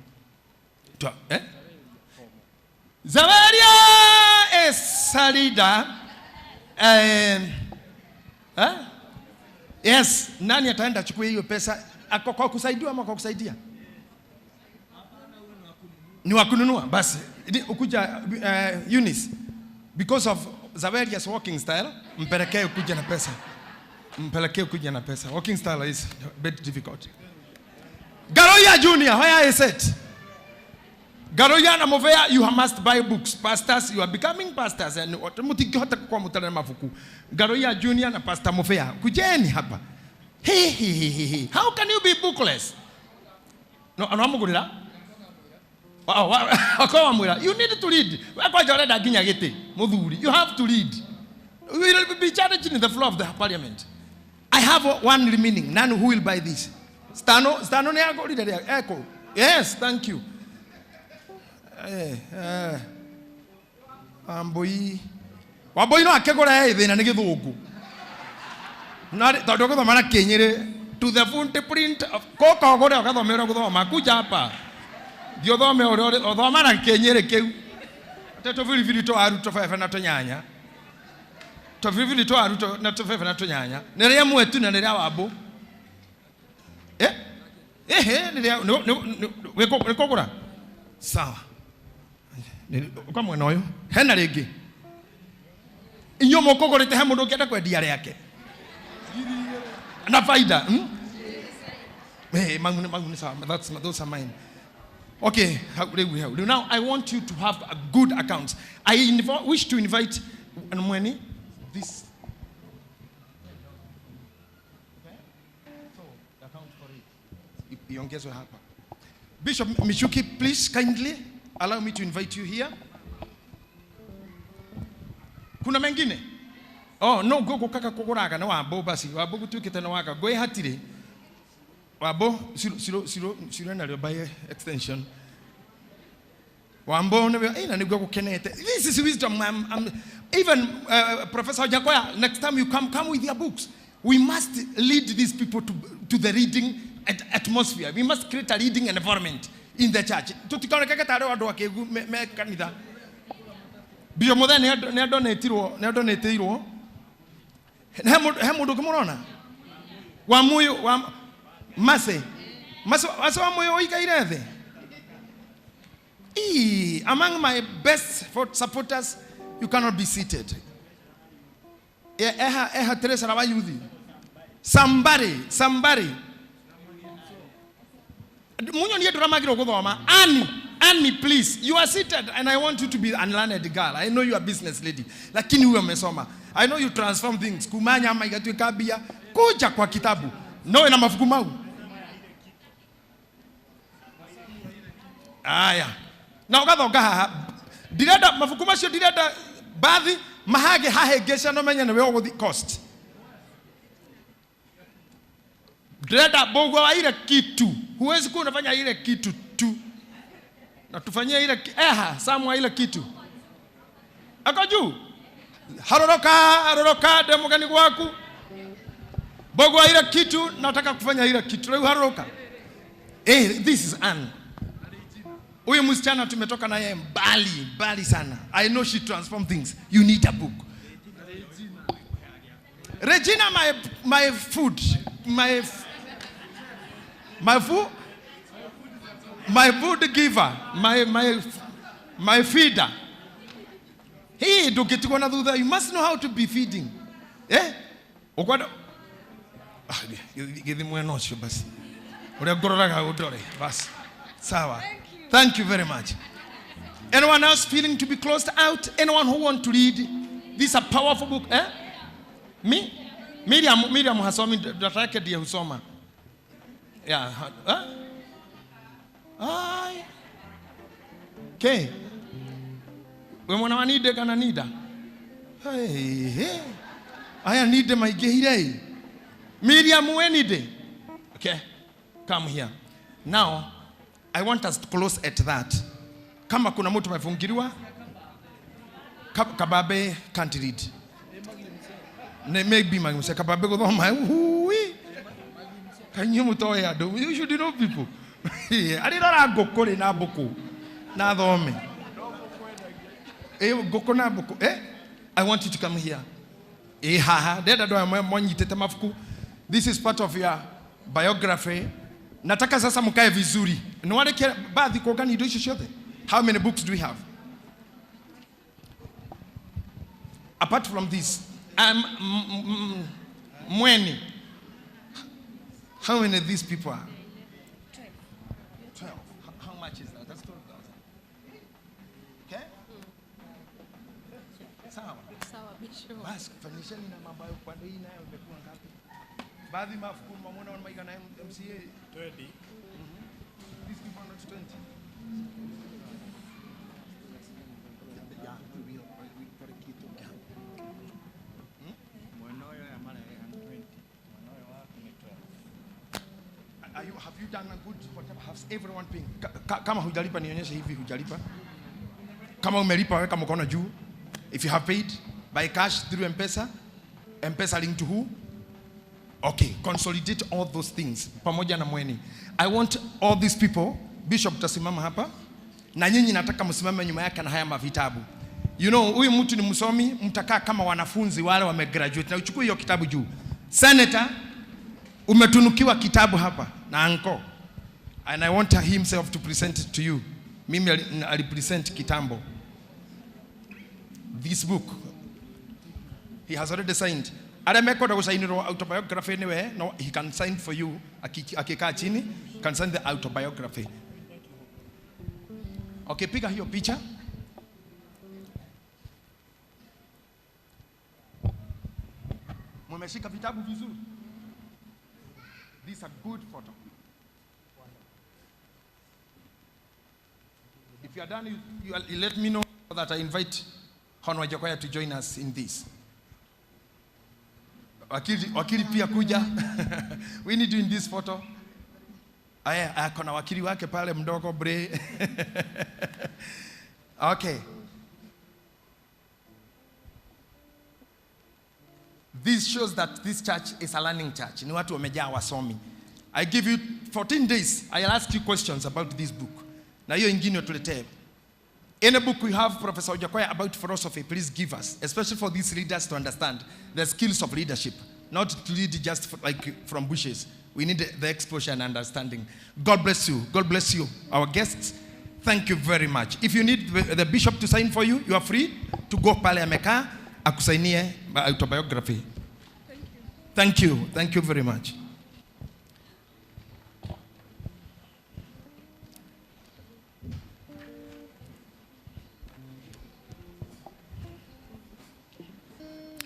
Eh? Zavaria Esalida. Yes, nani ataenda achukue hiyo pesa? Ako kwa kusaidiwa ama kwa kusaidia? Ni wa kununua. Basi ukuja Eunice, because of Zaveria's walking style, mpelekee ukuja na pesa. Mpelekee ukuja na pesa. Walking style is a bit difficult. Garoya Junior, where is it? Garoya na Movea, you must buy books. Pastors, you are becoming pastors. And mutikihota kwa mutale mafuku. Garoya Junior na Pastor Movea, kujeni hapa. Hey, hey, hey, hey. How can you be bookless? No, anamugurira. You need to read. You have to read. You will be challenged in the floor of the parliament. I have one remaining. None who will buy this. Stano, Stano ne. Yes, thank you. Amboi. Wamboi no akegora thina ni githungu. Na tondu guthoma na kinyiri to the footprint of koko gore ugathome uria guthoma kuja hapa. Thio thome uria uthoma na kinyiri kiu. Te tubiribiri twa aru tubebe na tunyanya. Tubiribiri twa aru na tubebe na tunyanya. Ni ria mwetu na ni ria wambu. Eh? Ehe, ni ria wikugura. Sawa. Uka mwena uyu hena ringi. Inyuĩ mũkũgũrĩte he mũndũ ũngĩenda kwendia rĩake na faida. Hey, mangu sawa. Those are mine. Okay, now I want you to have a good account. I wish to invite Mweni this. Okay? So, the account for it. Iongezwe hapa. Bishop Michuki, please kindly allow me to invite you here. Kuna mengine? Oh, no, go kaka kuguraga na wambo basi. Wambo gutuikite na waka. Gwe hatire. Wambo siro siro siro na by extension. Wambo ne ina niguo gukenete. This is wisdom. I'm even Professor Jakoya, next time you come with your books. We must lead these people to the reading atmosphere. We must create a reading environment in the church. Tutikaoneka tare andu akigu me kanitha. Bio muthe ne donatirwo, ne donatirwo. He mundu kimurona? Wa muyu wa Mase. Macio moyo oikaire thĩ. Among my best supporters, you cannot be seated. Eha Teresa wa youth. Somebody, somebody. Munyo ndiye turamagiro guthoma. Annie, Annie, please. You are seated and I want you to be an learned girl. I know you are a business lady. Lakini huyo amesoma. I know you transform things. Kumanya ama igatwika bia. Kuja kwa kitabu. No ina mafuku mau. Aya. Na ugathonga haha. Ndirenda mabuku macio ndirenda bathi mahage hahengesha no menye niwe uguthi cost. Ndirenda mbugua wa ile kitu. Huwezi kuwa unafanya ile kitu tu. Na tufanyie ile eha samu ile kitu. Ako juu. Haroroka haroroka demogani gwaku. Mbugua ile kitu nataka kufanya ile kitu. Leo haroroka. This is Ann. Huyu msichana tumetoka naye mbali, mbali sana. I know she transformed things. You need a book. Regina, my food, my food giver, my feeder. Hey, ndukitigwo na thutha, you must know how to be feeding. Eh? Ukwenda githi mwena ucio basi. Uria ngororaga undore basi. Sawa. Thank you very much. Anyone else feeling to be closed out? Anyone who want to read? This is a powerful book. Eh? Me? Miriam hasomi, dada yake ndiye husoma. Yeah. Huh? Ai. Okay. We mwana wa nide kana nida? Hey, hey. Aya nide maigehire. Miriam we nide. Okay. Come here. Now, I want us to close at that. Kama kuna mtu amefungiriwa, Kababe can't read. Ne maybe magimse Kababe guthoma. Hui. Kanyu mutoe andu. You should know people. Arirora ngũkũ rĩ na mbũkũ na thome. Ngũkũ na mbũkũ. Eh? I want you to come here. Haha. Ndenda andũ aya monyitĩte mabuku. This is part of your biography. Nataka sasa mkae vizuri. Niwaleke baadhi kuongani indo icio ciothe. How many books do we have? Apart from this, Mweni. How many of these people are? 12. How much is that? That's 12,000. Okay? Sawa. Sawa, Bishop. Basi fanyisheni na mambo hayo kwa hii nayo imekuwa ngapi? Baadhi mafuku mamona wana na MCA 20. These people are not 20. Yeah, we will kitu. Are you, have you done a good whatever? Has everyone paying? Kama hujalipa nionyeshe hivi hujalipa. Kama umelipa weka mkono juu. If you have paid by cash through M-Pesa, M-Pesa link to who? Okay, consolidate all those things pamoja na Mweni. I want all these people, Bishop tasimama hapa na nyinyi nataka msimame nyuma yake na haya mavitabu. You know, huyu mtu ni msomi, mtakaa kama wanafunzi wale wamegraduate. Na uchukue hiyo kitabu juu. Senator, umetunukiwa kitabu hapa na anko. And I want himself to present it to you. Mimi alipresent kitambo. This book. He has already signed. Aremekoda gusainirwo autobiography anyway. No, he can sign for you. Akikaa chini, can sign the autobiography. Okay, piga hiyo picha. Mumeshika vitabu vizuri. This is a good photo. If you are done, you let me know that I invite Hon Wajackoyah to join us in this. Wakili pia kuja. We need you in this photo. Aya, kuna wakili wake pale mdogo bre. Okay. This shows that this church is a learning church. Ni watu wamejaa wasomi. I give you 14 days. I'll ask you questions about this book. Na hiyo ingine tuletee. Any book we have, Professor Wajackoyah, about philosophy, please give us, especially for these leaders to understand the skills of leadership, not to lead just like from bushes. We need the exposure and understanding. God bless you. God bless you, our guests. Thank you very much. If you need the bishop to sign for you, you are free to go pale amekaa akusainie autobiography. Thank you. Thank you very much.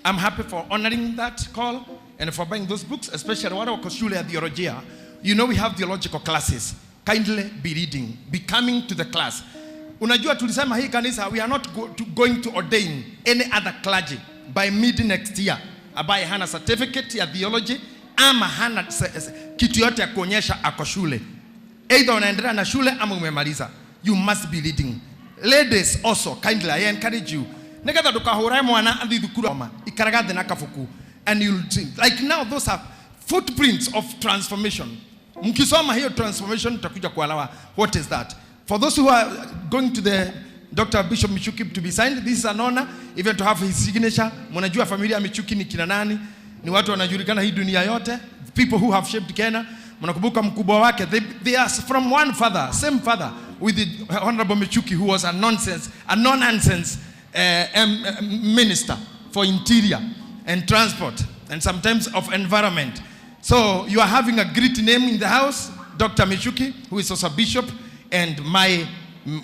I'm happy for honoring that call and for buying those books, especially wale wako shule ya theolojia. You know we have theological classes. Kindly be reading, be coming to the class. Unajua tulisema hii kanisa, we are not going to ordain any other clergy by mid next year ambaye hana certificate ya theology ama hana kitu yote ya kuonyesha ako shule. Either unaendelea na shule ama umemaliza. You must be reading. Ladies also, kindly I encourage you. Nigetha ndukahũre mwana athi thukuru ma ikaraga thĩ na kabuku and you'll see. Like now those are footprints of transformation. Mkisoma hiyo transformation utakuja kuelewa what is that. For those who are going to the Dr. Bishop Michuki to be signed, this is an honor even to have his signature. Mnajua familia Michuki ni kina nani? Ni watu wanajulikana hii dunia yote. People who have shaped Kenya. Mnakumbuka mkubwa wake, they are from one father, same father with the Honorable Michuki, who was a no-nonsense minister for interior and transport and sometimes of environment. So you are having a great name in the house, Dr. Michuki, who is also a bishop and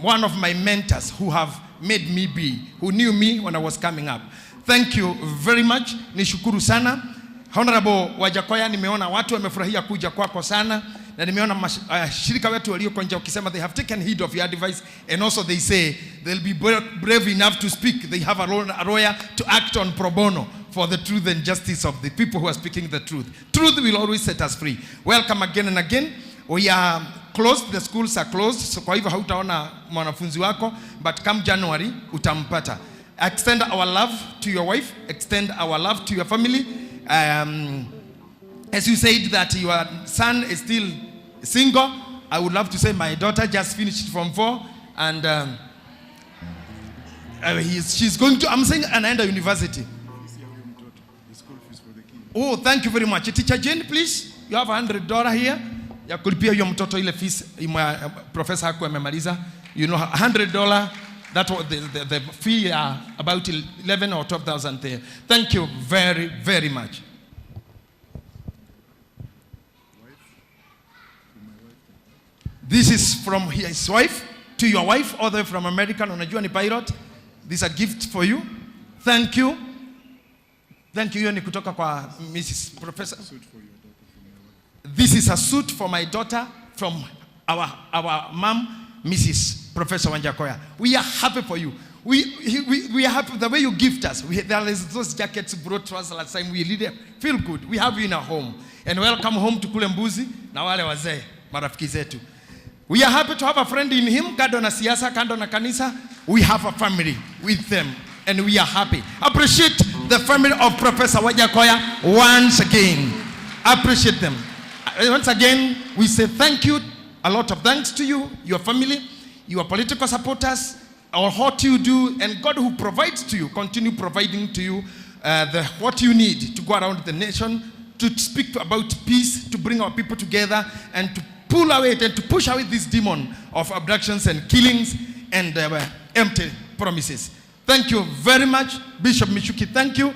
one of my mentors who have made me be, who knew me when I was coming up. Thank you very much. Nishukuru sana. Honorable Wajakoya, nimeona watu wamefurahia kuja kwako sana, na nimeona shirika wetu walioko nje wakisema they have taken heed of your advice, and also they say they'll be brave enough to speak. They have a lawyer to act on pro bono for the truth and justice of the people who are speaking the truth. Truth will always set us free. Welcome again and again. We are closed, the schools are closed, so kwa hivyo hautaona mwanafunzi wako, but come January utampata. Extend our love to your wife, extend our love to your family. As you said that your son is still single, I would love to say my daughter just finished from 4 and she's going to, I'm saying, anaenda university. Oh, thank you very much. Teacher Jane, please, you have $100 here. Ya kulipia hiyo mtoto ile fees professor hakuwa amemaliza. You know, $100, that was the fee are about 11 or 12,000 there. Thank you very, very much. This is from his wife to your wife, all the way from America. Unajua ni pilot. This is a gift for you. Thank you. Thank you. Hiyo ni kutoka kwa Mrs. Professor. This is a suit for my daughter from our mom, Mrs. Professor Wanjakoya. We are happy for you. We are happy the way you gift us. There is those jackets brought to us last time. We really feel good. We have you in our home. And welcome home to Kule Mbuzi na wale wazee marafiki zetu. We are happy to have a friend in him. Kando na siasa, kando na kanisa. We have a family with them. And we are happy. Appreciate the family of Professor Wajakoya once again. Appreciate them. Once again, we say thank you. A lot of thanks to you, your family, your political supporters, or what you do, and God who provides to you, continue providing to you what you need to go around the nation, to speak about peace, to bring our people together, and to pull away and to push away this demon of abductions and killings and empty promises. Thank you very much, Bishop Michuki. Thank you.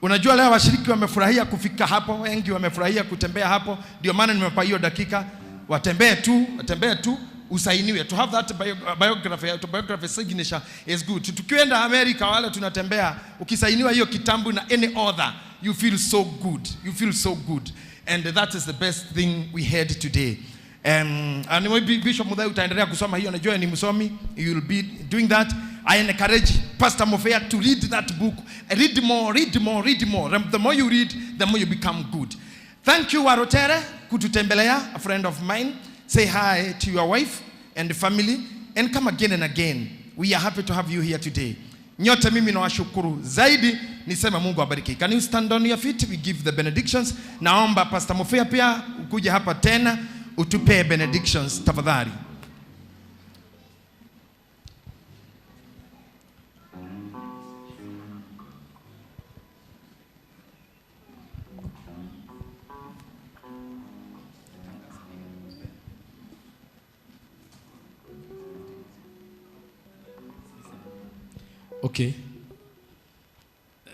Unajua leo washiriki wamefurahia kufika hapo, wengi wamefurahia kutembea hapo, ndio maana nimewapa hiyo dakika. Watembee tu, usainiwe. To have that biography, autobiography signature is good. Tukienda America wale tunatembea, ukisainiwa hiyo kitambu na any other, you feel so good. You feel so good. And that is the best thing we had today. And maybe Bishop Muthai utaendelea kusoma hiyo, najua ni msomi, you will be doing that. I encourage Pastor Mofea to read that book. Read more, read more, read more. The more you read, the more you become good. Thank you, Warotere, kututembelea, a friend of mine. Say hi to your wife and the family, and come again and again. We are happy to have you here today. Nyote mimi nawashukuru zaidi, nisema Mungu abariki. Can you stand on your feet? We give the benedictions. Naomba Pastor Mofea pia ukuje hapa tena utupe benedictions tafadhali. Okay,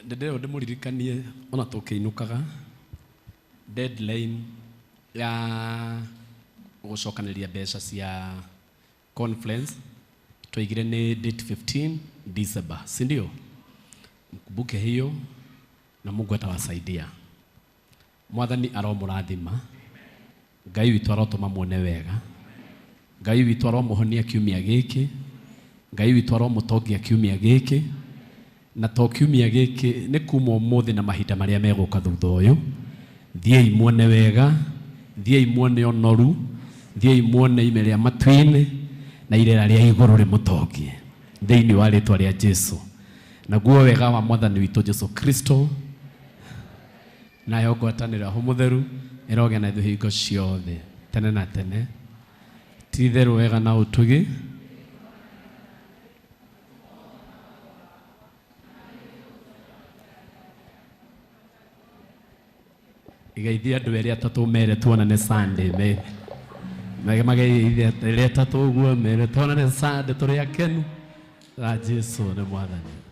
ndĩrĩo ndĩmũririkanie ona tũkĩinũkaga deadline ya gũcokanĩria mbeca cia conference twaigire nĩ date 15 December, si ndio? Mkumbuke hiyo na Mungu atawasaidia. Mwathani aromũrathima, Ngai witũ arotũma muone wega, Ngai witũ aromũhonia kiumia gĩkĩ, Ngai witũ aromũtongia kiumia gĩkĩ, na to kiumia gĩkĩ nĩ kuma ũmũthĩ na mahinda marĩa megũka thutha ũyũ. Thiĩi muone wega, thiĩi muone ũnoru, thiĩi muone ime rĩa matu-inĩ na irera rĩa igũrũ rĩmũtongie thĩinĩ wa rĩtwa rĩa Jesu. Naguo wega wa Mwathani witũ Jesu Kristo nayo ngwatanĩro ya Roho Mũtheru ĩrogĩa na ithuĩ hingo ciothe tene na tene. Ti itherũ wega na ũtugi igeithie andũ erĩ atatũ mere tuonane Sunday, mageithie erĩ atatũ ũguo mere tuonane Sunday tũrĩ akenu. Na Jesu nĩ Mwathani.